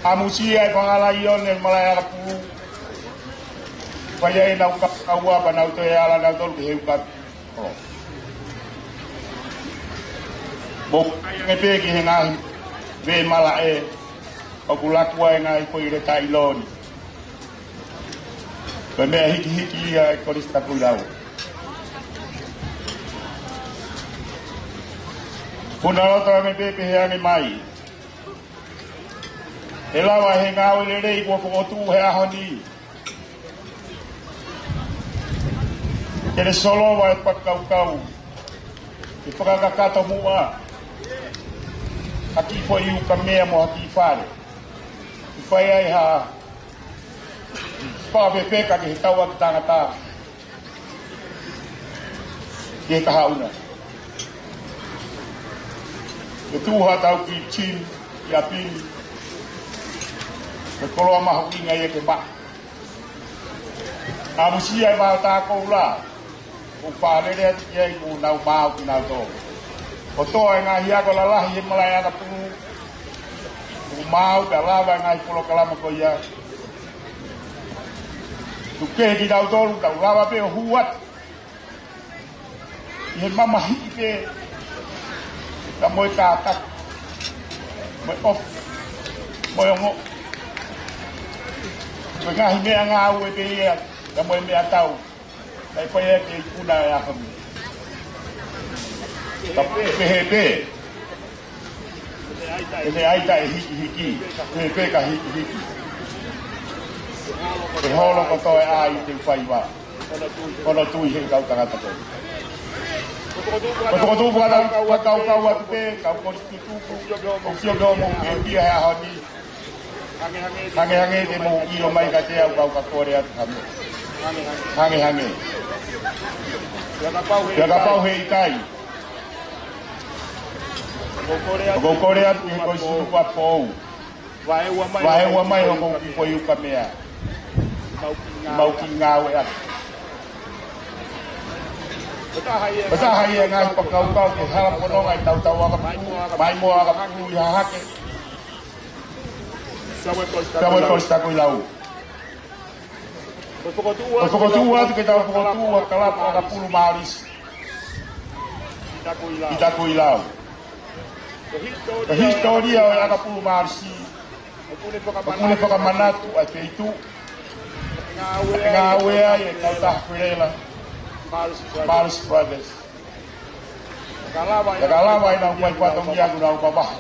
ʻAmusia e fanga laione malaʻe ʻakapulu. Fai ai ʻenau ka-, kaua pea nau toe ala nautolu ki he ukapi. ʻO. Mo ange pē ki he ngaahi vē malaʻe ʻoku laku ai e ngaahi foʻi leta ʻi loni. Ko e meʻa hikihiki ia ʻe Kolisi Takuilau. Puna loto ange pē pehē ange mai. ʻE lava he ngāue lelei kuo fokotuʻu he ʻaho ni ke ne solova e fakakaukau, ke fakakakato muʻa ha kiʻi foʻi ukamea mo ha kiʻi fale. Ke fai ai ha fakafefeka ki he tauʻaki tangata ki he kahaʻu na. Ke tuʻu haʻatau kiʻi team ʻi ʻapi ni. Ko e koloa mahuʻinga ia ke maʻu. ʻAmusia e vaotakoula. ʻOku fakalele atu ki ai kuo nau maau kinautolu. Kotoa e ngaahi ako lalahi he malaʻe ʻakapulu. ʻOku maau pea lava e ngaahi polokalama ko ia. Tuku kehe kinautolu, tau lava pē ʻo hū atu ʻi he mamahiʻi pē, ka mo e kātaki, mo e ʻofa, mo e ongo. Ko e ngaahi meʻangāue pē ia, ka mo e meʻatau. Kae fai ʻaki e ikuna e ʻaho ni. Ka pehē pē. ʻE meʻa ai taʻe hikihiki, pehē pē ka hikihiki. ʻE holo kotoa e ʻai te u fai vā. Hono tui he kau tangata ko ē. Ko e fokotuʻu fakatau, fakakaukau atu pē, kau Kolisi Tutuku, ʻoku sio ki hoʻomou pēpia he ʻaho ni. Hangehangē te mou ʻilo mai kiate au kau ka kole atu ha meʻa. Hangehangē. Pea kapau he ʻikai, ʻoku ou kole atu ki he Kolisi Tukuʻapou, vaeua mai hoʻomou kiʻi foʻi ukamea, mau kiʻi ngāueʻaki. Ko e taha ia e ngaahi fakakaukau ki he hala fononga ʻetau tau ʻakapulu, Maimoa ʻAkapulu ʻi Hahake, Samuel Kolisi Takuilau. Ko e fokotuʻu atu ke tau fokotuʻu ʻa e kalapu ʻakapulu Malisi ʻi Takuilau. Ko e hisitōlia ʻo e ʻakapulu Malisi, ʻoku ne fakamanatu ʻa e feituʻu ʻe ngāue ai e kautaha Kuilela, Malisi Brothers. Pea ka lava ʻenau fai fatongia ʻoku nau mavahe,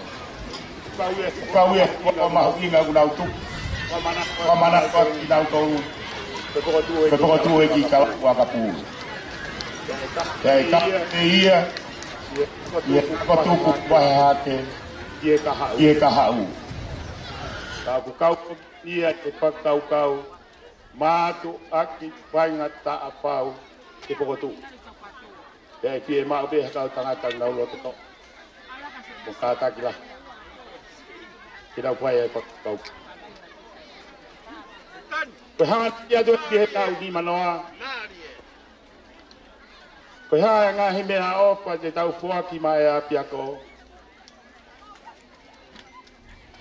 ʻoku kau ia he kuonga mahuʻinga ʻoku nau tuku, fakamanatu ʻaki kinautolu ke fokotuʻu e kiʻi kalapu ʻakapulu. Pea ʻe kape ia ʻi he fakatupu vahe Hahake ki he kahaʻu. Ka ʻoku kau ia he fakakaukau mātuʻaki faingataʻa pau ke fokotuʻu. Pea ʻe fiemaʻu pē ha kau tangata ʻoku nau loto toʻa mo kātaki lahi ke nau fai ai e fakakaukau. Ko e hanga atu ki he taʻu nimanoa, ko e hā e ngaahi meʻaʻofa te tau foaki maʻa e ʻapiako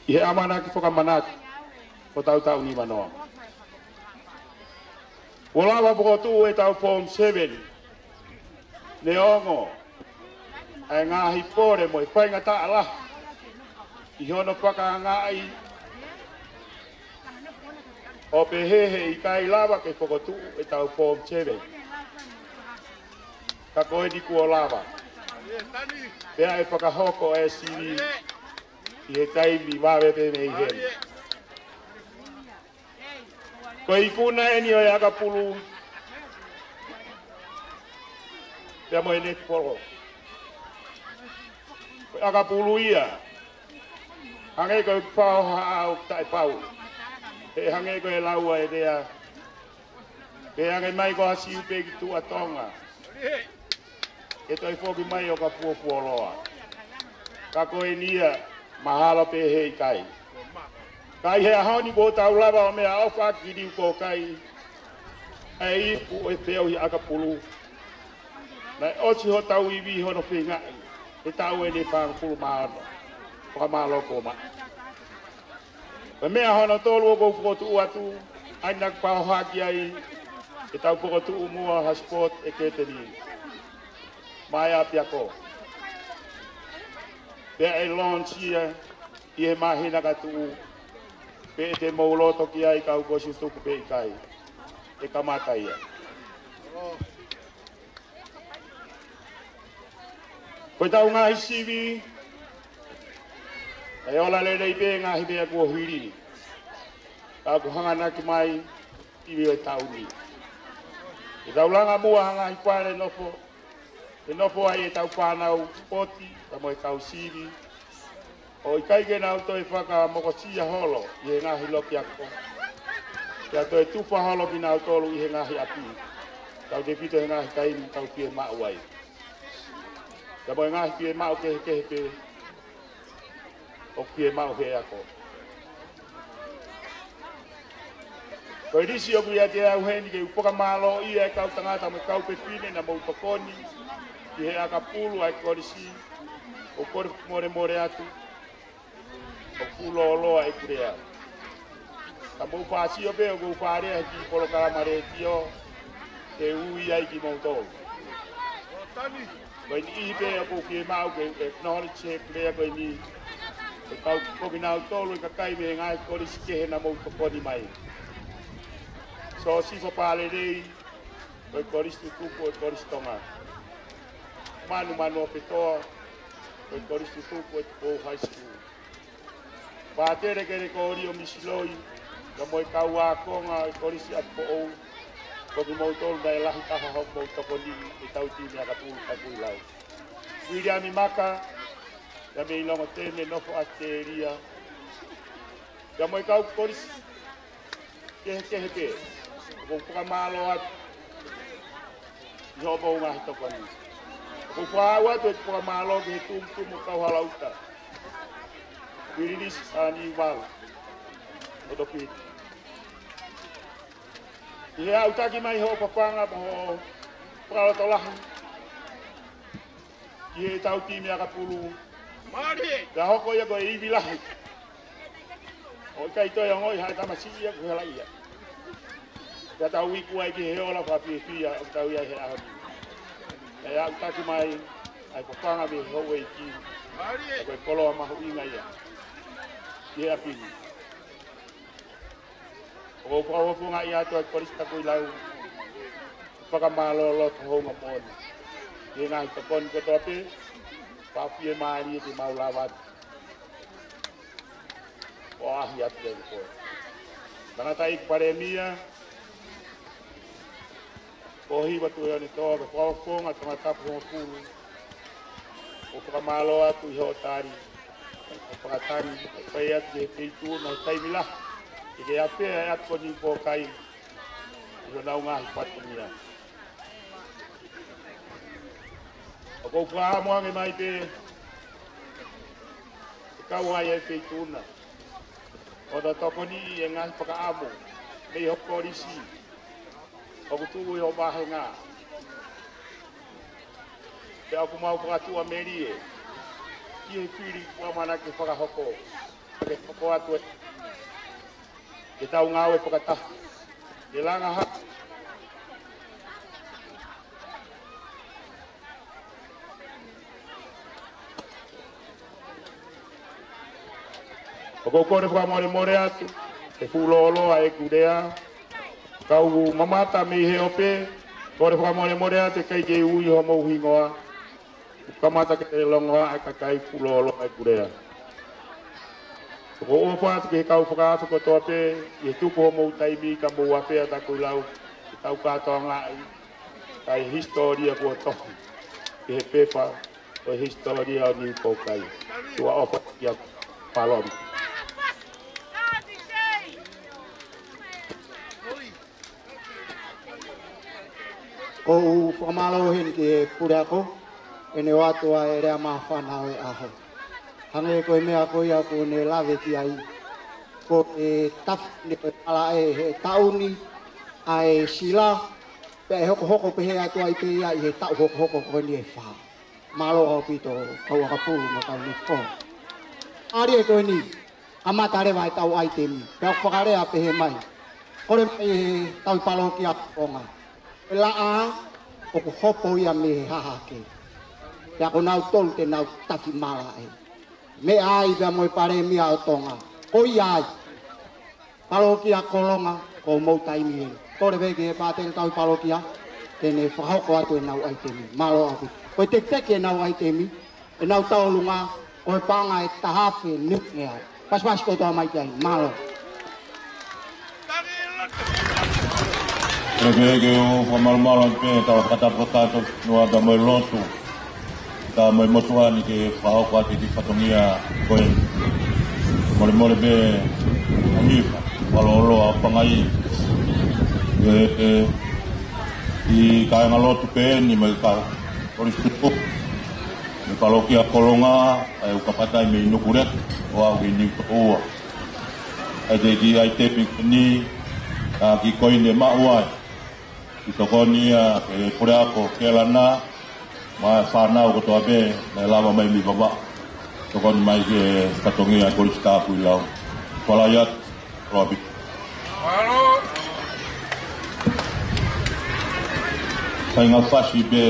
ʻi he ʻamanaki fakamanatu ʻo e taʻu nimanoa? Kuo lava fokotuʻu ʻetau Form seven, neongo ʻa e ngaahi pole mo e faingataʻa lahi ʻi hono fakaangaʻi ʻo pehē he ʻikai lava ke fokotuʻu ʻetau Form seven. Ka ko eni kuo lava. Pea ʻe fakahoko e sivi ʻi he taimi vave pē mei heni. Ko e ikuna eni ʻo e ʻakapulu pea mo e netipolo. Ko e ʻakapulu ia, hangē ko e pao ha ʻau taʻepau. He hangē ko e lau ʻa e lea, pehē ange mai ko ha siu pē ki tuʻa Tonga, ke toe foki mai ʻo ka fuofuoloa. Ka ko eni ia, mahalo pē he ʻikai. Ka ʻi he ʻaho ni kuo tau lava ʻo meʻaʻofa ki Liukōkai, ʻa e ipu ʻo e feohi ʻakapulu. Naʻe ʻosi hotau ivi hono feingaʻi he taʻu eni ʻe fāngofulu mā ono. Fakamālō kuo maʻu. Ko e meʻa hono tolu ʻoku ou fokotuʻu atu, ʻa ia naʻa ku pāhoha ki ai, ke tau fokotuʻu muʻa ha Sport Academy maʻa e ʻapiako. Pea ʻe launch ia ʻi he māhina ka tuʻu, pe ʻe te mou loto ki ai kau Kolisi Tutuku pe ʻikai, ʻe kamata ia. Ko ʻetau ngaahi sivi, ʻe ola lelei pē ngaahi meʻa kuo hili. Ka ʻoku hanganaki mai sivi ʻo e taʻu ni. ʻE tau langa muʻa ha ngaahi fale nofo, ʻe nofo ai ʻetau fānau sipoti, pea mo e kau sivi. ʻO ʻikai ke nau toe fakamokosia holo ʻi he ngaahi loki ako. Pea toe tufa holo kinautolu ʻi he ngaahi ʻapi. Tautefito he ngaahi taimi ʻoku tau fiemaʻu ai. Pea mo e ngaahi fiemaʻu kehekehe pē ʻoku fiemaʻu he ako. Ko e lisi ʻoku ʻiate au heni ke u fakamālōʻia e kau tangata mo e kau fefine naʻa mou tokoni ki he ʻakapulu ʻa e kolisi. ʻOku ou kole fakamolemole atu, ʻoku fuʻu lōloa ʻeku lea. Ka mou faʻa sio pē ʻoku ou faʻa lea he kiʻi polokalama letiō ke ui ai kimoutolu. Ko e niʻihi pē ʻoku ou fiemaʻu ke acknowledge he lea ko eni, ʻe kau ko kinautolu e kakai mei he ngaahi kolisi kehe naʻa mou tokoni mai. Siosifa Palelei, ko e Kolisi Tutuku ʻo e Kolisi Tonga. Manu Manuofetoa, ko e Kolisi Tutuku ʻo e Tupou High School. Pātele Kelekōlio Misiloi, pea mo e kau ākonga ʻo e Kolisi ʻApifoʻou, ko kimoutolu naʻe lahi taha hoʻomou tokoni ʻi heʻetau timi ʻakapulu Takuilau. Viliami Maka, pea mei Longoteme, nofo ʻAositelēlia, pea mo e kau kolisi kehekehe pē. ʻOku ou fakamālō atu ʻi hoʻomou ngaahi tokoni. ʻOku ou fakaʻau atu ʻeku fakamālō ki he tumutumu kau hala uta, Vililisi ʻAniuvalu Otopiti, ʻi he aʻutaki mai hoʻo fafanga mo hoʻo fakalotolahi ki heʻetau timi ʻakapulu. Mālie. Pea hoko ia ko e ivi lahi ʻo ʻikai toe ongoʻi ha tamasiʻi ia kuo hela ia. Pea tau iku ai ki he ola fakafiefia ʻoku tau ʻi ai he ʻaho ni. ʻE aʻutaki mai ʻa e fafanga mei he houʻeiki. Mālie. Ko e koloa mahuʻinga ia ki he ʻapi ni. ʻOku ou fakafofongaʻi atu ʻa e Kolisi Takuilau, fakamālō loto houngaʻia moʻoni ki he ngaahi tokoni kotoa pē, pea fiemālie ke mau lava atu ʻo ʻaʻahi atu ki he koe. Tangataʻeiki Palēmia, ko Hiva Tuʻiʻonetoa, ko e fakafofonga Tongatapu hongofulu, ʻoku ou fakamālō atu ʻi hoʻo tali ʻa e fakatangi ʻoku fai atu ki he Feituʻuna he taimi lahi, ke ke ʻafea ʻa e ʻapi ko Niupokai ʻi honau ngaahi fatongia. ʻOku ou fakaʻamu ange mai pē ke kau ai ʻa e Feituʻuna ʻo ta tokoniʻi e ngaahi fakaʻamu mei ho kolisi ʻoku tuʻu ʻi ho vāhenga. Pea ʻoku mau fakatuʻamelie ki he fili kuo ʻamanaki ke fakahoko, ke hoko atu ē, ke tau ngāue fakataha, ke langa hake. ʻOku ou kole fakamolemole atu he fuʻu lōloa ʻeku lea, kau mamata mei he ope, kole fakamolemole atu he ʻikai ke u ui homou hingoa, kamata ke longoaʻa e kakai, fuʻu lōloa ʻeku lea. ʻOku ou ʻofa atu ki he kau fakaafe kotoa pē ʻi he tuku homou taimi ka mou ʻafea Takuilau, ke tau kātoangaʻi ʻa e hisitōlia kuo tohi ʻi he pepa ʻo e hisitōlia ʻo Niupokai. Tuʻa ʻofa ki a Palom. ʻOku ou fakamālō heni ki he puleako, ʻene ʻoatu ʻa e lea māfana ʻo e ʻaho. Hangē ko e meʻa ko ia ʻoku ne lave ki ai, ko e tafu ne ko e pala ʻe he taʻu ni ʻa e sila, pea ʻe hokohoko pehē atu ai pē ia ʻi he taʻu hokohoko ko eni ʻe fā. Mālō ʻaupito, kau ʻakapulu mo e kau Nipo. ʻAli e ko eni, kamata leva ʻetau ʻaitemi. Pea ʻoku fakalea pehē mai, kole mai e tauhi palokia Kolonga. E laʻā, ʻoku hopo ia mei he hahake. Pea ko nautolu te nau taki malaʻe. Meʻa ai pea mo e Palēmia ʻo Tonga. Ko ia ai. Palokia Kolonga, ko hoʻomou taimi eni. Kole pē ki he pātele tauhi palokia, te ne fakahoko atu ʻenau ʻaitemi. Mālō ʻaupito. Ko e tekiteki ʻenau ʻaitemi, ʻenau tauʻolunga, ko e paʻanga ʻe taha afe niu ngeau. Pasipasi kotoa mai ki ai. Mālō. Kole pē ke u fakamalumalu atu pē, tau fakatapu kakato, nua ta mo e lotu. Ta mo e motuʻa ni ke fakahoko atu e kiʻi fatongia ko eni. Molemole pē ʻa Mifa, Palolo ʻa Pangai. ʻE, ʻe, ʻi he kāingalotu pē eni mo e kau kolisi tutuku. Mo e palokia Kolonga, ʻa e ukapatai mei Nukuleka, ʻo aʻu ki Niutoʻua. ʻA e te kiʻi ʻaitemi ko eni, ʻa e kiʻi koini maʻu ai. Kiʻi tokoni ia ki he puleako Kelana, mo e fānau kotoa pē, naʻe lava mai mei Vavaʻu. Tokoni mai ki he fatongia Kolisi Takuilau. Falai atu, loa pē. Mālō. Sai ngā fasi pē.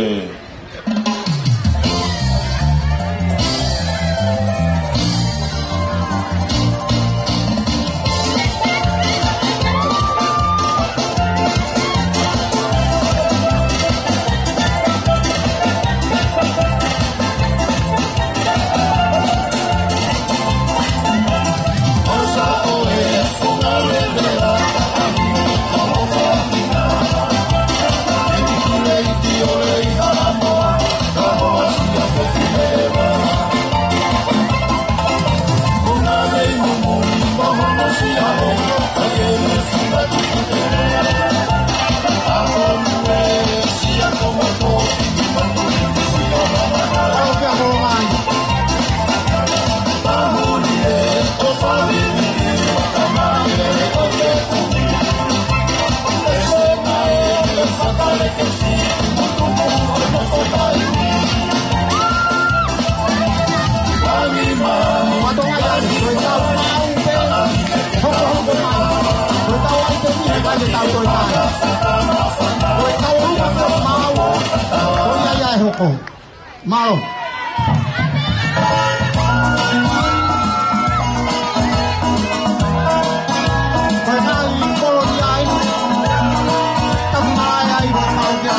Ko e tau toe mai. Ko e tau ʻuka ko Maau. Ko ia ia e hoko. Mālō. Ko e ngaahi kolo ia ai. Tapu mai ai, ko e tau kia.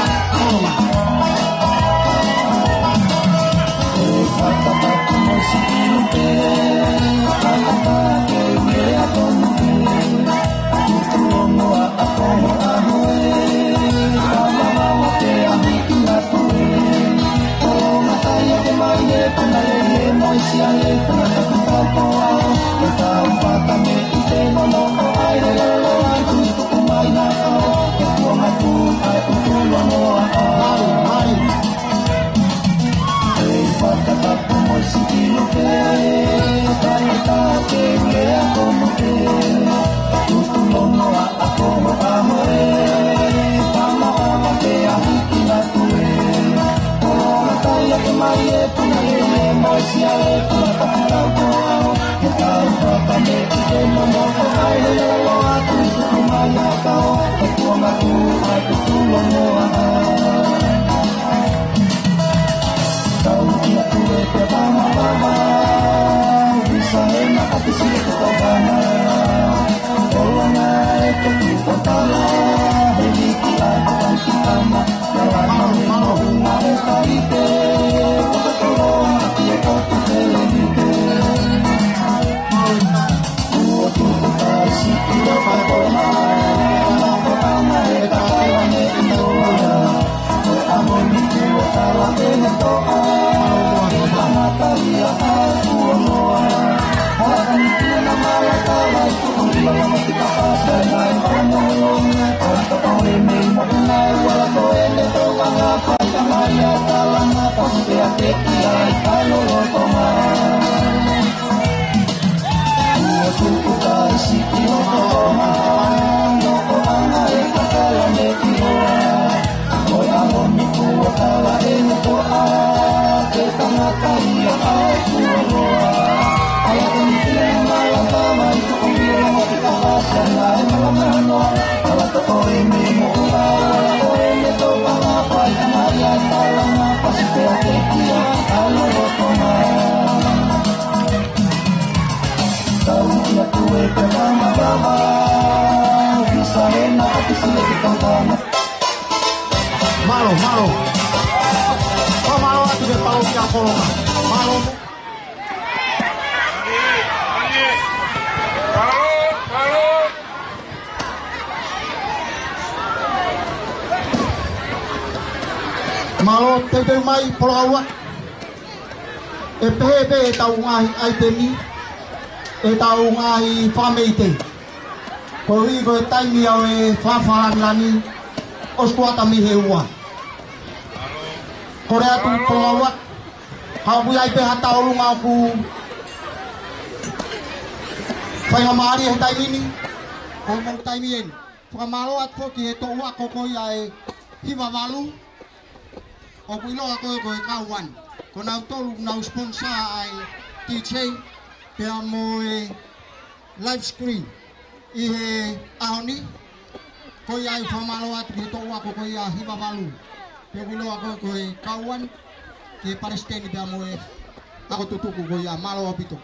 Mālō, mālō. Fakamālō atu ki he palokia Koloka. Mālō. Mālō, teuteu mai, Poloka ʻUluaki. ʻE pehē pē ʻetau ngaahi ʻaitemi, ʻetau ngaahi fakameʻite. Koeʻuhi ko e taimi ia ʻo e fakafakalāngilangi ʻo e kuata mei he ua. Kole atu Poloka ʻUluaki, ka ʻoku ʻi ai pē ha tauʻolunga ʻoku faingamālie he taimi ni, ko hoʻomou taimi eni. Fakamālō atu foki he toʻu ako ko ia ʻe hiva valu, ʻoku ʻiloa ko ē ko e Kauan. Ko nautolu ʻoku nau sponsor ʻa e D J pea mo e live screen ʻi he ʻaho ni. Ko ia ai fakamālō atu ki he toʻu ako ko ia hiva valu. Pea ʻoku ʻiloa ko ē ko e Kauan, ki he palesiteni pea mo e ako tutuku ko ia, mālō ʻaupito.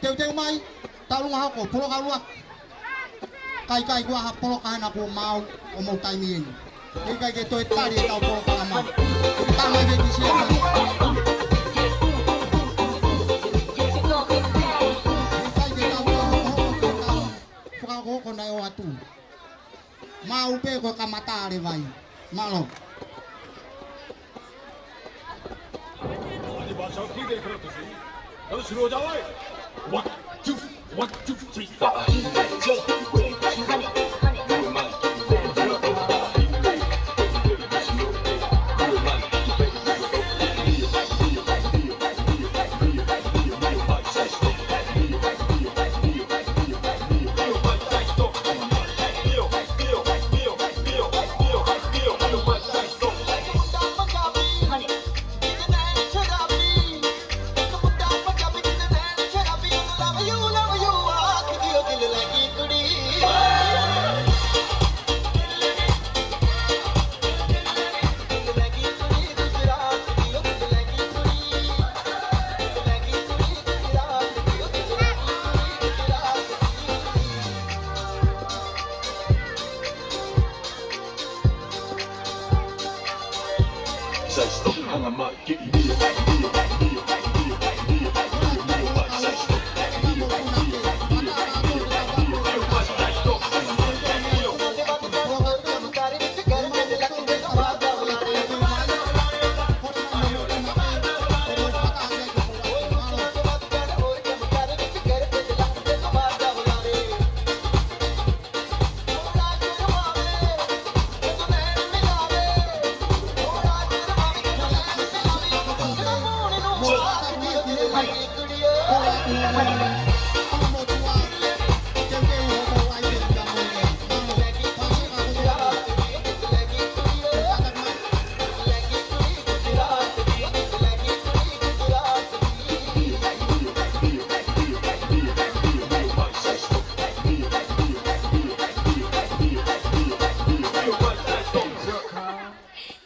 Teuteu mai, tauʻolunga hoko, Poloka ʻUluaki. Kae ʻikai ke ʻi ai ha poloka ʻe hoko ʻi Maau ʻi hoʻomou taimi eni. ʻE ʻikai ke toe tali ʻetau polokalama. Tama ke kisia mai. ʻE ʻikai ke tau polokalama. Fakahokohoko naʻe ʻoatu. Maau pē ko e kamata leva ia. Mālō. One, two, one, two, three, four.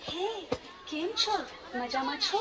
Hey, કેમ છો? મજામાં છો?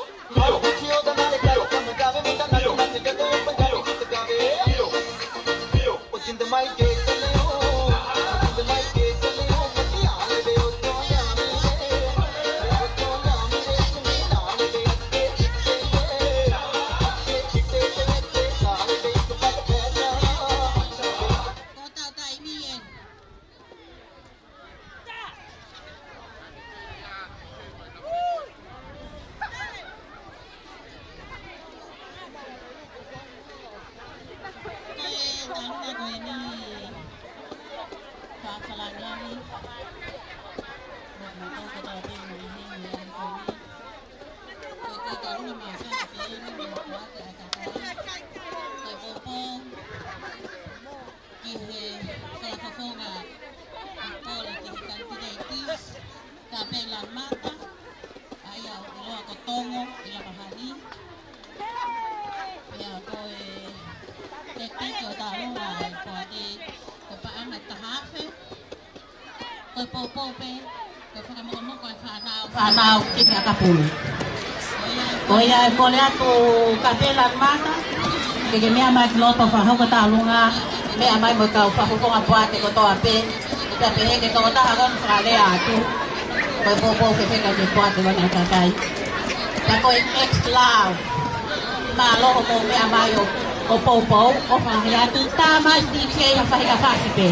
Ki he fakafofonga ʻo e pole ki he kanituleti, Kapelani Mata, ʻa ia ʻoku ʻiloa ko Tongo ʻi Lavahani. Pea ko e teketeke ʻo e taʻaloga ʻa e poate ko e paʻanga ʻe taha afe. Ko e poupou pē, ko e fakamokomoko ʻa e fānau, fānau ki he ʻakapulu. Ko ia ʻe kole atu Kapelani Mata, ke ke meʻa mai ki loto ʻo fakahoko e taʻaloga, meʻa mai mo e kau fakafofonga poate kotoa pē, pea pehē ki he tokotaha ko eni ʻoku fakalea atu. Ko e poupou fefeka ki he poate ʻo e kakai. Pea ko e X Love. Mālō hoʻomou meʻa mai ʻo, ʻo poupou, ʻofa lahi atu, tā mai D J ha faʻahinga fasi pē.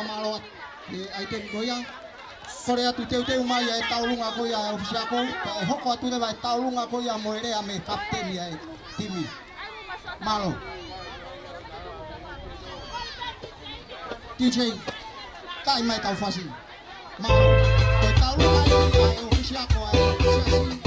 Mālō atu e ʻaiteni ko ia. Kole atu teuteu mai ʻa e tauʻolunga ko ia ʻa e ʻōfisi ako, pea ʻe hoko atu leva e tauʻolunga ko ia mo e lea mei he kapiteni ʻa e timi. Mālō. D J, kai mai tau fasi. Mālō. Ko e tauʻolunga ia ʻa e ʻōfisi ako ʻa e siasi.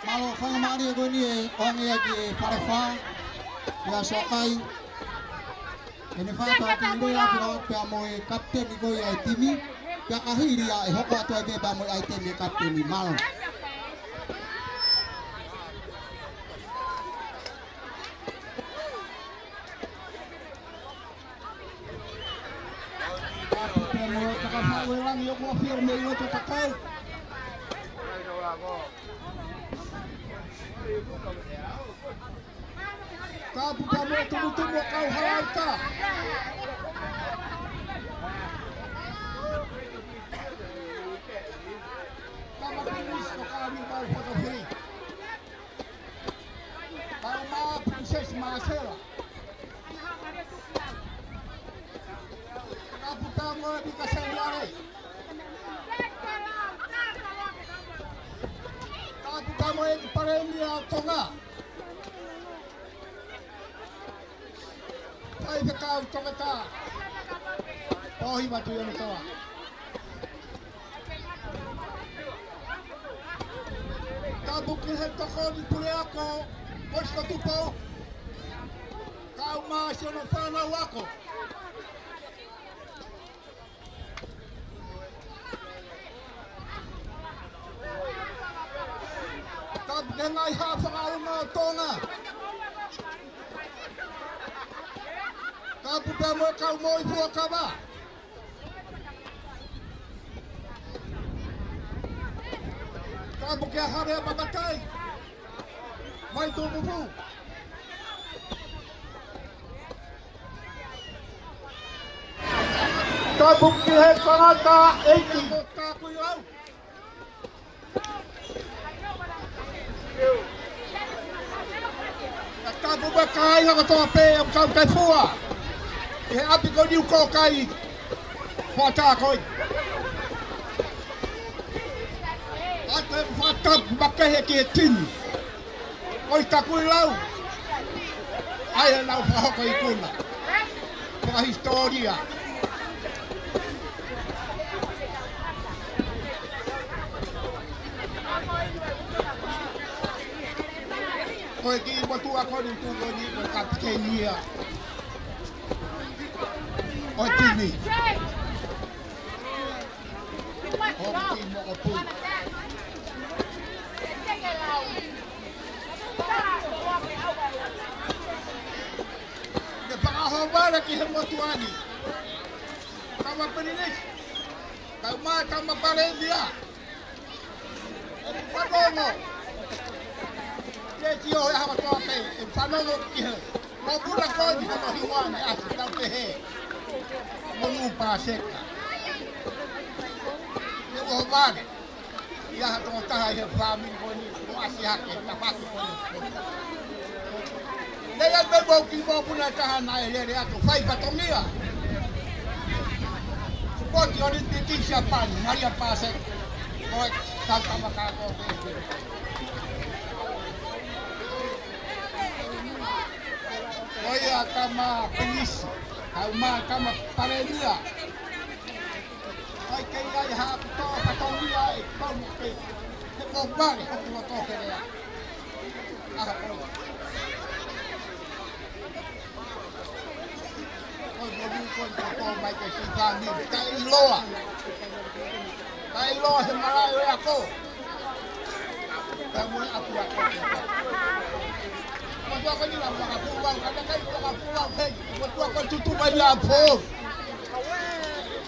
Mālō, faingamālie ko eni ʻe ʻoange ʻaki ʻe Fale Fā, ʻe Soakai, ʻene fai atu ʻa e lea ʻaki pea mo e kapiteni ko ia ʻa e timi, pea ka hili ia ʻe hoko atu ai pē pea mo e ʻaiteni ʻa e kapiteni. Mālō. Kapiteni mo e Takafau ʻe Langi ʻoku ʻafio mei loto takau. Kapiteni mo e Tumutumu ʻo Kauhalaʻauta. Tama Pinis ʻo Kalimau Fakafili. Kaumā Princess Marcella. Kapiteni mo e Mika Seniale. Kapiteni mo e Palēmia ʻo Tonga. Faifekau Toketā Pōhiva Tuʻiʻonetoa. Tapu ki he tokoni puleako, Mosi ko Tupou. Kaumā siʻono fānau ako. Tapu ki he ngaahi haʻa fakaʻaonga ʻo Tonga. Tapu pea mo e kau moʻui fuakava. Tapu ki he Hale ʻa Mamatai. Mai Tuʻupupu. Tapu ki he tangataʻeiki. Ka tapu maʻa e kāinga kotoa pē ʻoku tau tefua ʻi he ʻapi ko eni ʻoku kai. Fakataha ko ē. ʻOatu e fakatapu makehe ki he timi ʻo e Takuilau. ʻA ia ʻoku nau fakahoko ikuna fakahisitōlia. Ko e kiʻi motuʻa ko eni tuʻu ko eni ko e kapiteni ia ʻo e timi. Hong Kim Moʻopu. Ke fakaʻohovale ki he motuʻa ni. Tama Pilinisi. Kae ʻumaʻā e Tama Palēmia. ʻOku fanongo. Ke tio he ʻaho kotoa pē, ʻe fanongo ki he. Mo puna ko eni hono hingoa naʻe ʻasi tau pehē. Monū Paseka. Ke ʻohovale. ʻI ai ha tokotaha ʻi he fāmili ko eni, ʻoku ʻasi hake, tafaʻaki ko eni. Lele pē mo ki mo puna taha naʻe lele atu fai fatongia. Sipoti ʻOlimipiki Siapani, Malia Paseka. Ko e kau kamaka ko ē. Ko ia Tama Pilinisi, kae ʻumaʻā e Tama Palēmia. Kai kei ai ha tō fatongia ʻe tonu ke he ko vale ko tulo tō ke lea. Aha ko. Ko e monū ko e tō mai ke si fāmili. Kae ʻiloa. Kae ʻiloa he malaʻe ʻo e ako. Kae mo e ʻapiako. Motuʻa ko eni la maka pūlau, ka na kai ko maka pūlau hei. Motuʻa ko e tutu mai ni a pō.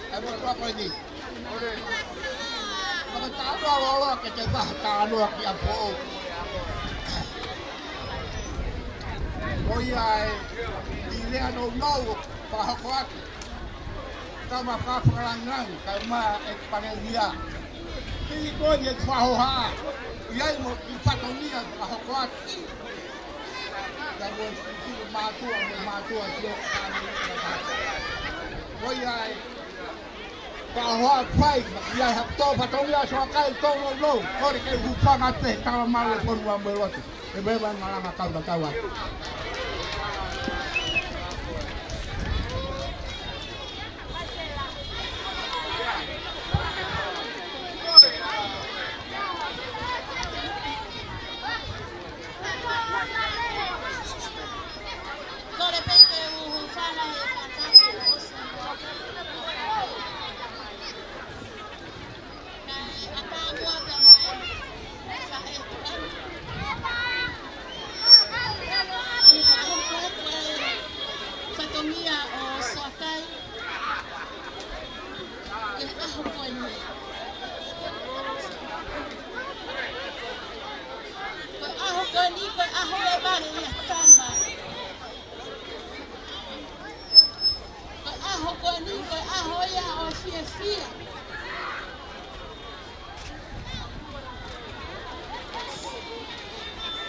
Kae motuʻa ko eni. Maka tānoa lolo ke te faha tānoa ki a pō. Ko ia e, ʻi lea nounou, fakahoko atu. Tama Fakalangilangi, kae ʻumaʻā e Palēmia. Pili ko eni e fahoha. ʻI ai mo e fatongia fakahoko atu. Kae mo e mātuʻa, mo e mātuʻa, sio kāne. Ko ia e fahoha fai, ʻi ai ha tō fatongia soakai tō nounou. Kole ke u hūfanga pē he tala malu e fonua mo e lotu. E meʻa malanga kau na kau atu. Kole pē ke u hūfanga he fakatapu. Kae ʻatā muʻa pea mo e faʻē tuʻa. ʻOku fakahoko atu e fatongia ʻo Soakai ʻi he ʻaho ko eni. Ko e ʻaho ko eni, ko e ʻaho ʻe vale ia Tama. Ko e ʻaho ko eni, ko e ʻaho ia ʻo e fiefia.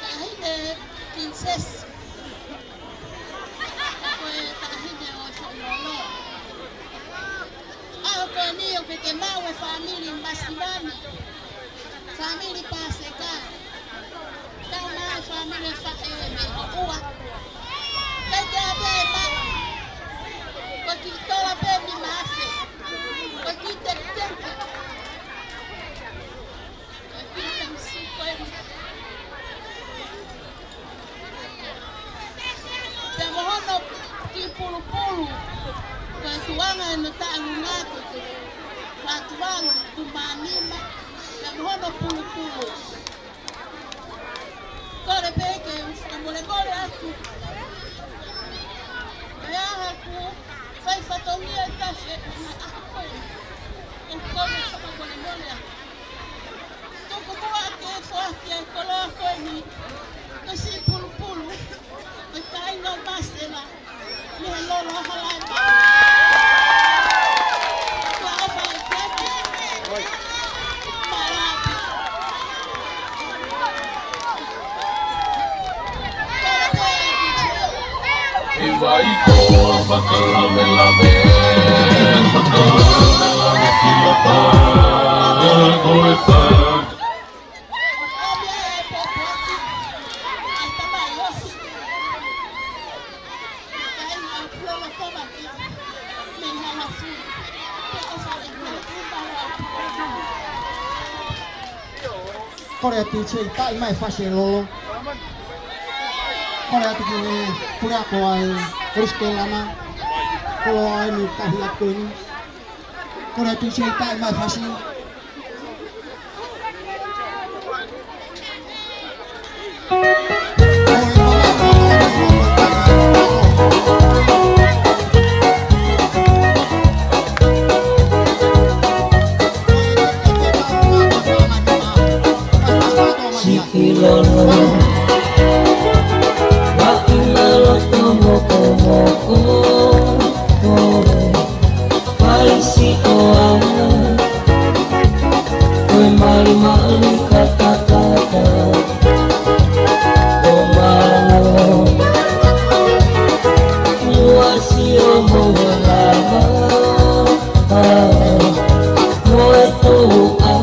Taʻahine Pilinisesi. Ko e taʻahine ʻo e foʻi lolo. ʻAho ko eni ʻoku ke maʻu e fāmili masiva ni. Fāmili Paseka. Tau mai fāmili faʻē mei ʻOʻua. Kai ke ʻave e maʻu. Ko e kiʻi tola pē ni mafe. Ko e kiʻi tekiteki. Ko e kiʻi tamasiʻi ko eni. Pea mo hono kiʻi pulupulu. Ko e tuʻunga ʻene taʻalunga ko e fā tuvalu tupu mā nima. Pea mo hono pulupulu. Kole pē ke u fakamolemole atu. Pea haku fai fatongia tafe na ako. ʻOku ou fakamolemole atu. Tuku muʻa ke foaki e koloa ko eni. Ko e siʻi pulupulu. Ko e kāinga ʻo Masela. Mei he lolo hala e pā. Ai ko fakalavelave, fakalavelave ki lata, ko e fa. Kole atu ki he D J Taʻimai Fasi e lolo. Kole atu ki he puleako ʻa e Kolisi Kelana. Kolo ai ni tahi atu ni. Kole atu ki he D J Taʻimai Fasi. Siʻi lolo, ʻa e lolo mokomoko, ʻo e paisi ʻo ana, ko e malimali katakata, ʻo malo, ua sio mo lava, mo e tōʻa,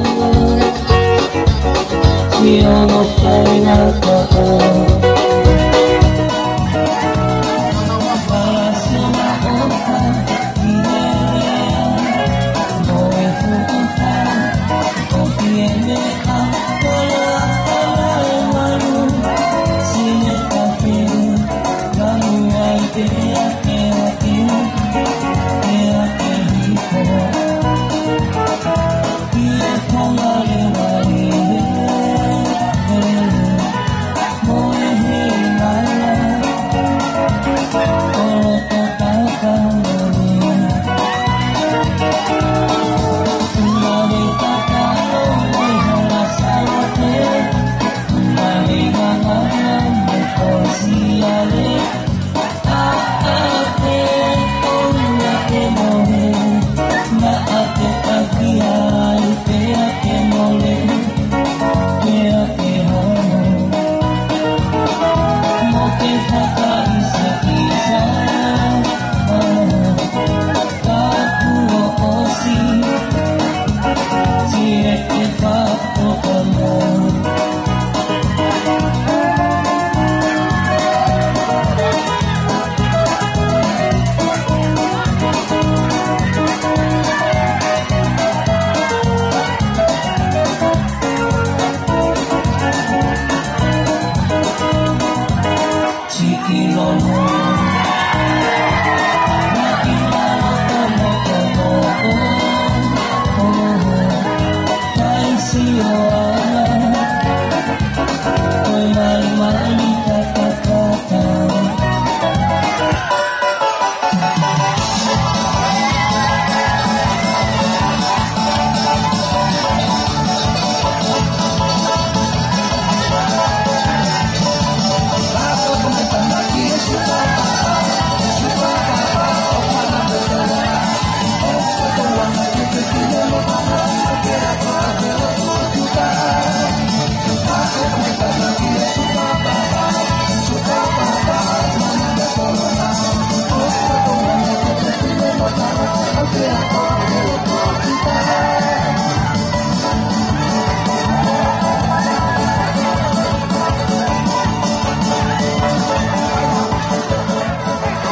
sio mo faingataʻa.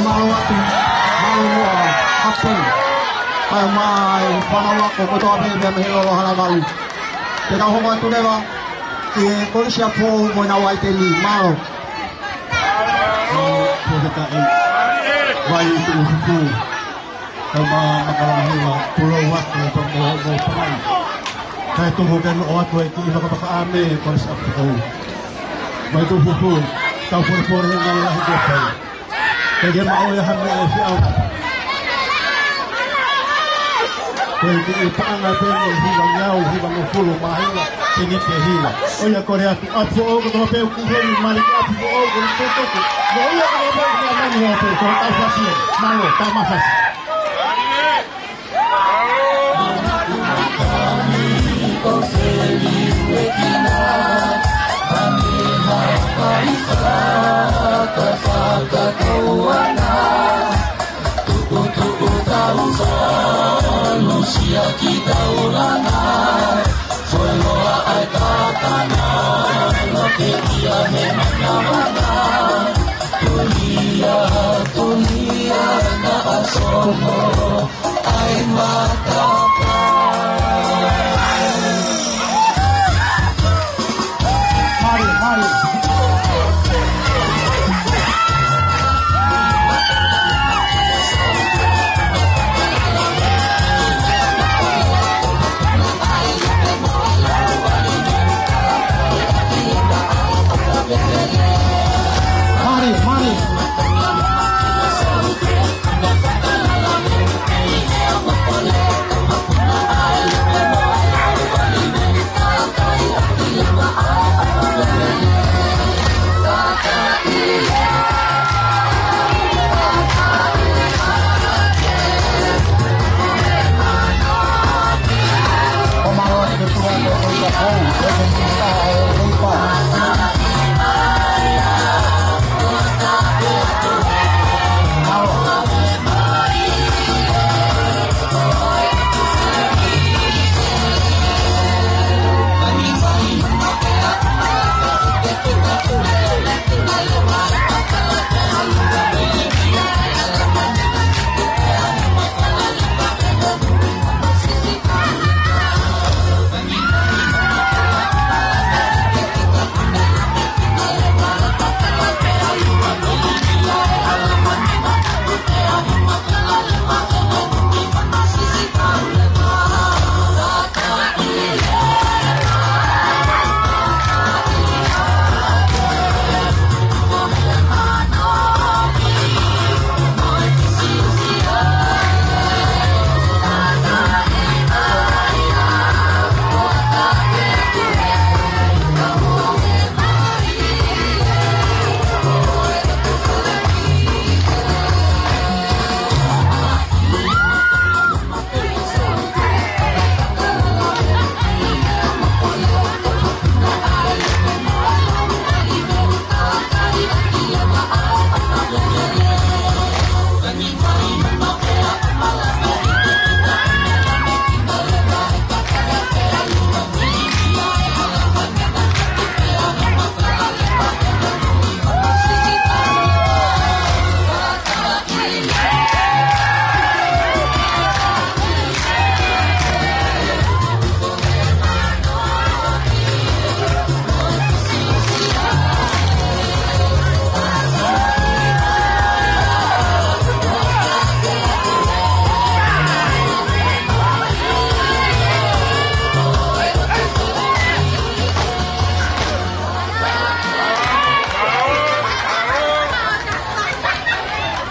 Mālō atu, mālō muʻa, hape. Kae ʻumaʻā e fānau ako kotoa pē mei he lolo Hala Valu. Te tau hoko atu leva ki he Kolisi ʻa Foʻou mo ʻenau ʻaiteni. Mālō. Ko e kakai vai tuʻu huku. Kae ʻumaʻā Makalanga Hiva, pulou atu e pa mo mo pakai. Kae tuku ke noʻo atu e kiʻi vakavakaʻa mei Kolisi ʻa Foʻou. Vai tuʻu huku, tau pōlepole he ngaahi lahi ko fai. Ke ke maʻu e hame e fiʻau. Ko e kiʻi paʻanga pē ʻe hiva ngeau, hiva ngofulu mā hiva, sēniti ʻe hiva. ʻOia kole atu, ʻa Foʻou kotoa pē ʻoku heni mali ʻa Foʻou ko e tutuku. ʻOia kole atu, ʻa mani ʻa pē, ko e tau fasi, mālō, tau mafasi.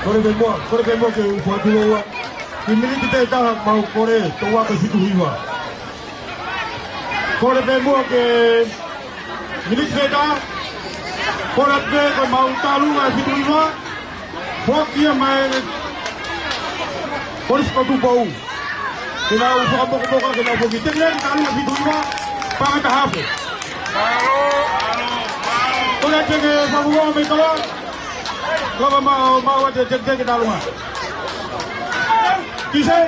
Kole pē muʻa, kole pē muʻa ke u fakatulou ua. Ki he miniti pē taha mau kole, tau ako fitu hiva. Kole pē muʻa ke miniti pē taha. Kole pē ko mau tālunga fitu hiva. Foki ia mai Kolisi ko Tupou. Ke nau fakamokamoka, ke nau foki. Tengileki tālunga fitu hiva, paʻanga taha afe. Kole ke ke fafunga mei Toloa. Lava mau, mau ate tengileki tālunga. Kise?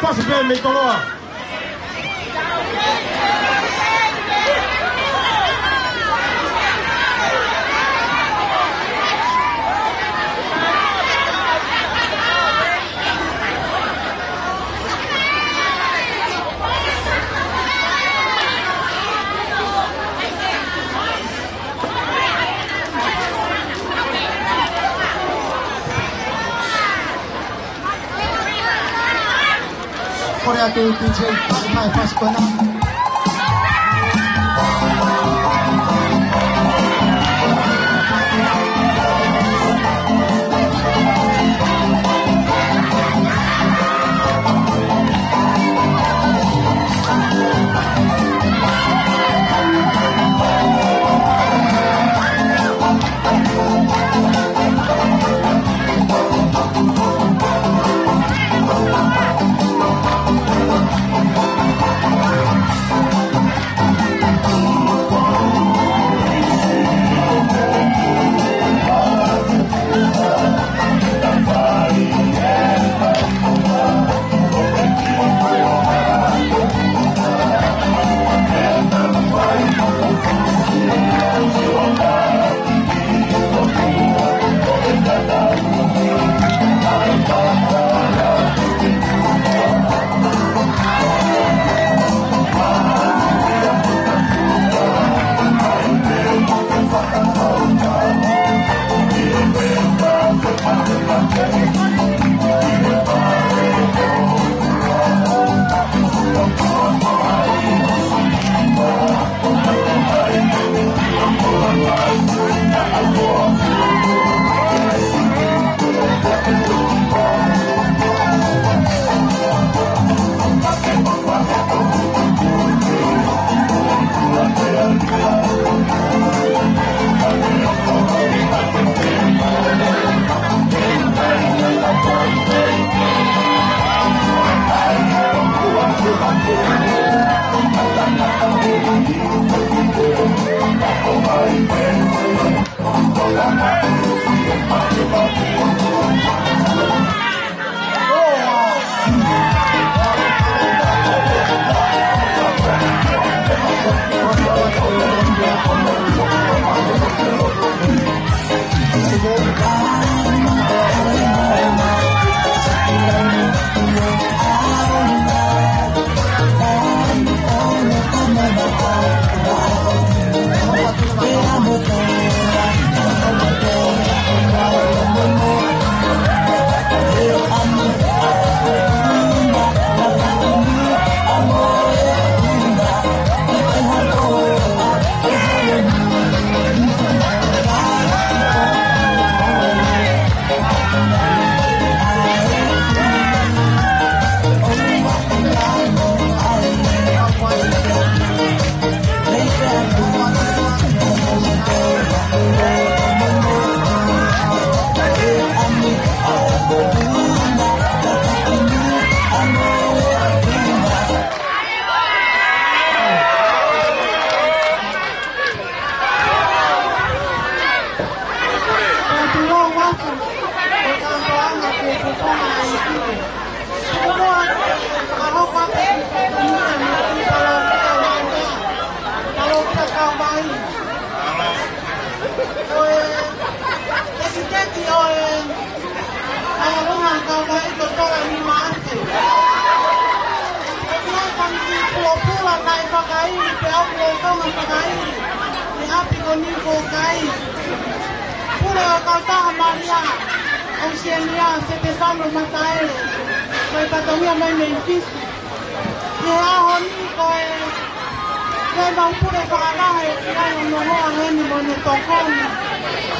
Pasi pē mei Toloa. Kole atu D J, pasi mai, pasi ko ena. Pulopula naʻe fakaili, pea ʻoku lolotonga fakaili ʻi he ʻapi ko eni ko Kai. Pule ʻo e kautaha Malia, ʻOsiania Setefano Mataele, ko e fatongia mai mei Fisi. ʻI he ʻaho ni ko e, ko e mau pule fakavahe, ʻoku ʻi ai hono hoa heni mo hono tokoni,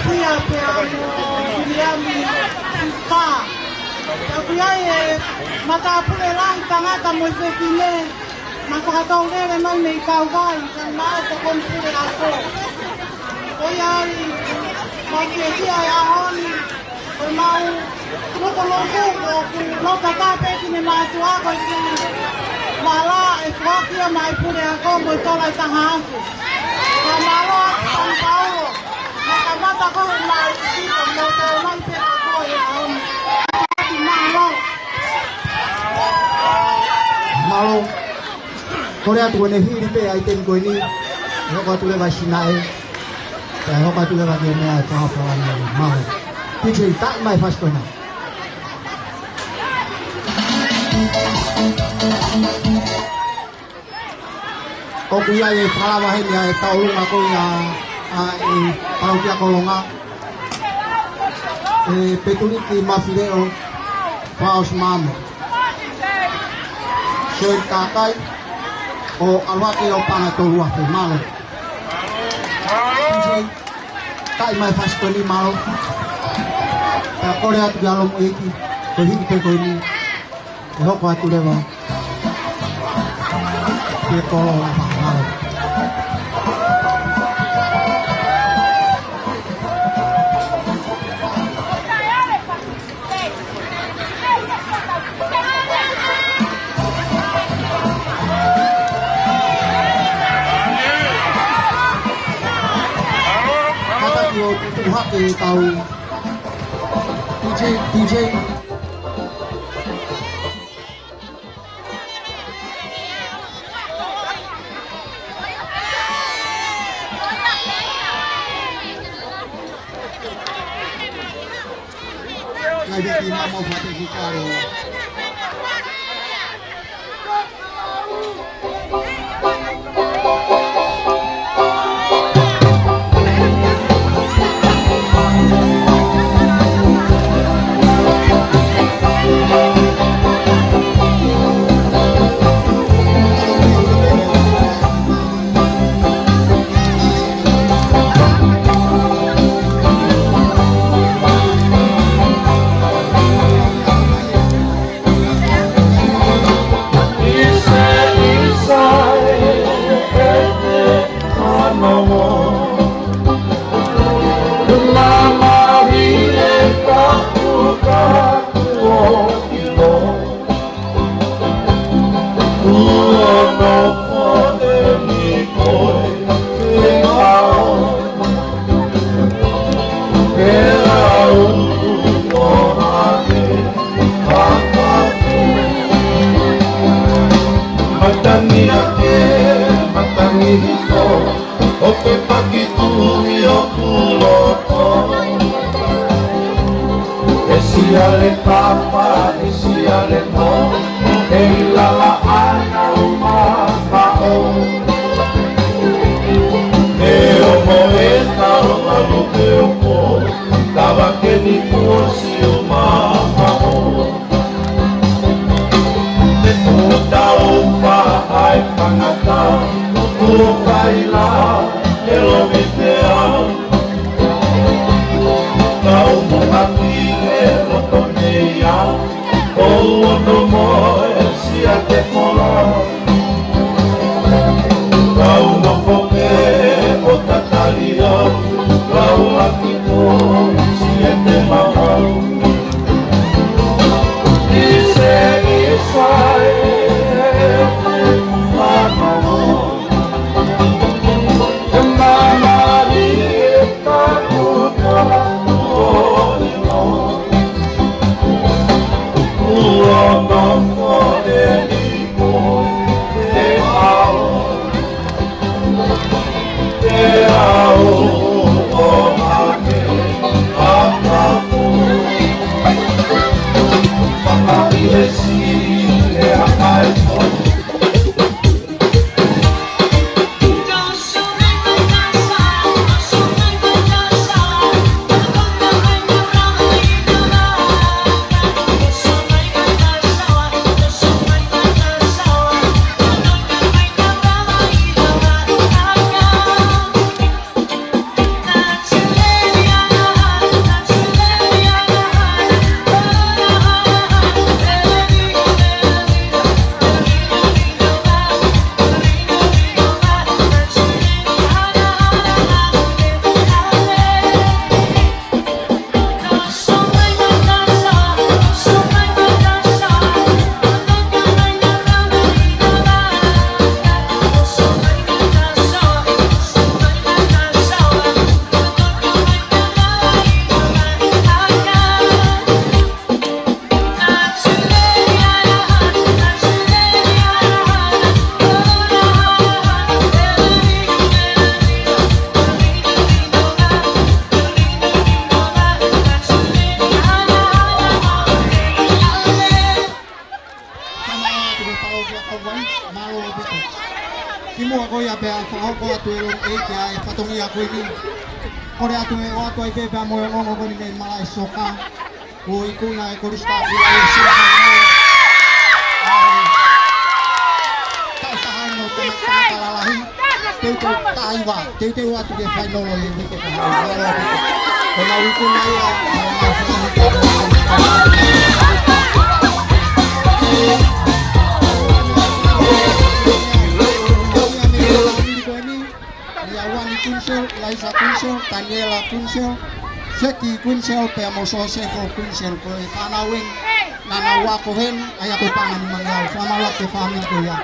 Sia pea mo Viliami Sispa. Pea ʻoku ʻi ai e matāpule lahi tangata mo e fefine, naʻe fakatau lele mai mei Kauvai, ka naʻe tokoni pule ako. Ko ia ai, mau fiefia he ʻaho ni, ko e mau lukuluku, ʻoku lota tā pē ki he mātuʻa ko e ki Mala, ʻe foaki ia maʻá e pule ako mo e tola ʻe taha afe. Ka mālō atu Sānipaulo, naʻe kamata ko e maʻu sito, mo tau mai pē ako he ʻaho ni. Mālō. Mālō. Kole atu ko ʻene hili pē ʻa e ʻaiteni ko eni, ʻe hoko atu leva Sinaʻe, pea ʻe hoko atu leva ki he meʻa ʻe fakafofonga mai. Mālō. T J, taaʻi mai e fasi ko ena. ʻOku ʻi ai e fakalava heni ʻa e tauʻolunga ko ia ʻa e palōkia Kolonga. ʻE Petuliki Mafileʻo Faʻosi Maama. Soi Kakai ʻo ʻalu hake ʻo paʻanga ʻe tolu afe, mālō. T J, taaʻi mai e fasi ko eni, mālō. Pea kole atu ki he ʻaloʻofa ʻeiki, ko e hili pē ko eni. ʻE hoko atu leva. Ke kolo la mahalo. Kātaki ʻo tuʻu hake e tau. T J, T J. Ngaahi viki mamo fate hikaro. Matangi ake, matangi hifo, ʻo ke paki tui ʻo kulo ko. ʻE siale papa, ʻe siale mo, ʻe ʻi lala ana u mamaʻo. ʻE o mo e tau malu ke o ko, tava ke ni kuo si u mamaʻo. Te u tau faʻa e tangata, u tau faila, ʻe lomi te au. Kau mo ngati e loto nei au, ʻo ono mo e sia te kola. Kau mo koke o tatali au, kau aki ko sia te mamau. Kimuʻa ko ia pea fakahoko atu e lon e kia e fatongia ko eni. Kole atu e ʻoatu ai pē pea mo e ongoongo ko eni mei malaʻe soka. Kuo ikuna e Kolisi Tapu ʻa e Sila Fano. Ai. Tau taha no tama tama lalahi. Teuteu taha hiva. Teuteu atu ke fainolo e uike kahaʻu. Ko ʻenau ikuna ia. Ia Uani Kuinisele, Laisa Kuinisele, Taniela Kuinisele, Seki Kuinisele, pea mo Sosefo Kuinisele, ko e fānau eni naʻa nau ako heni, ʻa ia ko e paʻanga nimangeau, fakamālō atu ki he fāmili ko ia.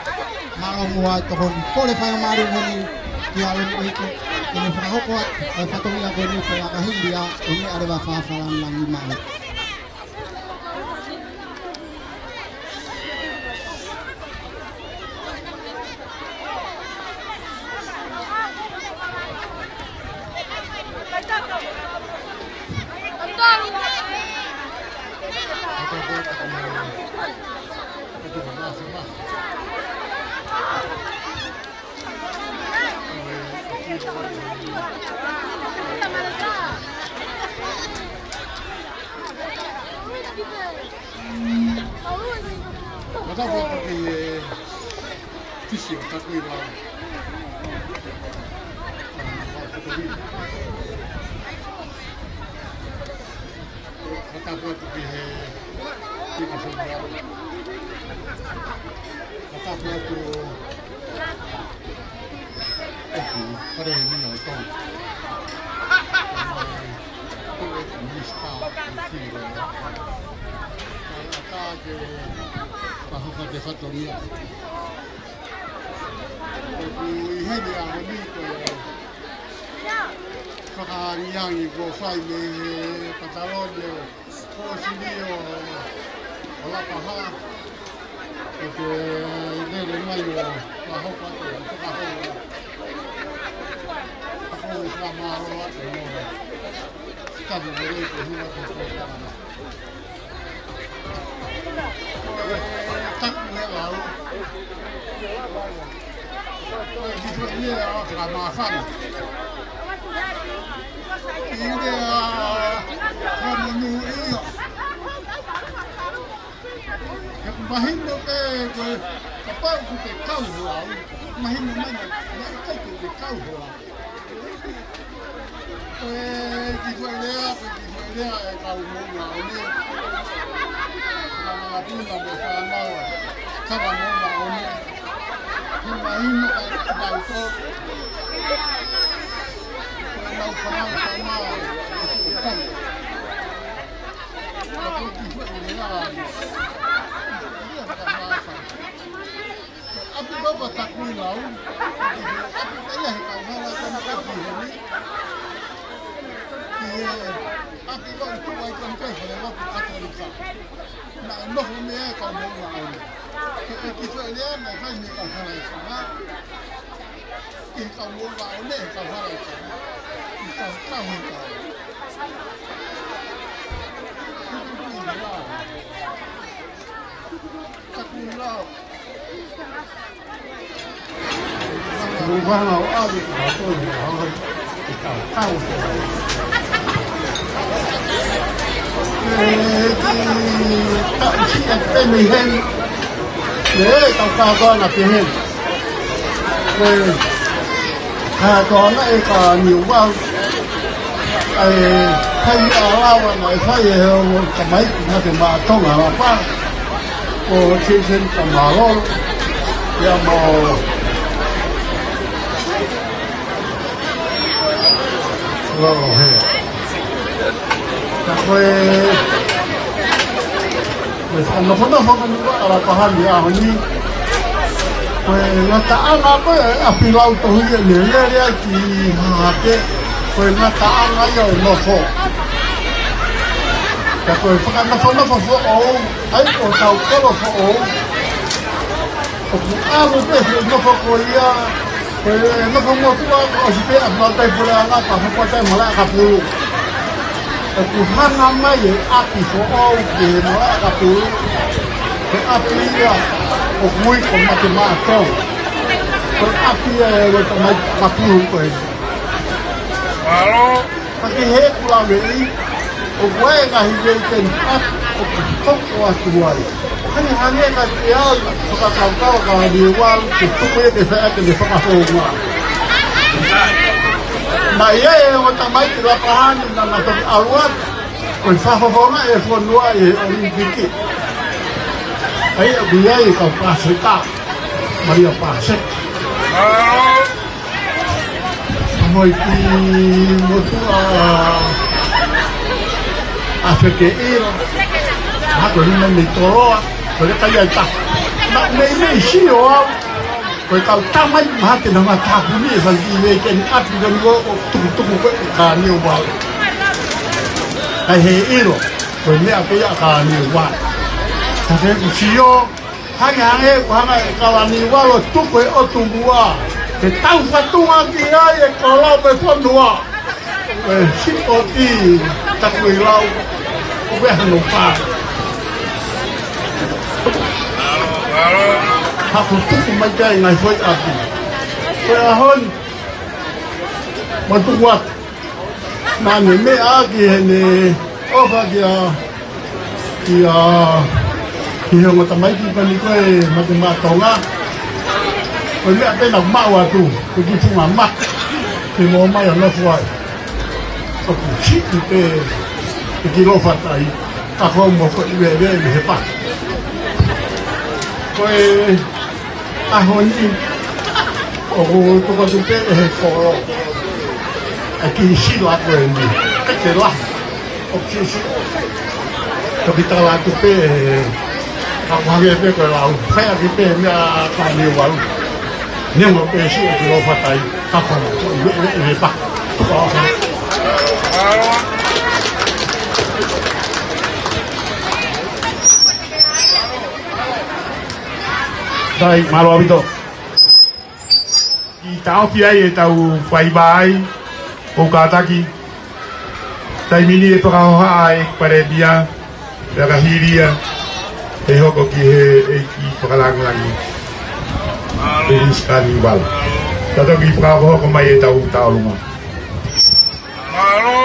Mālō muʻa e tokoni. Kole faingamālie heni ki he ʻaloʻofa, ke ne fakahoko atu e fatongia ko eni ko e ʻakahili ia, ʻo meʻa leva fakafakalāngilangi mai. Matapu atu ki he fisi ʻo Takuilau. Matapu atu ki he fika fika. Matapu atu ʻoku fale ni o Tonga. Ko e minisitā ʻo Fili. Kae ʻatā ke fakahoko atu e fatongia. ʻOku ʻi heni ʻaho ni ko e fakaangiangi kuo fai mei he patalone ʻo Kōsilio ʻo Lapaha, ʻo ke lele mai ʻo fakahoko atu e fakahoko. Ko e fakamālō atu mo e tapu lelei ko e hua ko e fakahoko. Taku he lau. Ko e kifu ia ʻa Fakamāfana. ʻI he ʻa Fakamanu ia. He ʻoku mahino pē ko e kapau ʻoku te kau ho lau. Mahino mai na, na ʻikai ke te kau ho lau. Ko e kiʻi foʻi lea, ko e kiʻi foʻi lea ʻa e kau Moʻunga One. Kau Moʻunga One mo e fānau, kau Moʻunga One. He mahino ʻa e kau tō. Ko e lau fānau, fānau, ʻo tuʻu kau. Ko e kiʻi foʻi lea, kiʻi foʻi lea, fānau, fānau. ʻApi papa Takuilau. ʻApi papa ia he kau hala ka na ka ki heni. ʻI he ʻapi papa tuʻu ai ka na kai fale lapu Katolika. Naʻe nofo mei ai kau Moʻunga One. Ko e kiʻi foʻi lea naʻe fai mei he kau hala ʻi Tonga. ʻI he kau Moʻunga One, he kau hala ʻi Tonga. ʻI he kau, kau he kau. Takuilau. Takuilau. Uvanga o ave ka tau ʻi kau kau. ʻE, ki tau si a peni hen. ʻE, kau kau kau na peni hen. ʻE, ka toa na e ka ni ua. ʻE, kai a lawa na e fai e heo mo ka mai ki na te ma Tonga la pa. Ko Jason Kamalo. Ia mo. Lo he. Ka ko e, ko e fanafanafana ni ua ʻa Lapaha ni ʻaho ni. Ko e ngataʻanga ko e ʻapi lau tohi e lelele ai ki Hahake. Ko e ngataʻanga ia ʻo nofo. Ka ko e fakanafanafana foʻou, ʻai ko e tau kolo foʻou. ʻOku ʻalu pē he nofo ko ia, ko e nofo motuʻa, ʻosi pē ʻa Matai Puleʻanga, ka hoko atu e Malaʻe Kapulu. ʻOku hanga mai e ʻapi foʻou ki he Malaʻe Kapulu, he ʻapi ia ʻoku ui ko Mate Maʻato. Ko e ʻapi ʻa e ongo tamaiki fakapulu ko ē. Mālō. Ka ke he kula veʻi, ʻoku ʻi ai e ngaahi veʻi teni ʻapi ʻoku hoko atu ai. Hangē hangē ka te au fakakaukau ka ni walu ke tuku ia ke fai ake ne fakahounga. Naʻe ʻi ai e ongo tamaiki Lapahani naʻa na toki ʻalu atu. Ko e fakahounga e fonua ʻi he ʻOlimipiki. ʻA ia ʻoku ʻi ai e kau Paseka. Malia Paseka. Mālō. Mo e kiʻi motuʻa ʻa Fekeʻilo. ʻA ko ena mei Toloa. Ko e kai ai ta. Naʻa mei mei sio au. Ko e kau tamai mahaki naʻa na tāpuni e fai ki he keni ʻapi ka ni o tukutuku ko e Kāniuvalu. ʻAi he ʻilo. Ko e meʻa pē ia Kāniuvalu. Ka ke u sio. Hangē hangē ko hanga e Kāniuvalu ʻo tuku e ʻotu muʻa. Ke tau fatunga ki ai e kolo mo e fonua. Ko e sipoti taku i lau. Ko e hano pā. Haku tuku mai ki ai ngaahi foʻi ʻapi. Ko e ʻaho ni. Mo tuku atu. Naʻa ne meʻa ki heʻene ʻofa kia, kia, ki he ongo tamaiki pani ko e Mate Maʻa Tonga. Ko e meʻa pē naʻa ku maʻu atu, ko e kiʻi funga maka, ke mo mai ʻo nofo ai. ʻOku siʻi pē, e kiʻi lofa tai, ka ko mo ko i veve ni he pa. Ko e ʻaho ni, ʻoku tuku atu pē ʻe he kolo. ʻA e kiʻi sila ko eni. ʻIkai ke lahi. ʻOku siʻisiʻi. Toki tala atu pē, ʻa hangē pē ko e lau. Fai ʻaki pē meʻa Kāniuvalu. Neongo pē siʻi ʻoku lofa tai. Ka ko mo ko i veve ni he pa. Tuku ʻa Sai, mālō ʻaupito. Kiʻi taʻofi ai ʻetau faiva ai, ʻoku kātaki. Taimi ni ʻe fakahohaʻa e Palēmia, pea ka hili ia, ʻe hoko ki he ʻEiki Fakalāngilangi. Prince Kāniuvalu. Ka toki fakahokohoko mai ʻetau tauʻolunga. Mālō.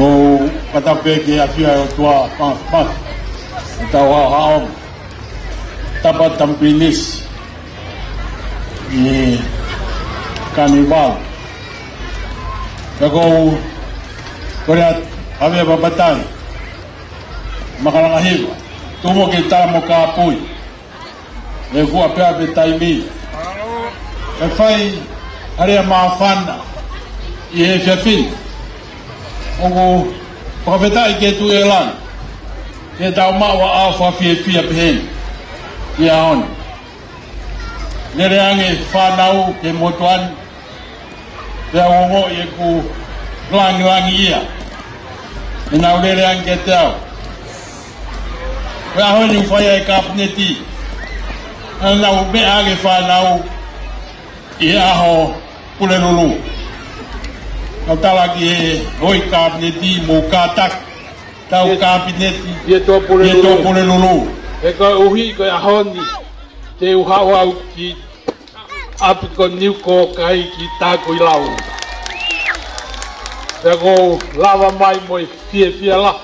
Ko u kata pē ke afia o tua pa pa. Tau hao hao. Tapa tampinisi. Ni Kāniuvalu. Ka ko u kole atu, ʻave papatai. Makalanga hiva. Tumo ke tala mo kāpui. E kua pea pe taimi. E fai, ʻa e māfana. ʻI he fiefia. ʻOku, fakafetaʻi ke tu e lan. Ke tau maʻu ʻa e fiefia pehē ni. ʻI he ʻaho ni. Lele ange fānau ke motuan. Pea u ongoʻi ʻeku langilangiʻia. ʻE nau lele ange kiate au. Ko e ʻaho ni ʻoku fai ai e kapineti. ʻE nau meʻa ange fānau ʻi he ʻaho Pulelulu. Nau tala ki he ʻoi kapineti mo kātaki. Tau kapineti. ʻIa tuʻa Pulelulu. ʻIa tuʻa Pulelulu. He koeʻuhi ko e ʻaho ni. Te u haʻu au ki ʻapi ko Niuko kai ki Takuilau. Pea ko u lava mai mo e fiefia la.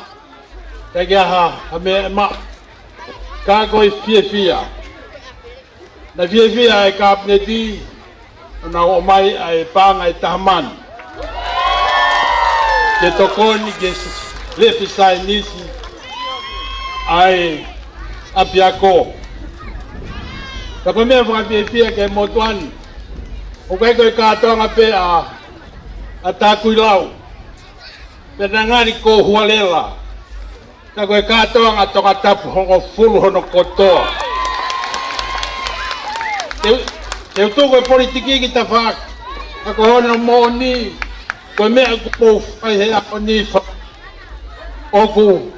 Pea ke aha, ha meʻa ma. Ka ko e fiefia. Naʻe fiefia ʻa e Kapineti ʻo nau ʻomai ʻa e paʻanga ʻe taha mano ke tokoni ke s-, lefi sainisi ʻa e ʻapiako. Ka ko e meʻa fakafiefia ki he motuʻa ni, ʻoku ʻikai ko e kātoanga pē ʻa, ʻa Takuilau, pea naʻe ngali ko Hualela, ka ko e kātoanga ʻa Tongatapu hongofulu hono kotoa. Te u, te u tuku e politiki ki tafaʻaki, ka ko hono moʻoni, ko e meʻa ʻoku mou fai he ʻaho ni, fa-, ʻoku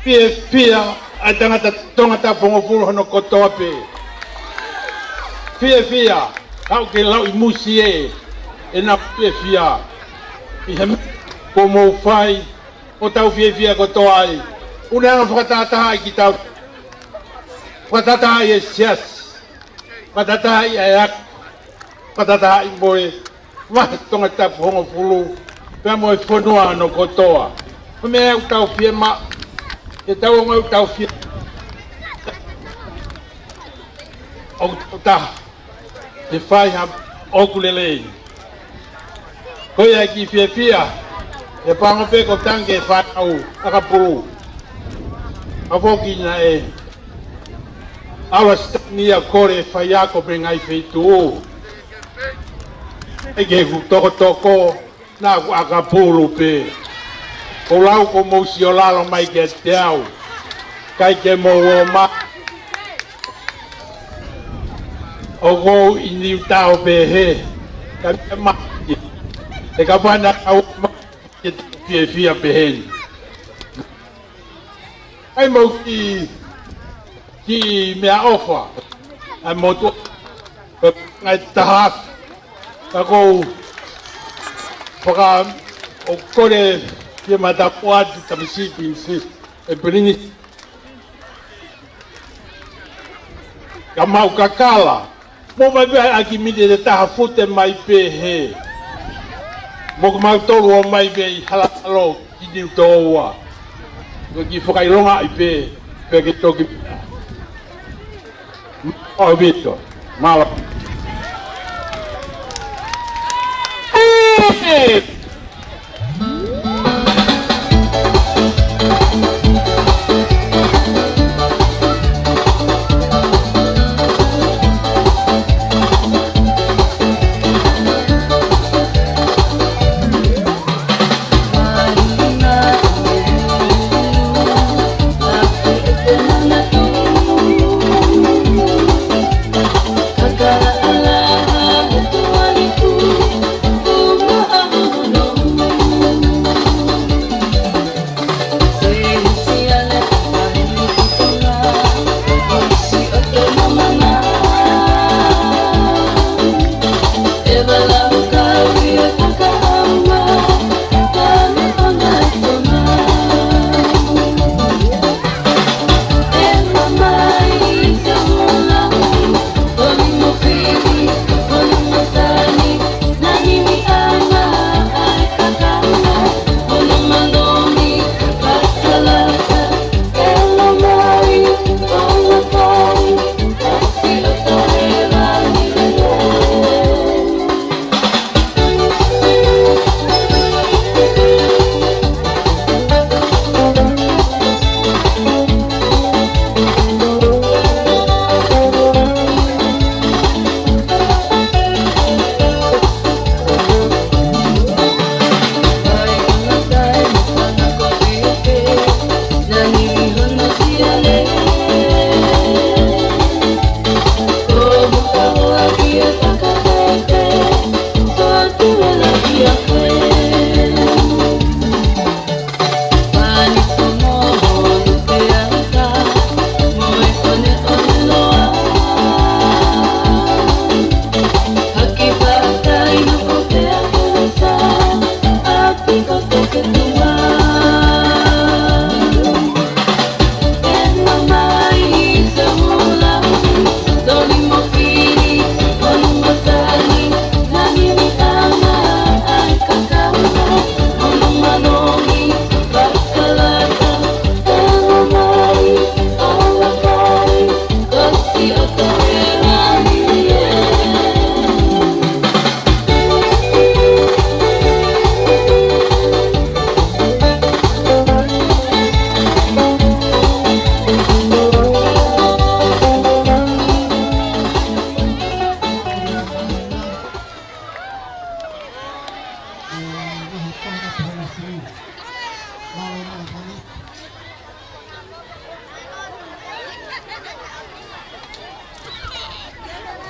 fiefia ʻa e tangata Tongatapu hongofulu hono kotoa pē. Fiefia, kau ke lau ʻi musie, ʻenau fiefia ʻi he meʻa ʻoku mou fai, ʻoku tau fiefia kotoa ai. ʻOku ne hanga ʻo fakatahatahaʻi kitautolu, fakatahatahaʻi e siasi, fakatahatahaʻi e ako, fakatahatahaʻi mo e vahe Tongatapu hongofulu, pea mo e fonua hono kotoa. Ko e meʻa ʻoku tau fiemaʻu, ke tau ongoʻi ʻoku tau fie-, ʻoku tau taha, ke fai ha ʻoku lelei. Ko ia ʻoku ou fiefia, ʻe pango pē ko tange fānau ʻakapulu. ʻA foki naʻe ʻalu ʻa Sitani ia ʻo kole e faiako mei he ngaahi feituʻu. ʻIkai ke u tokotoko, naʻa ku ʻakapulu pē. Ko lau ko mou sio lalo mai kiate au, ʻikai ke mou ō mai. ʻOku ou ʻi Niutao pē he, ka mea mai. ʻE ka pana au mai ke fiefia pē heni. ʻAi mau ki, ki meʻaʻofa. ʻAi mau tu, ngai taha. Ka kou faka, ʻo kole ki he matapoa atu tamasiʻi Pilinisi, ʻe Pilinisi. Ka mau kakala, mo mai pē ʻaki mite te taha fute mai pē he. Mo ko mau tolu ō mai pē ʻi Halalo ki Niutōua. Ko ki fakaʻilonga ʻi pē, pē ke toki. ʻO vito, mālō.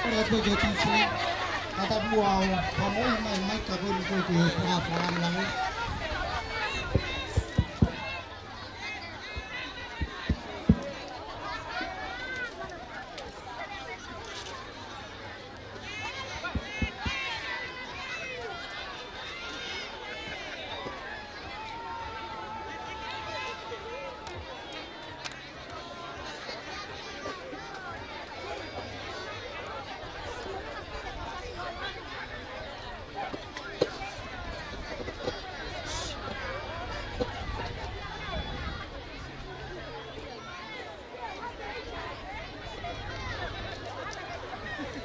Kole atu ki he T C, ka tapu au, ka moʻi mai mai ka kole ko ki he Fakafalangi.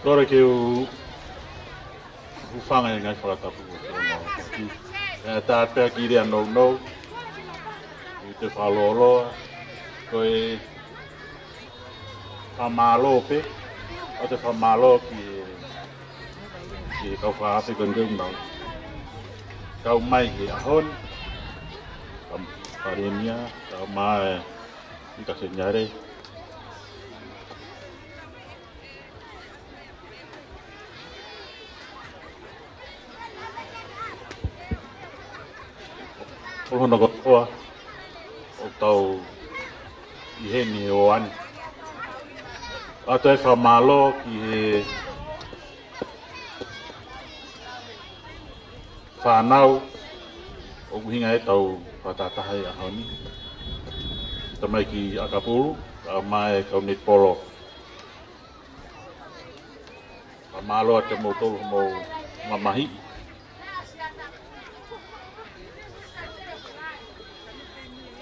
Kole ke u hūfanga he ngaahi fakatapu ʻo e ongo taki. ʻE tā pea ki lea nounou, ʻi te fakalōloa, ko e fakamālō pē, ʻo te fakamālō ki he, ki he kau fakaafe ko eni ʻoku nau kau mai he ʻaho ni, kau Palēmia, kau mai ʻi ka Seniale. Ko hono kotoa ʻoku tau ʻi heni he ʻaho ni. ʻA e fakamālō ki he fānau ʻoku ʻuhinga ʻetau fakatahataha he ʻaho ni. Tamaiki ʻakapulu, kau mai kau netipolo. Fakamālō atu kiate kimoutolu hoʻomou mamahiʻi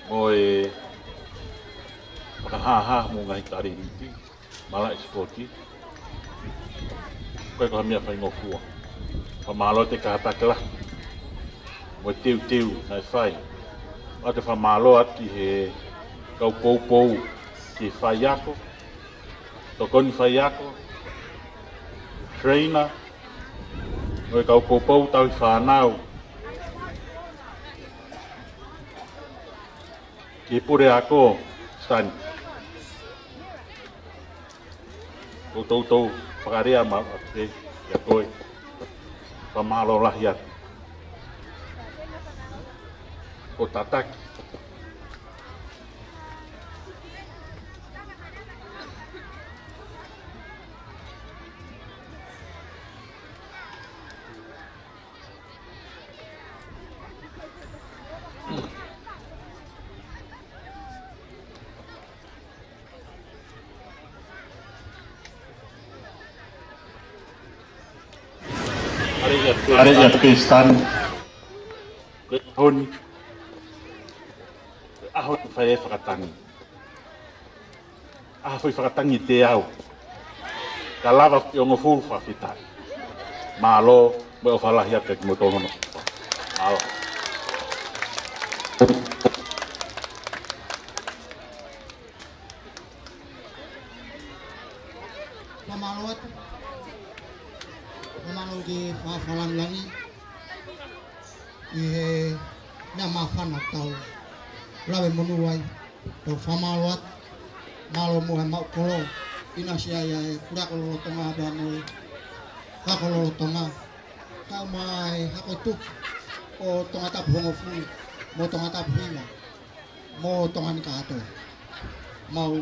mo e fakahāhā hoʻomou ngaahi talēniti, malaʻe sipoti. Ko e ko ha meʻa faingofua. Fakamālō atu ki he kātaki lahi mo e teuteu naʻe fai. ʻA e fakamālō atu ki he kau poupou, ki he faiako, tokoni faiako, trainer, mo e kau poupou tauhi fānau, ki he puleako, Stan. Ko toutou fakalea maʻu atu pē kiate koe. Fakamālō lahi atu. Ko tataki. Are ia Pakistan. Ko e ʻaho ni, ko e ʻaho ni fai e fakatangi. ʻA e foʻi fakatangi te au. Ka lava ki he ongo fulu fakafetaʻi. Mālō, mo e ʻofa lahi atu kiate kimoutolu hono. Mālō. Fakamālō atu. Fakamālō ki he Fakafalangilangi. ʻI he meʻa māfana tau lave monū ai, tau fakamālō atu, mālō mo e maʻu kolo, ʻinasi ai ʻa e puleako lolotonga pea mo e hako lolotonga. Kau mai hako tuku ʻo Tongatapu hongofulu, mo Tongatapu hinga, mo Tonga ni kātoa. Mau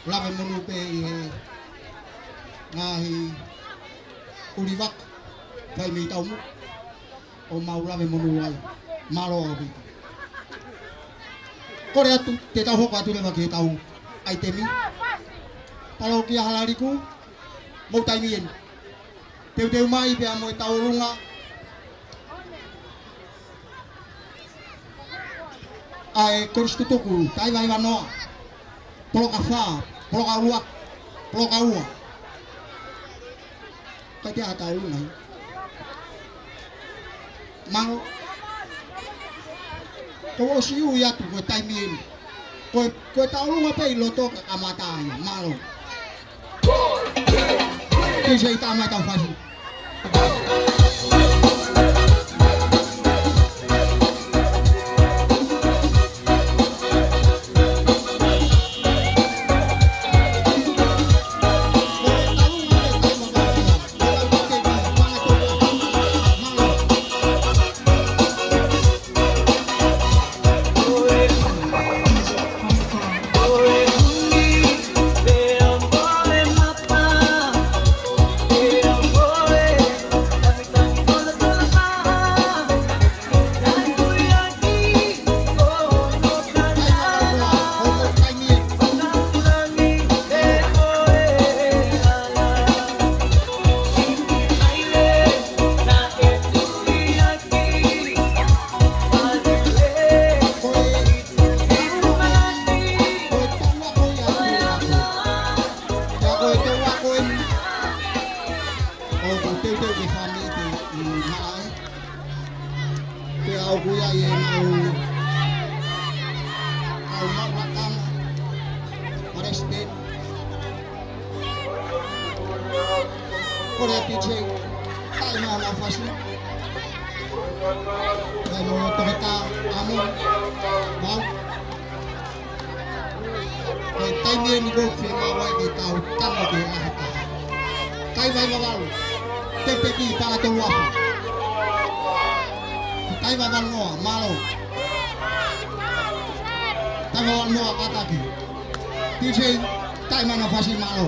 lave monū pē ʻi he ngaahi ʻuli vaka, fai mei taumuʻa, ʻo mau lave monū ai, mālō ʻaupito. Kole atu, te tau hoko atu leva ki he tau ʻaitemi. Palokia Halaliku, mou taimi eni. Teuteu mai pea mo e tauʻolunga ʻa e kolisi tutuku, taʻu hiva hiva noa, poloka fā, poloka ua, poloka ua. Ka te ata ulu mai. Mālō. Ko ʻosi ui atu ko e taimi eni. Ko e, ko e tauʻolunga pē ʻi loto ka kamata ai. Mālō. Kei se i tā mai tau fasi. Teu ke fāmili te i maʻa ai. Pea ʻoku ʻi ai e maʻu, ʻa e maʻu lakanga, Palesiteni. Kole atu ki he, Taʻemaʻanafasi. Pea mo Toketā ʻAmoni. Mau. Ko e taimi eni ʻoku fiemaʻu ai ke tau tangi ke maha taha. Taivai Vavalu, Tepeki, Paʻanga Tolu Afe. Taivai Vavalu Noa, mālō. Taivai Vavalu Noa, kātaki. Tise, Taʻemaʻanafasi, mālō.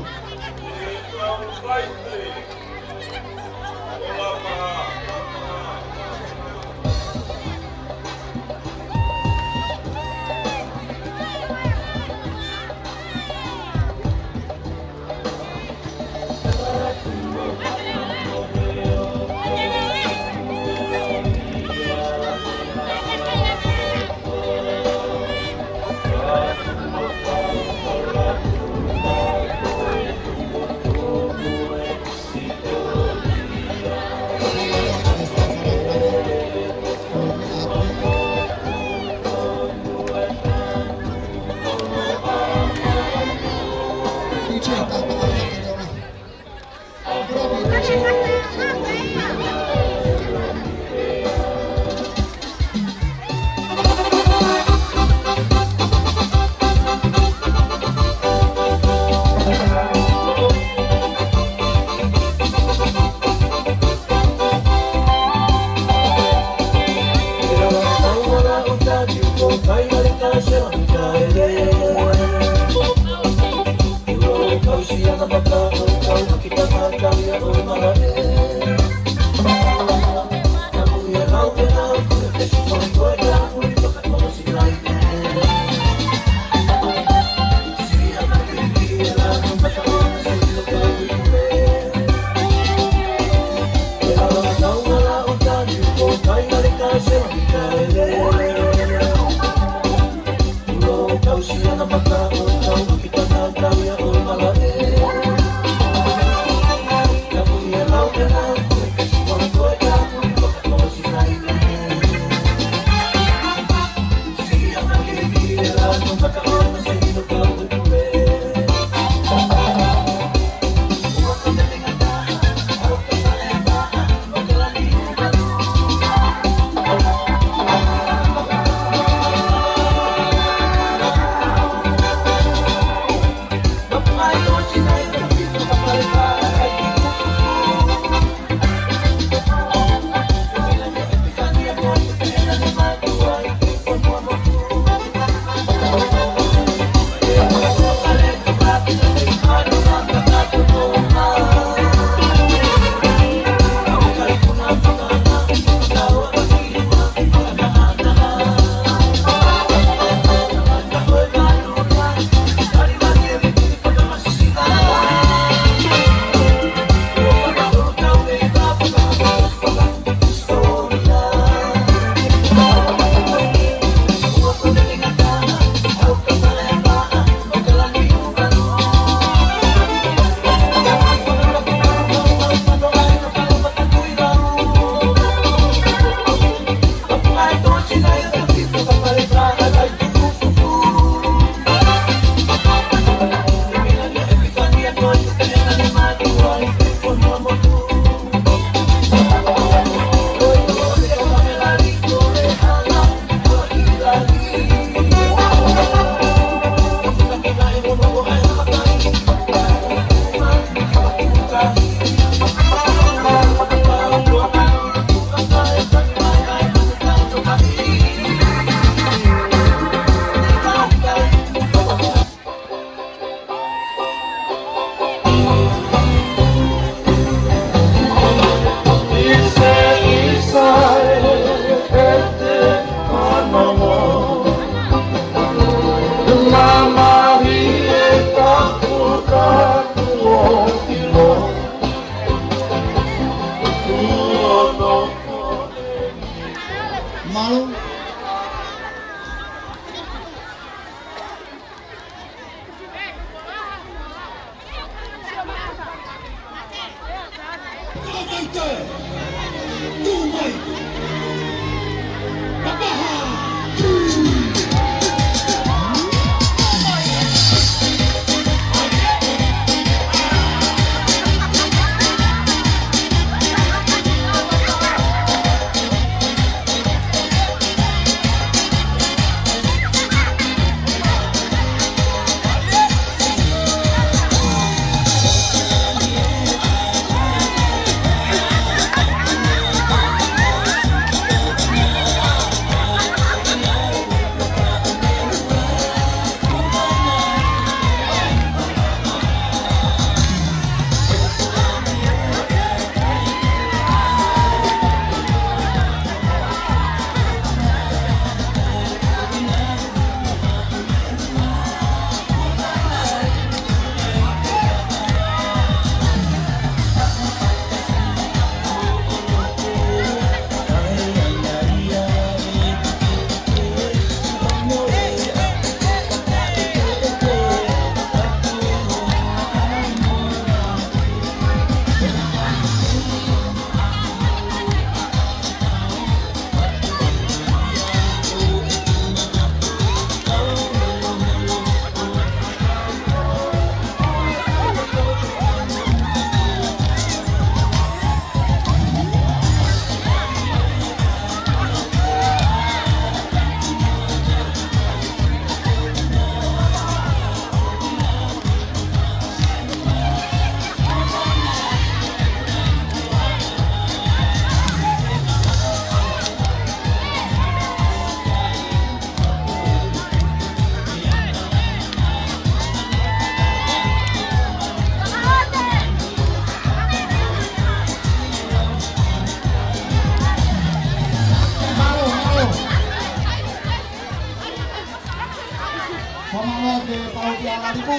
Fakamālō atu ki he Pau Kia Laliku.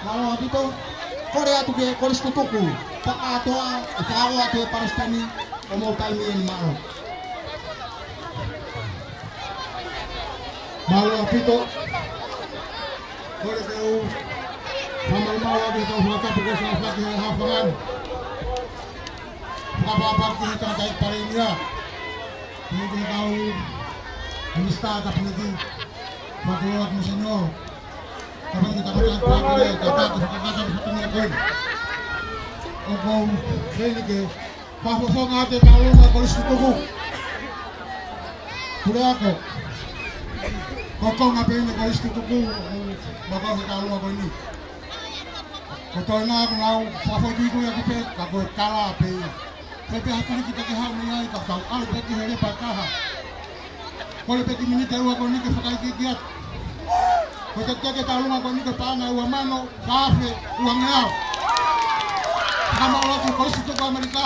Mālō ʻaupito. Kole atu ki he Kolisi Tutuku. Fakakātoa, ʻe fakakātoa atu ʻe he palesiteni, ʻo mou taimi eni, mālō. Mālō ʻaupito. Kole ke u fakamalumalu atu ki he kau fakatapu kuo ʻosi aofaki he haʻofanga ni. Fakapapau ki he tangataʻeiki palēmia. Pehē ki he kau minisitā, Kapineti, Fakatulou atu mo Seniolo. Kapineti, Kapineti, Kapineti, Kapineti, Kapineti, Kapineti, Kapineti. ʻOku ou feinga ke fakafofonga atu e taulunga Kolisi Tutuku. Puleako. Ko e konga pē eni Kolisi Tutuku, ʻoku ou maʻu he taulunga ko eni. Ko e toenga ʻoku nau fakafoʻituitui atu pē, ka ko e kala pē ia. Pea pehē atu ni kita ke haʻu mei ai, ka tau ʻalu pē ki he lepa ʻe taha. Kole pē ki he miniti ʻe ua ko eni ke fakaikiiki atu. Ko e teketeke taulunga ko eni ko e paʻanga ʻe ua mano, fā afe, uangeau. Fakamālō atu Kolisi Tutuku ʻAmelika,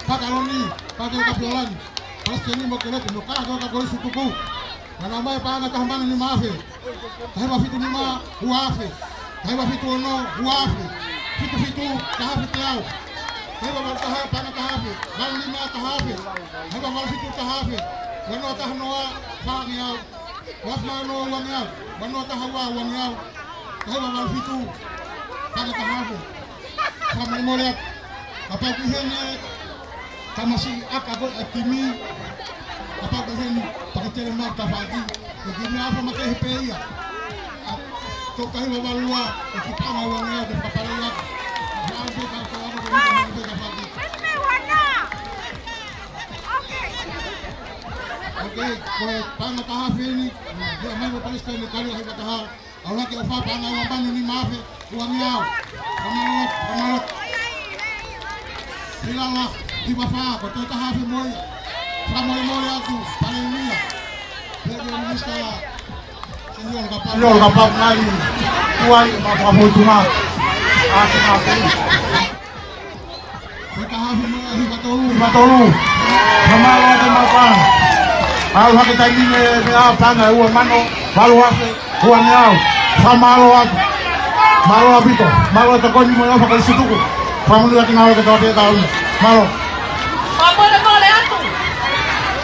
Pakaloni, Pate Kapiolani, Palesiteni mo Keleti, mo e kātoa Kolisi Tutuku. Naʻa nau ʻomai paʻanga taha mano nima afe. Taha hiva fitu nima, ua afe. Taha hiva fitu ono, ua afe. Fitu fitu, taha afe teau. Taha hiva valu taha, paʻanga taha afe. Valu nima, taha afe. Taha hiva valu fitu, taha afe. Ua noa taha noa, fāngeau. Ua afe mano, uangeau. Ua noa taha ua, uangeau. Taha hiva valu fitu, paʻanga taha afe. Fakamolemole atu. Kapau ʻoku ʻi heni e tamasiʻi ʻaka ko ē ʻa e timi, kapau ʻoku ʻi heni, pea ke tele mai ki tafaʻaki. Ko e timi ʻa e ʻAfamakehe pē ia. ʻA, toko taha hiva valu ua, ʻe kiʻi paʻanga ʻe uangeau ke fakapalai atu. Fakaʻamu pē ka ko ʻamu ke mita mai pē tafaʻaki. ʻOkei, ko e paʻanga taha afe eni, ʻe ʻomai ʻe he palesiteni, kali ʻa e hiva taha. ʻAlu hake ʻo fai paʻanga ʻe ua mano nima afe, uangeau. Fakamālō, fakamālō. Hilala, hiva fā, ko e toe taha afe mo ia. Fakamolemole atu, palēmia. Pehē ki he minisitā, Seniolo Kapau. Seniolo Kapau nai, kuai, ma fakafoʻituitui. ʻA, te ma te. Ko e taha afe mo e hiva tolu. Hiva tolu. Fakamālō atu e maʻu paʻanga. ʻAlu hake taimi ni e meʻa paʻanga ʻe ua mano, valu afe, uangeau. Fakamālō atu. Mālō ʻaupito. Mālō e tokoni mo e ʻofa Kolisi Tutuku. Fakamolemole atu ngāue ke tau pē taulunga. Mālō. Fakamolemole atu.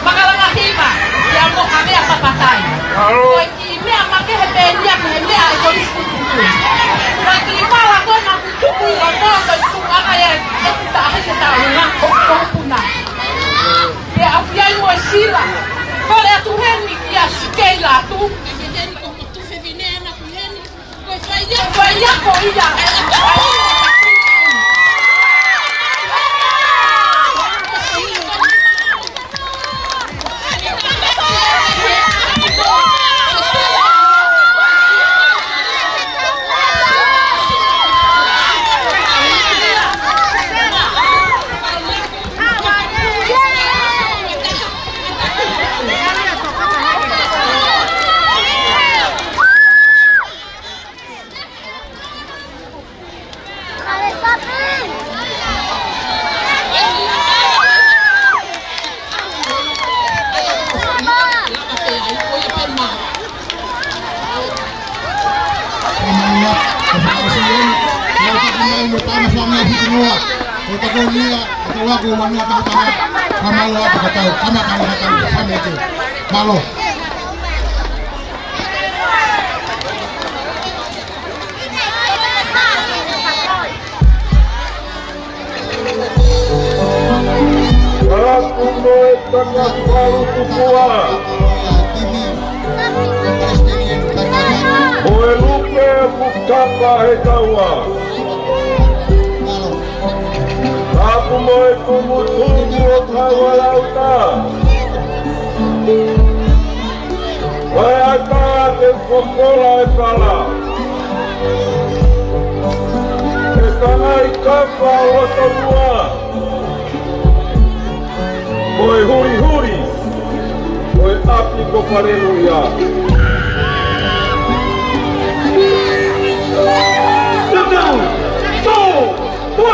Makalanga hiva. Ia mo ha meʻa papatai. Mālō. Ko e kiʻi meʻa makehe pē ia ki he meʻa ʻa e Kolisi Tutuku. Ko e kiʻi vala ko ē naʻa ku tuku ʻi loto ko e tuku ʻana ia ʻeku taʻahi ke tau. Ino tana fanga fitu noa. Ko ta ko nia, ko ta wako manoa ta ta. Ka mālō atu ka tau, ka mata ka tau, ka mete. Mālō. Tapu mo e tangata falu tupua. Mo e lupe ʻoku kapa he taua. Tapu mo e tumutumu ʻo Kaualauta. Ko e ata ke fokola e fala. Ke tangai kapa ʻo Tonua. Ko e hulihuli ʻo e ʻapi ko Faleluia. Sit down. Go. Go.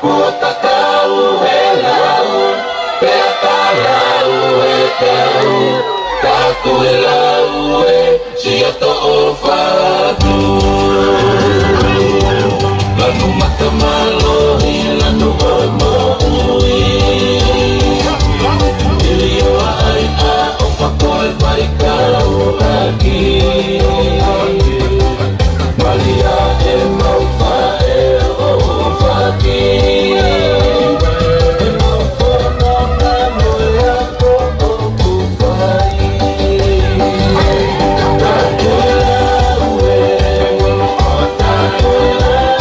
Ko ta kau he lau, pea ta lau he kau, ta kui lau he, sio toʻo fatu. Lanu mata mālohi, lanu ʻo moʻui. Ili ʻo ai a o fakoi pai kau ʻaki. Malia e mau faʻē ʻo faki. E mau fononga mo e ako ʻoku fai. Taku lau ē, taku lau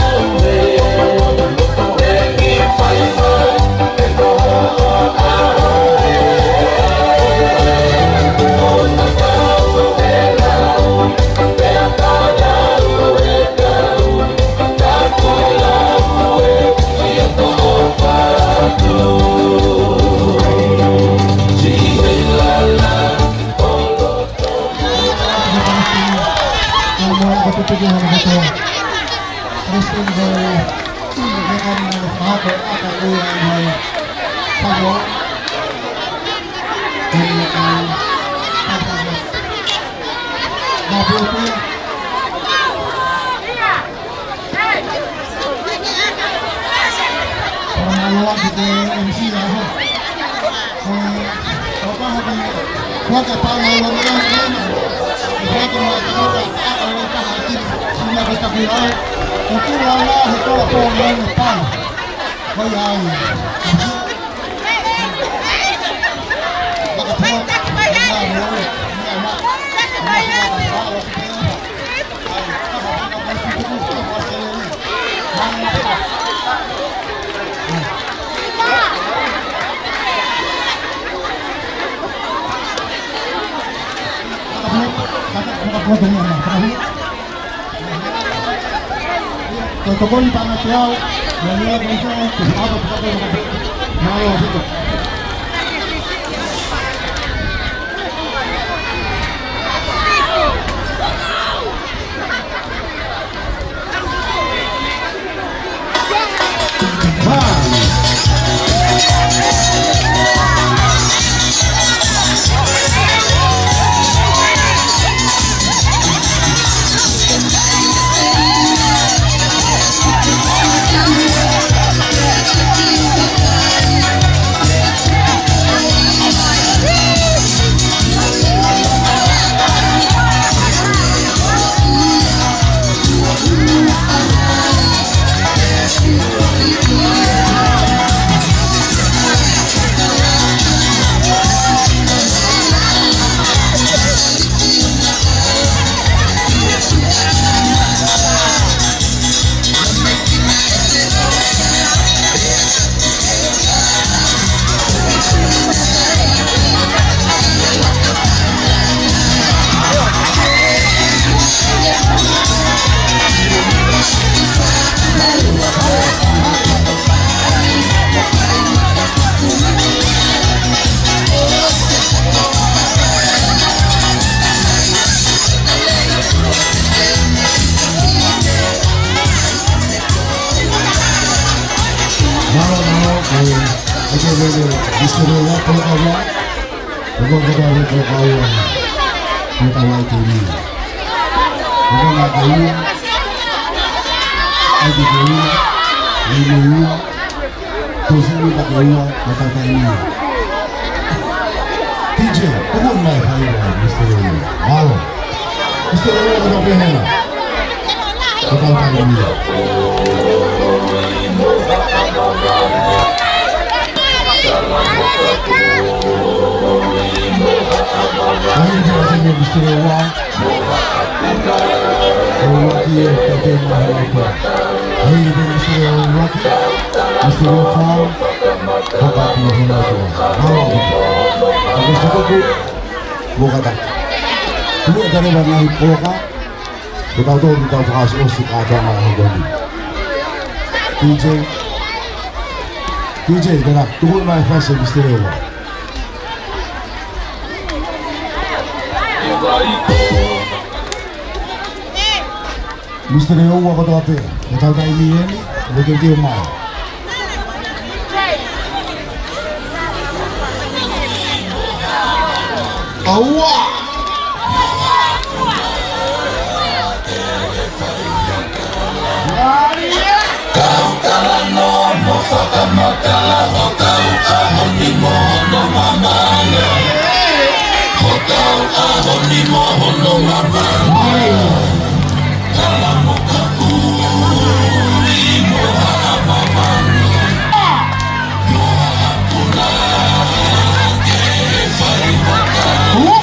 ē. Fakamālō atu ki he M C ʻa e ʻaho. Ko e, ko e paha ke, ko e paha ke pau lau lau lau lau. Ko e paha ke mau tangata ʻa e ʻaho ʻo e paha ki, ki na ke taku lau. Ko e kula lau he kula pō lau ne pau. Ko ia ai. Ko e tokoni pānga te au, mo e lea ko ia, ko e ʻapo pānga te au. Mālō ʻaupito. Mālō, mālō, ʻai, ʻai ke vele, Mister Lua, pole kaua. Pole kaua, pole kaua. Pole kaua, ʻai ke vele. Pole kaua, ʻai ke vele. ʻAi ke vele. Tau sini ka ke ua, ka tau taimi. D J, tuku mai fai ua, Mister Lua. Mālō. Mister Lua, ka tau pehē na. Ka tau taimi. Ai, Mister Lua. ʻUluaki ē, ka ke maha ʻi pā. ʻAi, ʻi pē Mister ʻUluaki, Mister Fau, ka ka ki maha ʻi pā. Mālō. ʻA ko e sikoku, mo kata. Tuku e tare wa ngai poka, ko tau tō ni tau fakaʻosi ʻosi kātoanga ʻa e hoko ni. D J, D J, tera, tuku mai fasi Mister Lua. Mister Lua kotoa pē, ʻe tau taimi eni, ʻe teu teu mai. ʻAua! Kau talanoa mo fakamatala hotau ʻaho ni mo hono mamana. Hotau ʻaho ni mo hono mamana. Tala mo ka ui mo haʻa mamana. Mo haʻa puna ke fai hotau.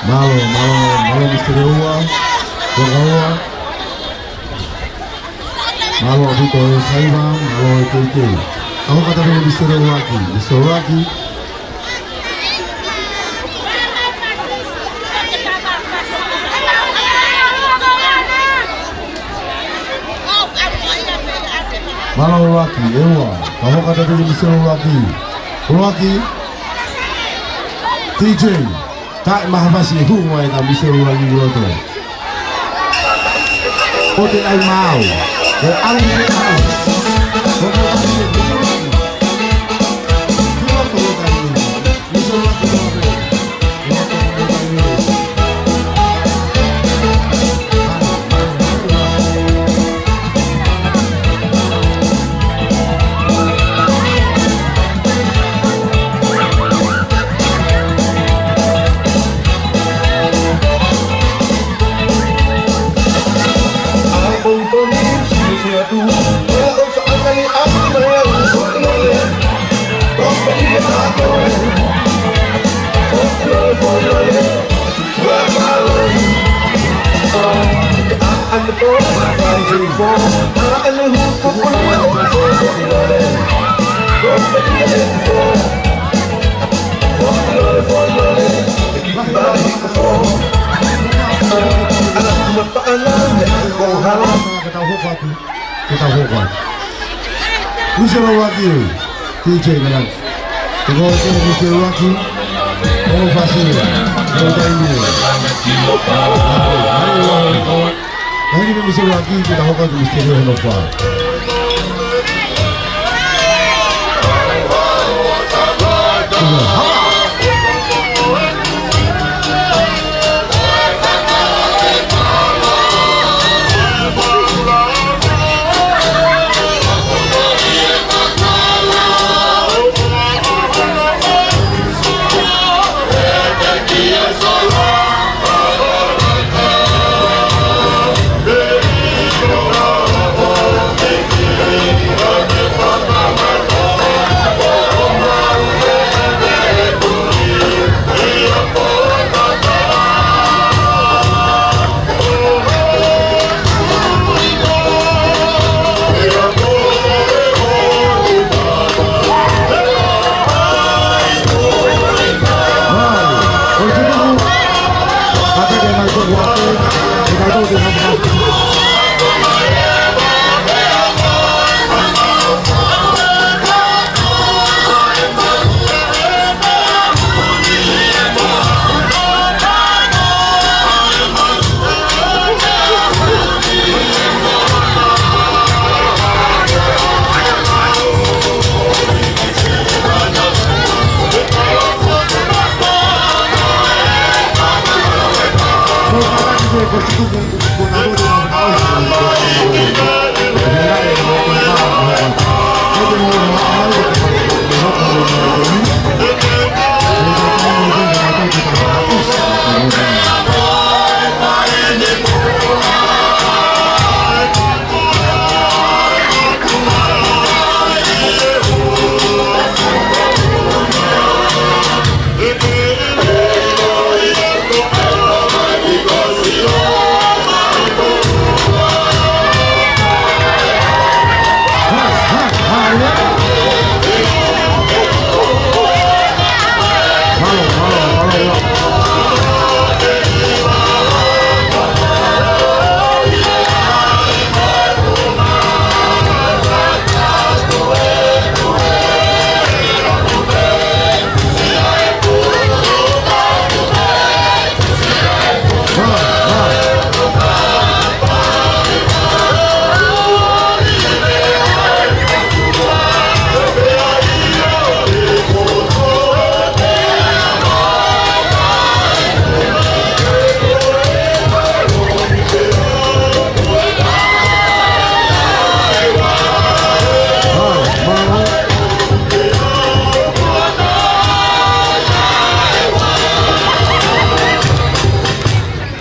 Mālō, mālō, mālō Misa Leua, Tonga Ua. Mālō ʻaupito e Saiva, mālō e Teitei. Ka hoko atu pē Misa Leua ki, Misa Leua ki. Mālō Leua ki, e ua. Ka hoko atu pē Misa Leua ki. Leua ki. Teitei. Taʻe maha fasi e hū mai na Misa Leua ki loto. ʻO te ai mau. ʻO au te au. ʻO te ai mau. Ki loto ʻo te ai mau. Misa Leua ki loto. Ke tau hoko atu. Ke tau hoko atu. Misa Leua ki, Teitei Nalani. Te ko te Misa Leua ki. Hono fasi. Hono taimi. Ai, Misa Leua ki, ke tau hoko atu Misa Leua hono fā.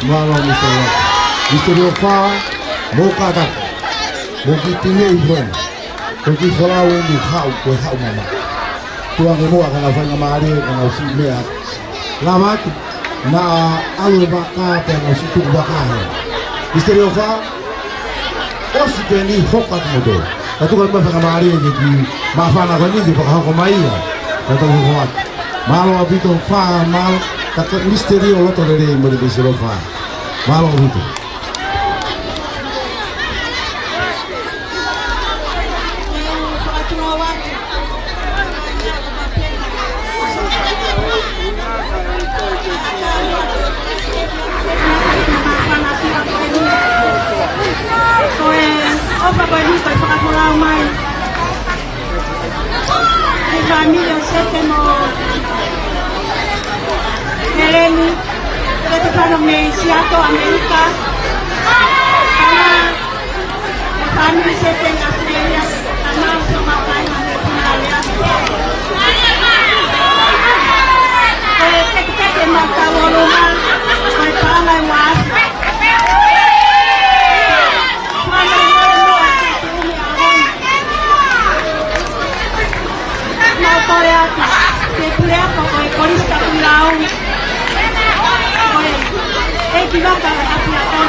Mālō, Mr. Love. Mr. Love, mo kātaki. Mo kiʻi tine i fuen. Ko e kiʻi folau eni haʻu, ko e haʻu mama. Tuku ange muʻa ka nau faingamālie, ka nau siʻi meʻa. Lava atu, naʻa ʻalu e vaka, pea nau siʻi tuku vaka he. Mr. Love, ʻosi pē eni, hoko atu mo tō. Ka tuku ange muʻa faingamālie ke ki māfana ko eni ke fakahoko mai ia. Ka tau hoko atu. Mālō ʻaupito Fā, mālō, ka ko Mr. Love loto lelei mo e Mr. Love. Mālō ʻaupito. Ko e ʻofa ko eni ko e fakafolau mai. Ko e fāmili ʻo Sete mo Heleni, Sete fano mei Siato, ʻAmelika. Ana, ko e fāmili Sete ʻi ʻAositelēlia, ana ʻo Soma Kai, ʻAmelika. Ko e teketeke ma ka ʻolunga, ko e paʻanga ʻi Uaasi. Mau kole atu ki he puleako ko e Kolisi Tapuilau. Ko e ʻeikivaka ʻa e ʻapiako.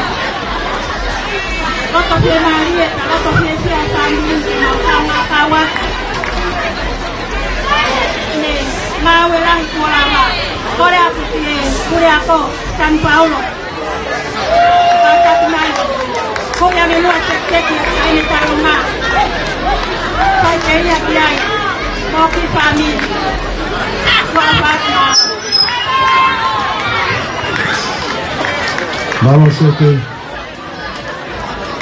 Loto fiemālie, ka loto fiefia e fāmili ke mau kaungā kau atu. Ne mau e lahi kuo lava. Kole atu ki he puleako Sani Paulo. Kātaki mai. Ko ia me nua teketeke ai ne talonga. Fai pē ia ki ai. Mo e kiʻi fāmili. Kua fatu. Mālō Sete.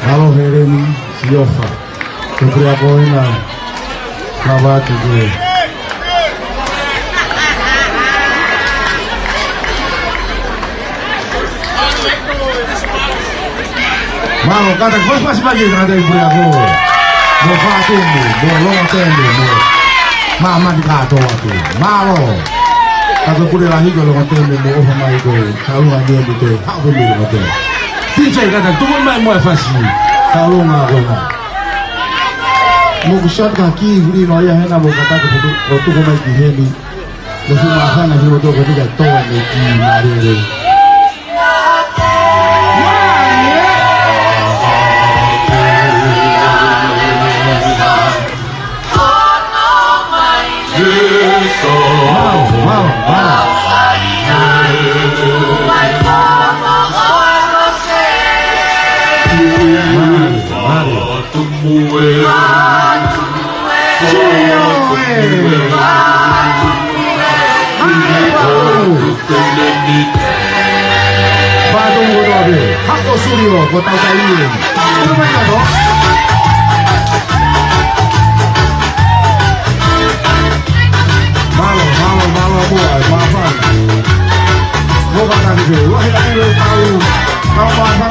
Mālō Heleni, siʻi ʻofa. Ko e puleako ena, lava atu ke. Mālō, kātaki, pasipasi mai ki he tangataʻeiki puleako. Mo Fatumu, mo Longoteme, mo māmani kātoa atu. Mālō. Ka ko e pule lahi ko Longoteme mo ʻOfa mai ko e kaunga ni ʻoku te haʻu pē mei Longoteme. T J kātaki, tuku mai mo e fasi. Ka ʻolunga ko ena. Mo ku shot ka ki huli no ia hena mo kātaki putu, ʻo tuku mai ki heni. Mo fu māfana ki loto ko tika toa me ki Marere. Mālō, mālō, mālō. Mālō, mālō. Sio e. Mālō. Fānau ʻo Nōve, hako suli ʻo ko tau kai ni. Tau mai kato. Mālō, mālō, mālō, mālō, māfana. Mo ka tani ke, ua he tani ke tau, tau mā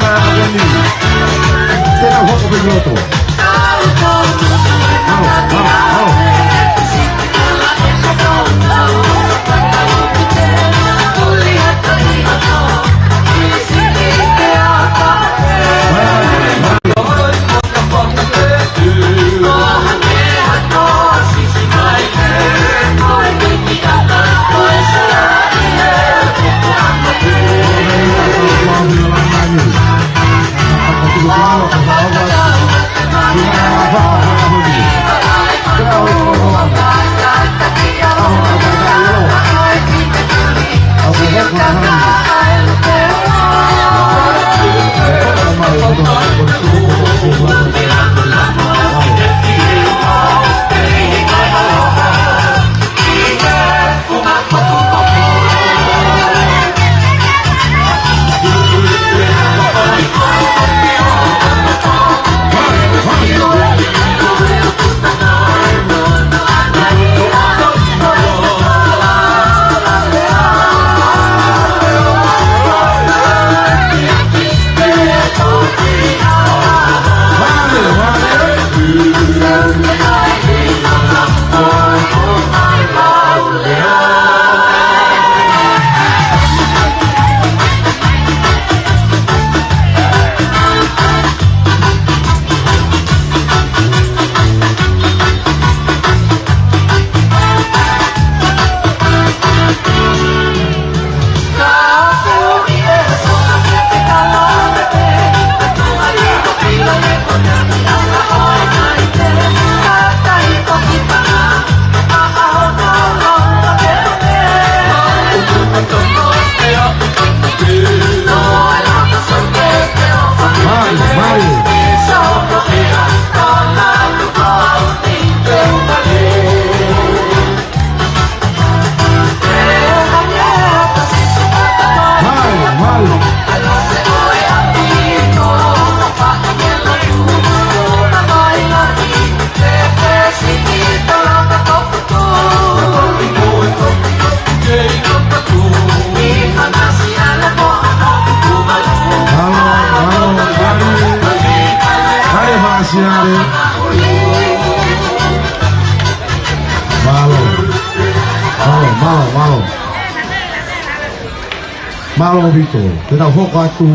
Mālō ʻaupito. Te tau hoko atu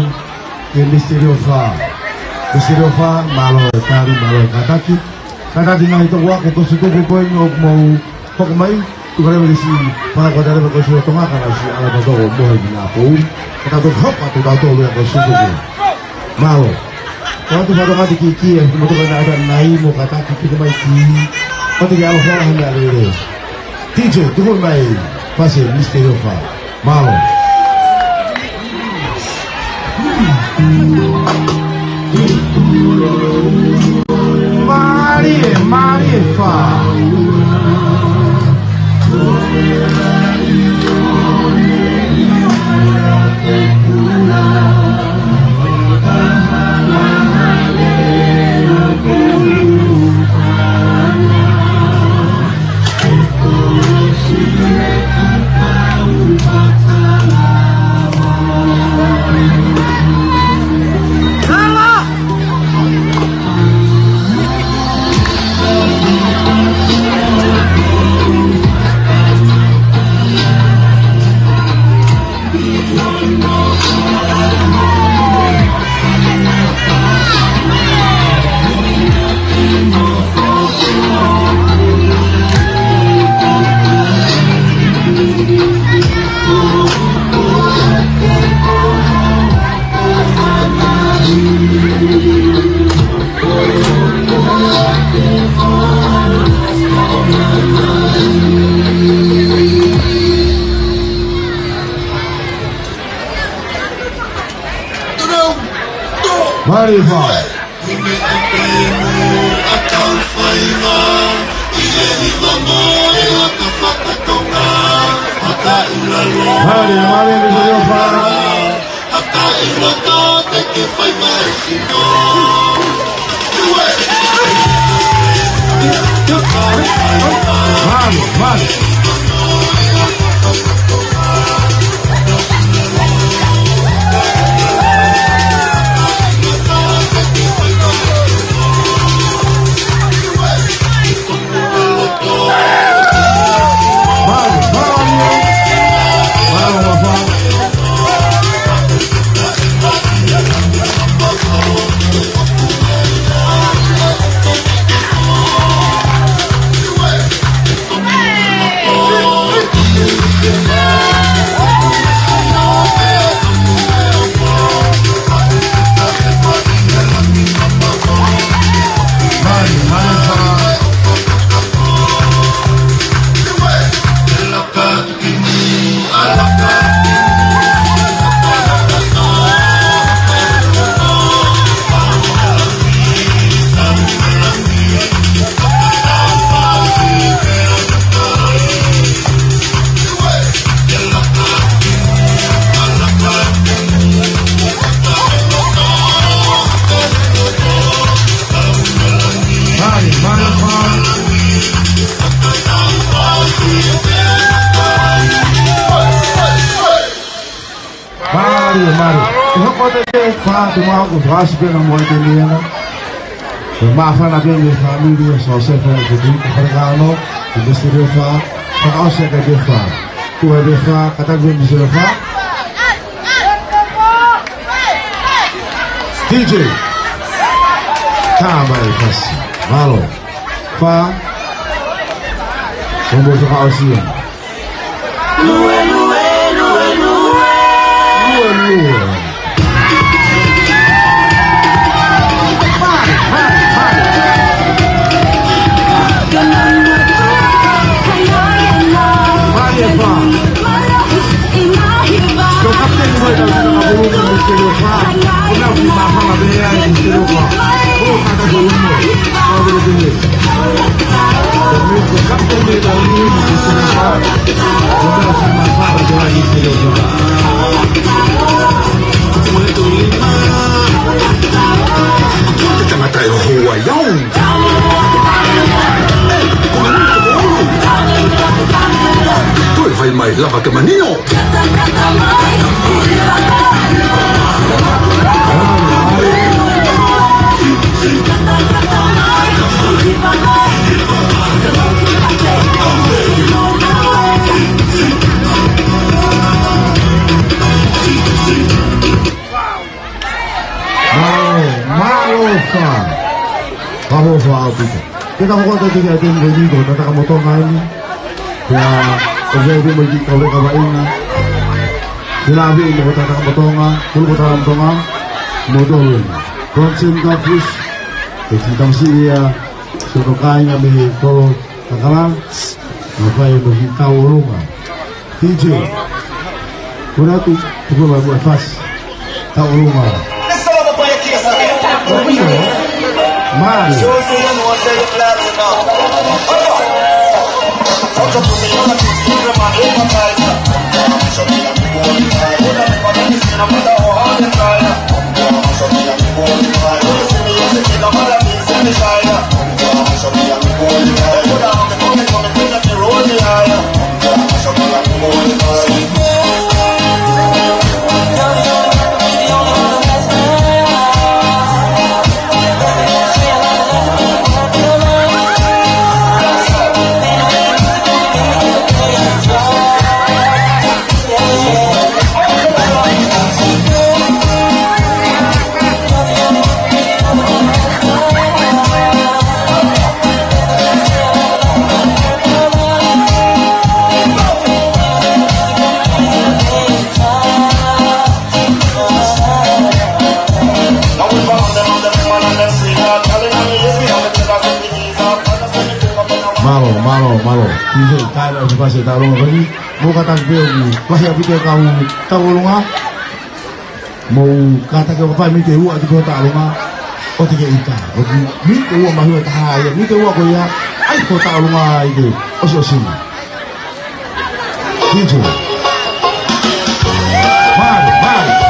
ki he Misiterio Fā. Misiterio Fā, mālō e tali, mālō e kātaki. Kātaki mai toko ua ko Kosi Tuku ko eni ʻoku mou hoko mai. Tuku leva ke siʻi fana ko tale ko Kosi Tonga ka nau siʻi ala tautolu mo he kina pou. Ka tau hoko atu tautolu ia Kosi Tuku. Mālō. Ko atu fatonga te ki ki e, mo toka na ata nai mo kātaki pika mai ki. Ko te ke alo fala hana lele. T J, tuku mai, pasi, Misiterio Fā. Mālō. Mālie, mālie Fā. Mālie Fā. Mālie, mālie, Misiterio Fā. Mālie, mālie. Mālie, mālie. ʻE hoko atu e Fā, te mau ʻoku fasi pē na mo e te niana. Ko e māfana pē mei he fāmili ʻo Siosefa ʻo Tēvita Falekano, ko e Misiterio Fā, fakaʻosi ʻaki e Fā. Tuku e Fā, kātaki e Misiterio Fā. T J. Ka mai fasi. Mālō. Fā. Ko mo fakaʻosi ia. Lue, lue, lue, lue. Lue, lue. Mālie Fā. Ko e kapiteni ko ē ʻetau tangata pulu ko Misiterio Fā. Ko e nau ki māfana pē ia e Misiterio Fā. Ko e kātaki pē ia. Ko e kapiteni ko ē ʻetau tangata pulu ko Misiterio Fā. Ko e nau ki māfana pē ia e Misiterio Fā. Ko e tangata ʻe hoa ai au. Toe fai mai lava ke manio. Ko au pito. Ke tau hoko atu ki he temi ko eni ko Takamotonga eni. Pea ʻoku ʻi ai pē mo e kiʻi kau leka vaʻinga. Ke lave mo ko Takamotonga, kulu ko Takamotonga, mo tolu eni. Bronson Godfrey, ko e kiʻi tamasiʻi ia, siʻono kāinga mei Tolo Kakala, mo fai mo kiʻi Tau ʻOlunga. T J. Kura tu, tu kura tu fas. Tau ʻOlunga. Mali. Mālō, mālō, mālō. Ki he taimi ʻoku fasi e Tau ʻOlunga ko eni. Mou kātaki pē ʻoku lahi ʻaupito e kau Tau ʻOlunga. Mou kātaki ʻo fai miniti ʻe ua atu ki hoʻo Tau ʻOlunga. ʻOua te ke ʻita. ʻOku miniti ʻe ua mahuʻinga taha ia. Miniti ʻe ua ko ia. ʻAi hoʻo Tau ʻOlunga ʻi he ʻosiʻosi ni. Thank you. Mālō, mālō.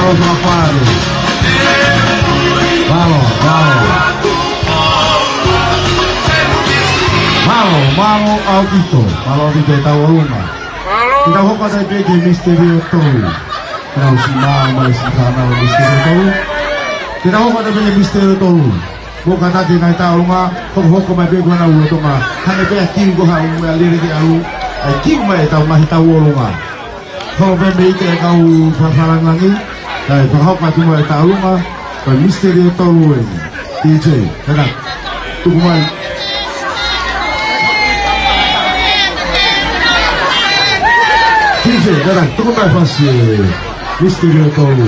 Mālō, mālō, mālō, mālō. Mālō, mālō. Mālō, mālō ʻaupito. Mālō ʻaupito e Tau ʻOlunga. Mālō. Ke tau hoko atu pē ki he misiteli ʻo tolu. Nau si mā mai si fānau misiteli ʻo tolu. Ke tau hoko atu pē ki he misiteli ʻo tolu. Mou kātaki ngaahi Tau ʻOlunga, hokohoko mai pē ko ena ua tonga. Hangē pē ʻa e kiu ko ē ʻoku ʻalu lelei ke ʻalu. ʻAi kiu mai e tau ngaahi Tau ʻOlunga. Hoko pē mei he kau fakalangilangi. ʻAi, fakahoko atu mai e tauʻolunga, ko e Misiterio Tolu eni. T J, kātaki. Tuku mai. T J, kātaki. Tuku mai e fasi e Misiterio Tolu.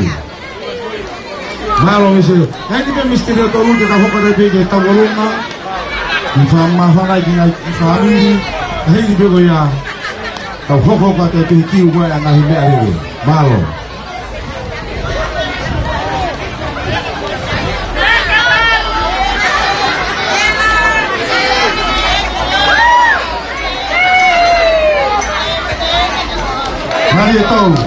Mālō, Misiterio. Heni pē Misiterio Tolu, ke tau hoko atu pē ki he tauʻolunga. ʻI he fakamāfana ki he ngaahi fāmili. Heni pē ko ia. Tau hokohoko atu pē ki he ʻū meʻa, ngaahi meʻalele. Mālō. Mali e tolu.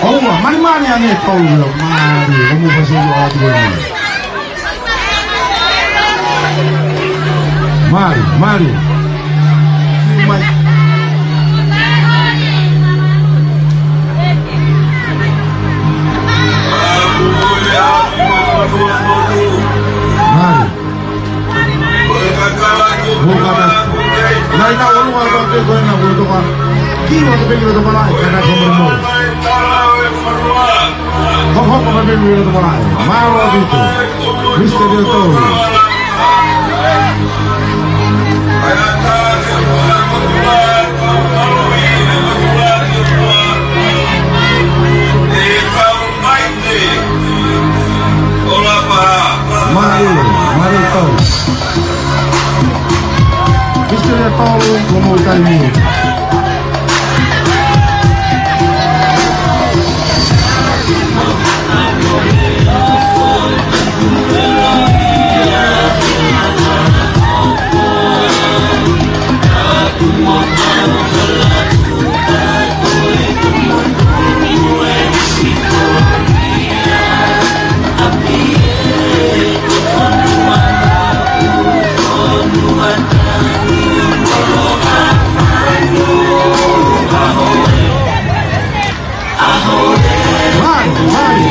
ʻOua, mali, mali ange e tolu, mali, ʻoku mou fasi ʻo atu eni. Mali, mali. Mai. Mali. Mou kātaki. Nai tauʻolunga ʻa e ko ena ʻoku toka. Kiʻi ʻoatu pē ki loto malaʻe, kātaki mo mo. Hokohoko mai pē ki loto malaʻe. Mālō ʻaupito. Misiterio Tolu. Mali, mali tolu. Misiterio Tolu, ko hoʻomou taimi. Mālō, mālō, mālō, mālō.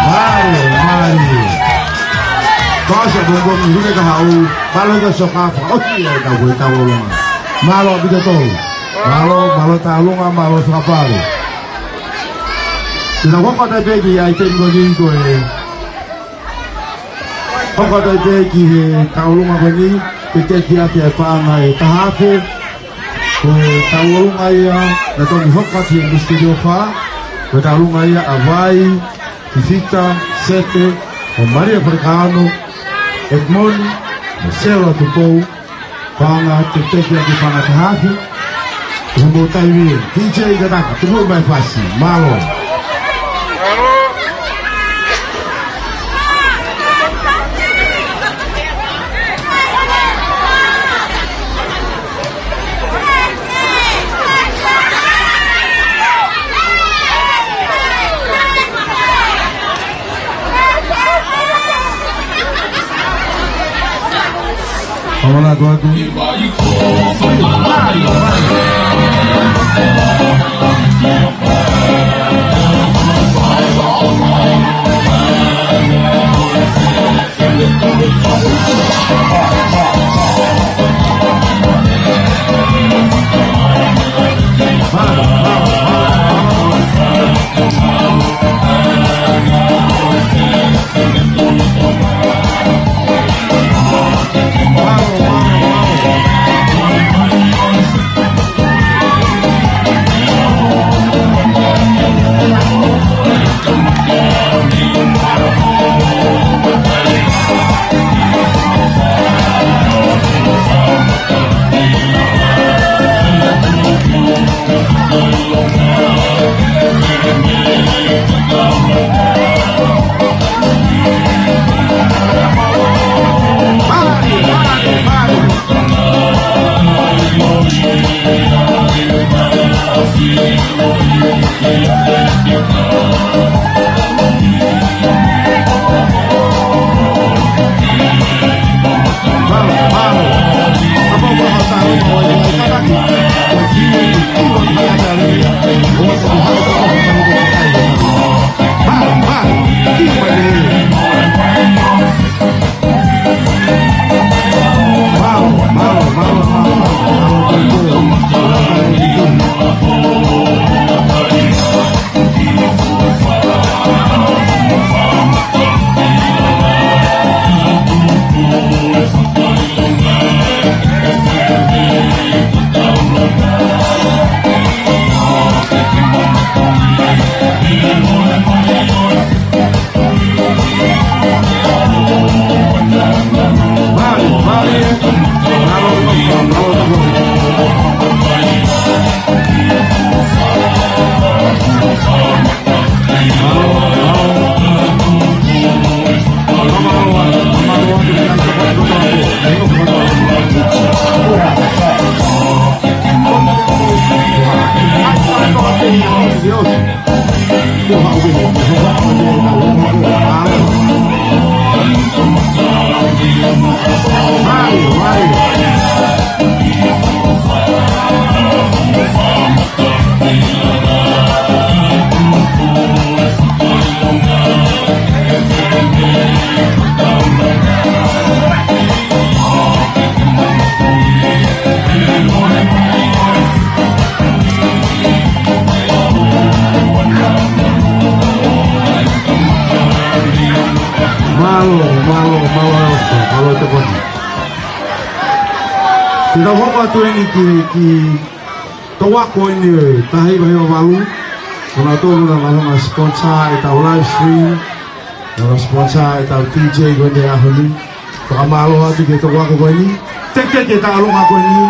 Mālō, mālō. Kātaki mo mo, ʻi he kahaʻu, mālō e kau sokapa, ʻosi ia e kau ko e tauʻolunga. Mālō ʻaupito tolu. Mālō, mālō tauʻolunga, mālō sokapa. Te tau hoko atu pē ki he ʻaiteni ko eni ko e Hoko atu pē ki he tauʻolunga ko eni, ke teʻeki ake ʻa e paʻanga ʻe taha afe. Ko e tauʻolunga ia naʻe toki hoko atu he Misiterio Fā. Ko e tauʻolunga ia ʻa Vai, Fifita, Sete, mo Malia Falekano, Edmond, mo Sela Tupou. Paʻanga teʻeki ake paʻanga taha afe. Ko hoʻomou taimi ē. D J kātaki, tuku mai e fasi. Mālō. Hola, atu, atu. Mālō, mālō, mālō, mālō tokoni. Te tau hoko atu eni ki, ki he toʻu ako eni ʻo e taha hiva hiva valu. Ko nautolu naʻa nau hanga sponsor ʻetau live stream. Naʻa nau sponsor ʻetau D J ko eni he ʻaho ni. Fakamālō atu ki he toʻu ako ko eni. Teketeke ʻetau ako ko eni.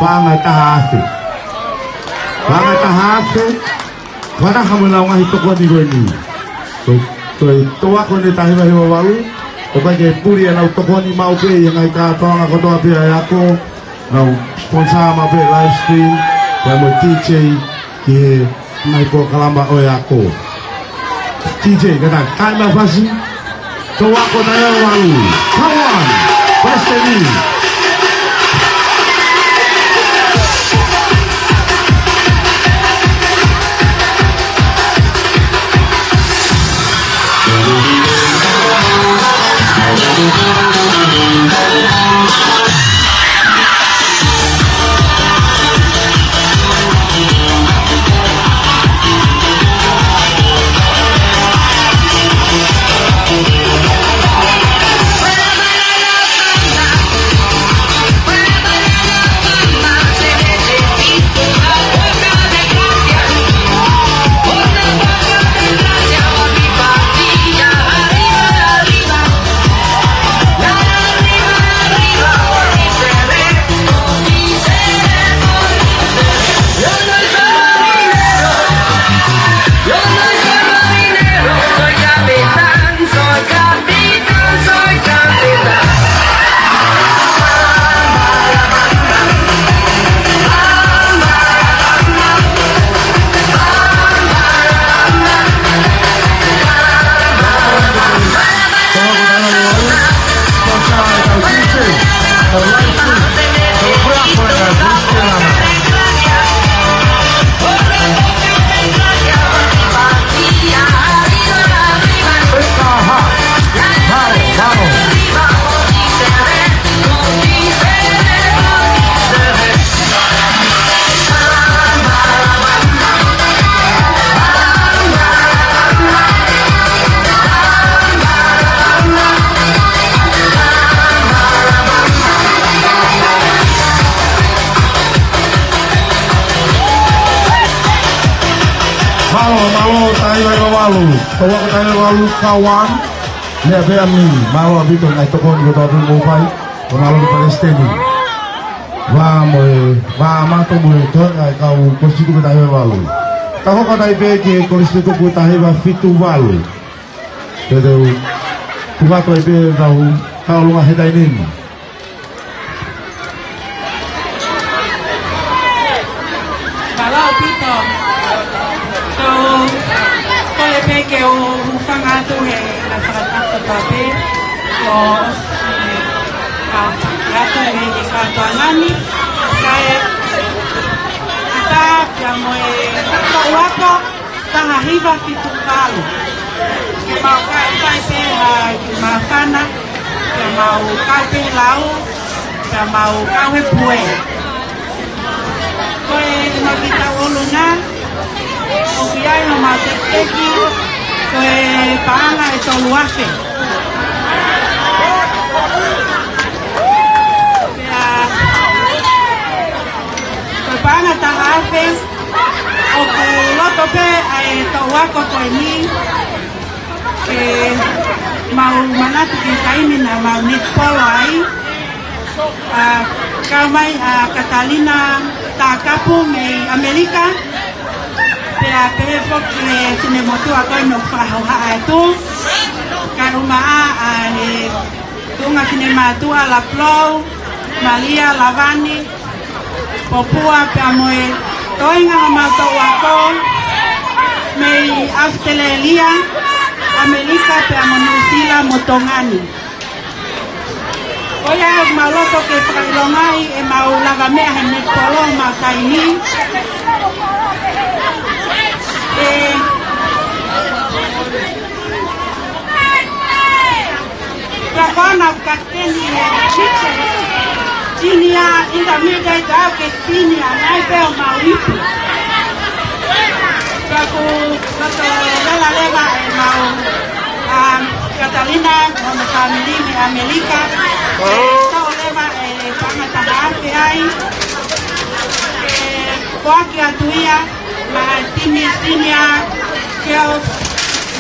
Paʻanga ʻe taha afe. Paʻanga ʻe taha afe. Fakataha mo ʻenau ngaahi tokoni ko eni. Ko e, ko e toʻu ako eni taha hiva hiva valu. ʻOku ʻikai ke puli ʻenau tokoni, maʻu pē ʻi he ngaahi kātoanga kotoa pē ʻa e ako. Nau sponsor maʻu pē live stream, pea mo D J ki he ngaahi polokalama ʻo e ako. D J, kātaki, kae mau fasi, toʻu ako taha hiva valu, Kauan, Western. Mālō, mālō, taha hiva hiva valu. Tau ako taha hiva valu, Kauan. Lea pē ʻa Mimi, mālō ʻaupito ngaahi tokoni kotoa pē mou fai. Ko mālō ki he palesiteni. Vā mo e, vā mato mo e toenga e kau Kolisi Tutuku taha hiva valu. Tau hoko atu ai pē ki he Kolisi Tutuku taha hiva fitu valu. Te teu tuku atu ai pē tau, tau longa he taimi ni. Mālō ʻaupito. Ko, kole pē ke u hūfanga atu he ngaahi fakatapu kotoa pē. Ko ʻosi, ʻa, fakatapu atu he, he kātoanga ni. Kae, ʻatā pea mo e tau ako. Taha hiva fitu valu. Ke mau kau fai pē ha kiʻi māfana, ke mau kau pē he lau, ke mau kau he pue. Ko e mau kiʻi tau ʻolunga, ʻoku ʻi ai homau tekiteki, ko e paʻanga ʻe tolu afe. Pea, ko e paʻanga taha afe, ʻoku loto pē ʻa e tau ako ko eni, ke mau manatu ki he taimi naʻa mau netipolo ai, ʻa, kau mai ʻa Katalina Takapu mei ʻAmelika, pea pehē foki ki he finemotuʻa ko eni ʻoku fakahohaʻa atu, kae ʻumaʻā ʻa e tuʻunga finemātuʻa Lapulou, Malia, Lavani, Popua pea mo e toenga homau tau ako mei ʻAositelēlia, ʻAmelika pea mo Nuʻusila mo Tonga ni. Ko ia ʻoku mau loto ke fakaʻilongaʻi ʻemau lavameʻa he netipolo homau taimi. ʻE, Pea ko ʻena kapiteni he junior, intermediate, ʻo aʻu ki he senior, naʻe pē ʻo mau ipu. Pea ʻoku loto vela leva ʻemau, um, Katalina, mo hono fāmili mei ʻAmelika. Tau leva e paʻanga taha afe ai. ʻE foaki atu ia maʻa e timi senior girls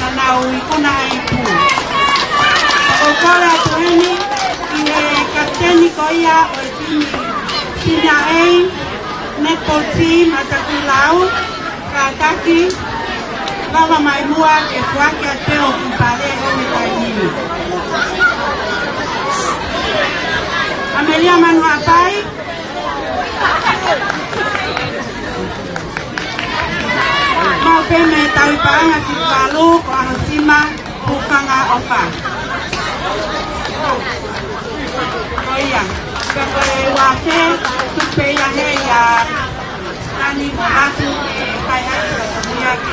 naʻa nau ikuna ai pē. ʻOku ou kole atu heni ki he kapiteni ko ia ʻo e timi senior A netball team ʻa Takuilau, kātaki, lava mai muʻa ke foaki atu pē ʻo ki pale ʻo me kai nini. ʻAmelia Manuhapai, Mau pē mei he tauhi paʻanga fitu valu ko ʻAhosima Hufanga ʻOfa. Ko ia. Pea ko e uafe, tuku pē ia he ia. Ani mo atu e kai atu ka ia ke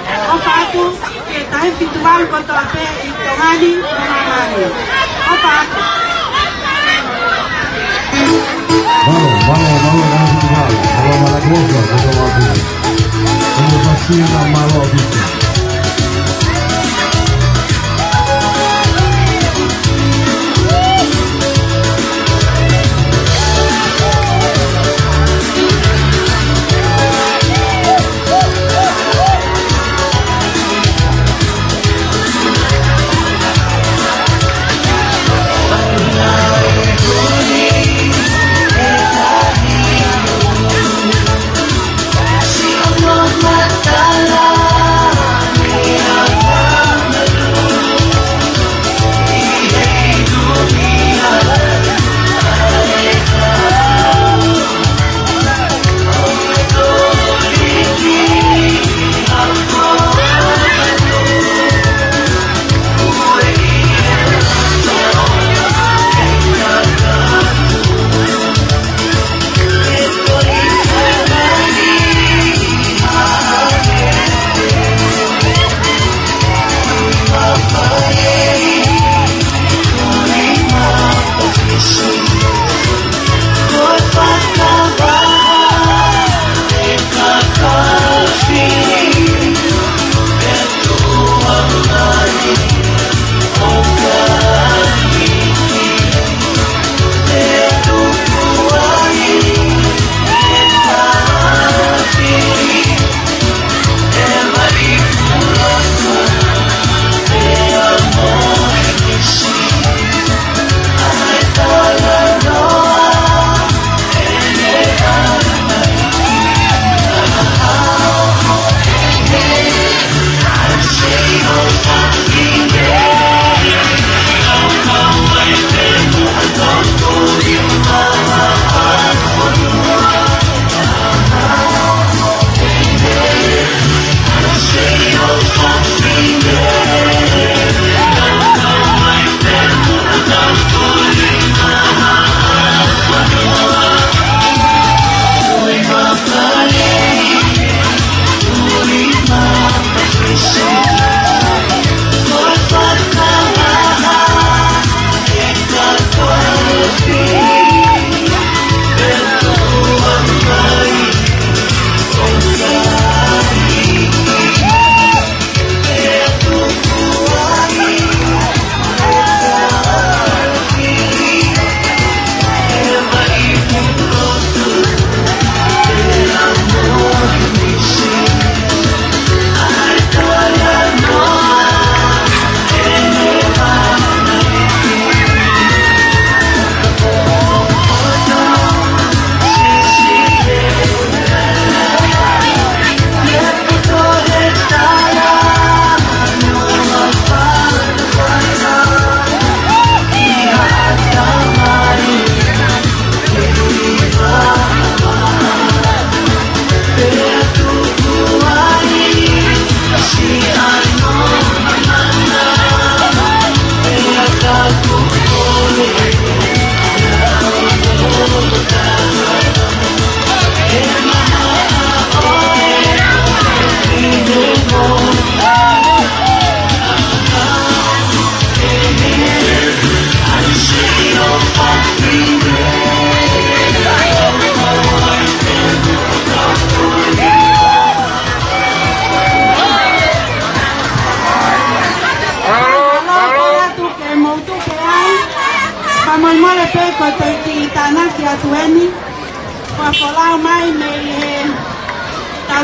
ka ʻofa atu ki he taha hiva fitu valu kotoa pē ʻi Tonga ni mo māmani. ʻOfa atu. Mālō, mālō, mālō, mālō, mālō, mālō, mālō, mālō, mālō, mālō. Mālō, mālō, mālō.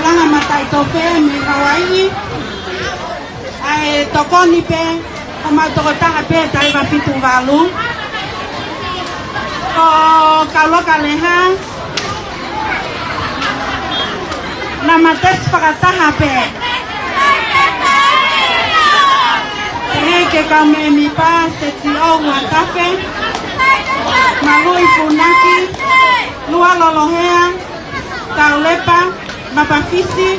Taulanga Mataʻitofe mei Hauaiʻi. ʻA e tokoni pē, ko homau tokotaha pē, Taʻeva fitu valu. Ko Kauloka Leha. Namba tesi fakataha pē. Pehē ki he kau mēmipa, Seti ʻOua Tafe, Maluʻi Funaki, Lua Lolohea, Taulepa, Mapafisi,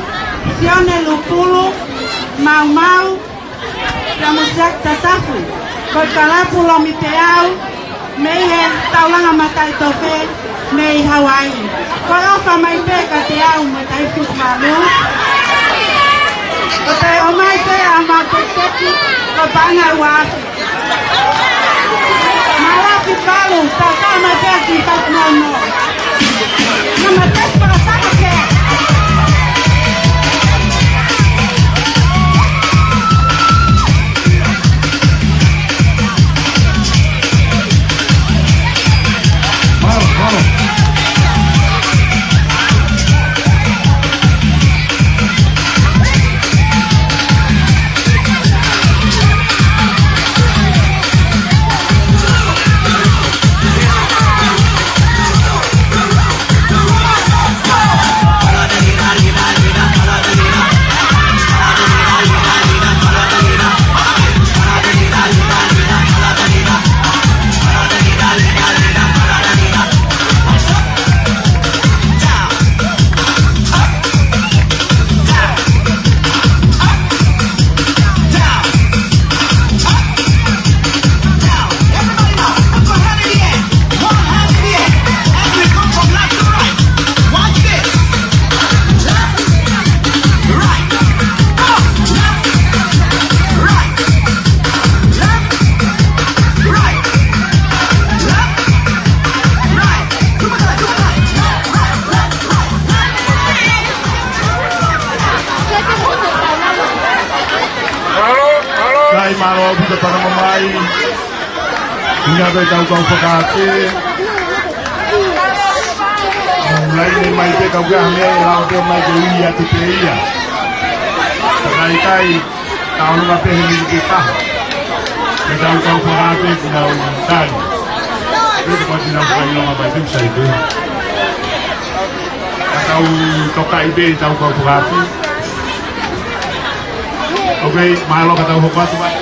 Sione Lupulu, Maumau, pea mo Siaki Tatafu, ko e kalapu Lomipeau, mei he Taulanga Mataʻitofe, mei Hauaiʻi. Ko e ʻofa mai pē kiate au mo Taʻeva fitu valu. Ko e ʻomai pē ʻa e mateteki, ko e paʻanga ua afe. Mālō fitu valu, tau tau mai pē ki he five nine nine. Namba tesi fakataha pē. Mālō, mālō. Kae mālō ʻaupito pea mamaʻo mai. ʻIa pē tau kau fakaʻapi. Laine mai pē kau kia mea e lau pē mai ke ui atu pē ia. Kae kai, tau nunga pē he miniti taha. Ke tau kau fakaʻapi ki nau tali. Pē te pati nau kai nonga mai pē sai pē. Ka tau tokaʻi pē tau kau fakaʻapi. Ok, mālō ka tau hoko atu mai.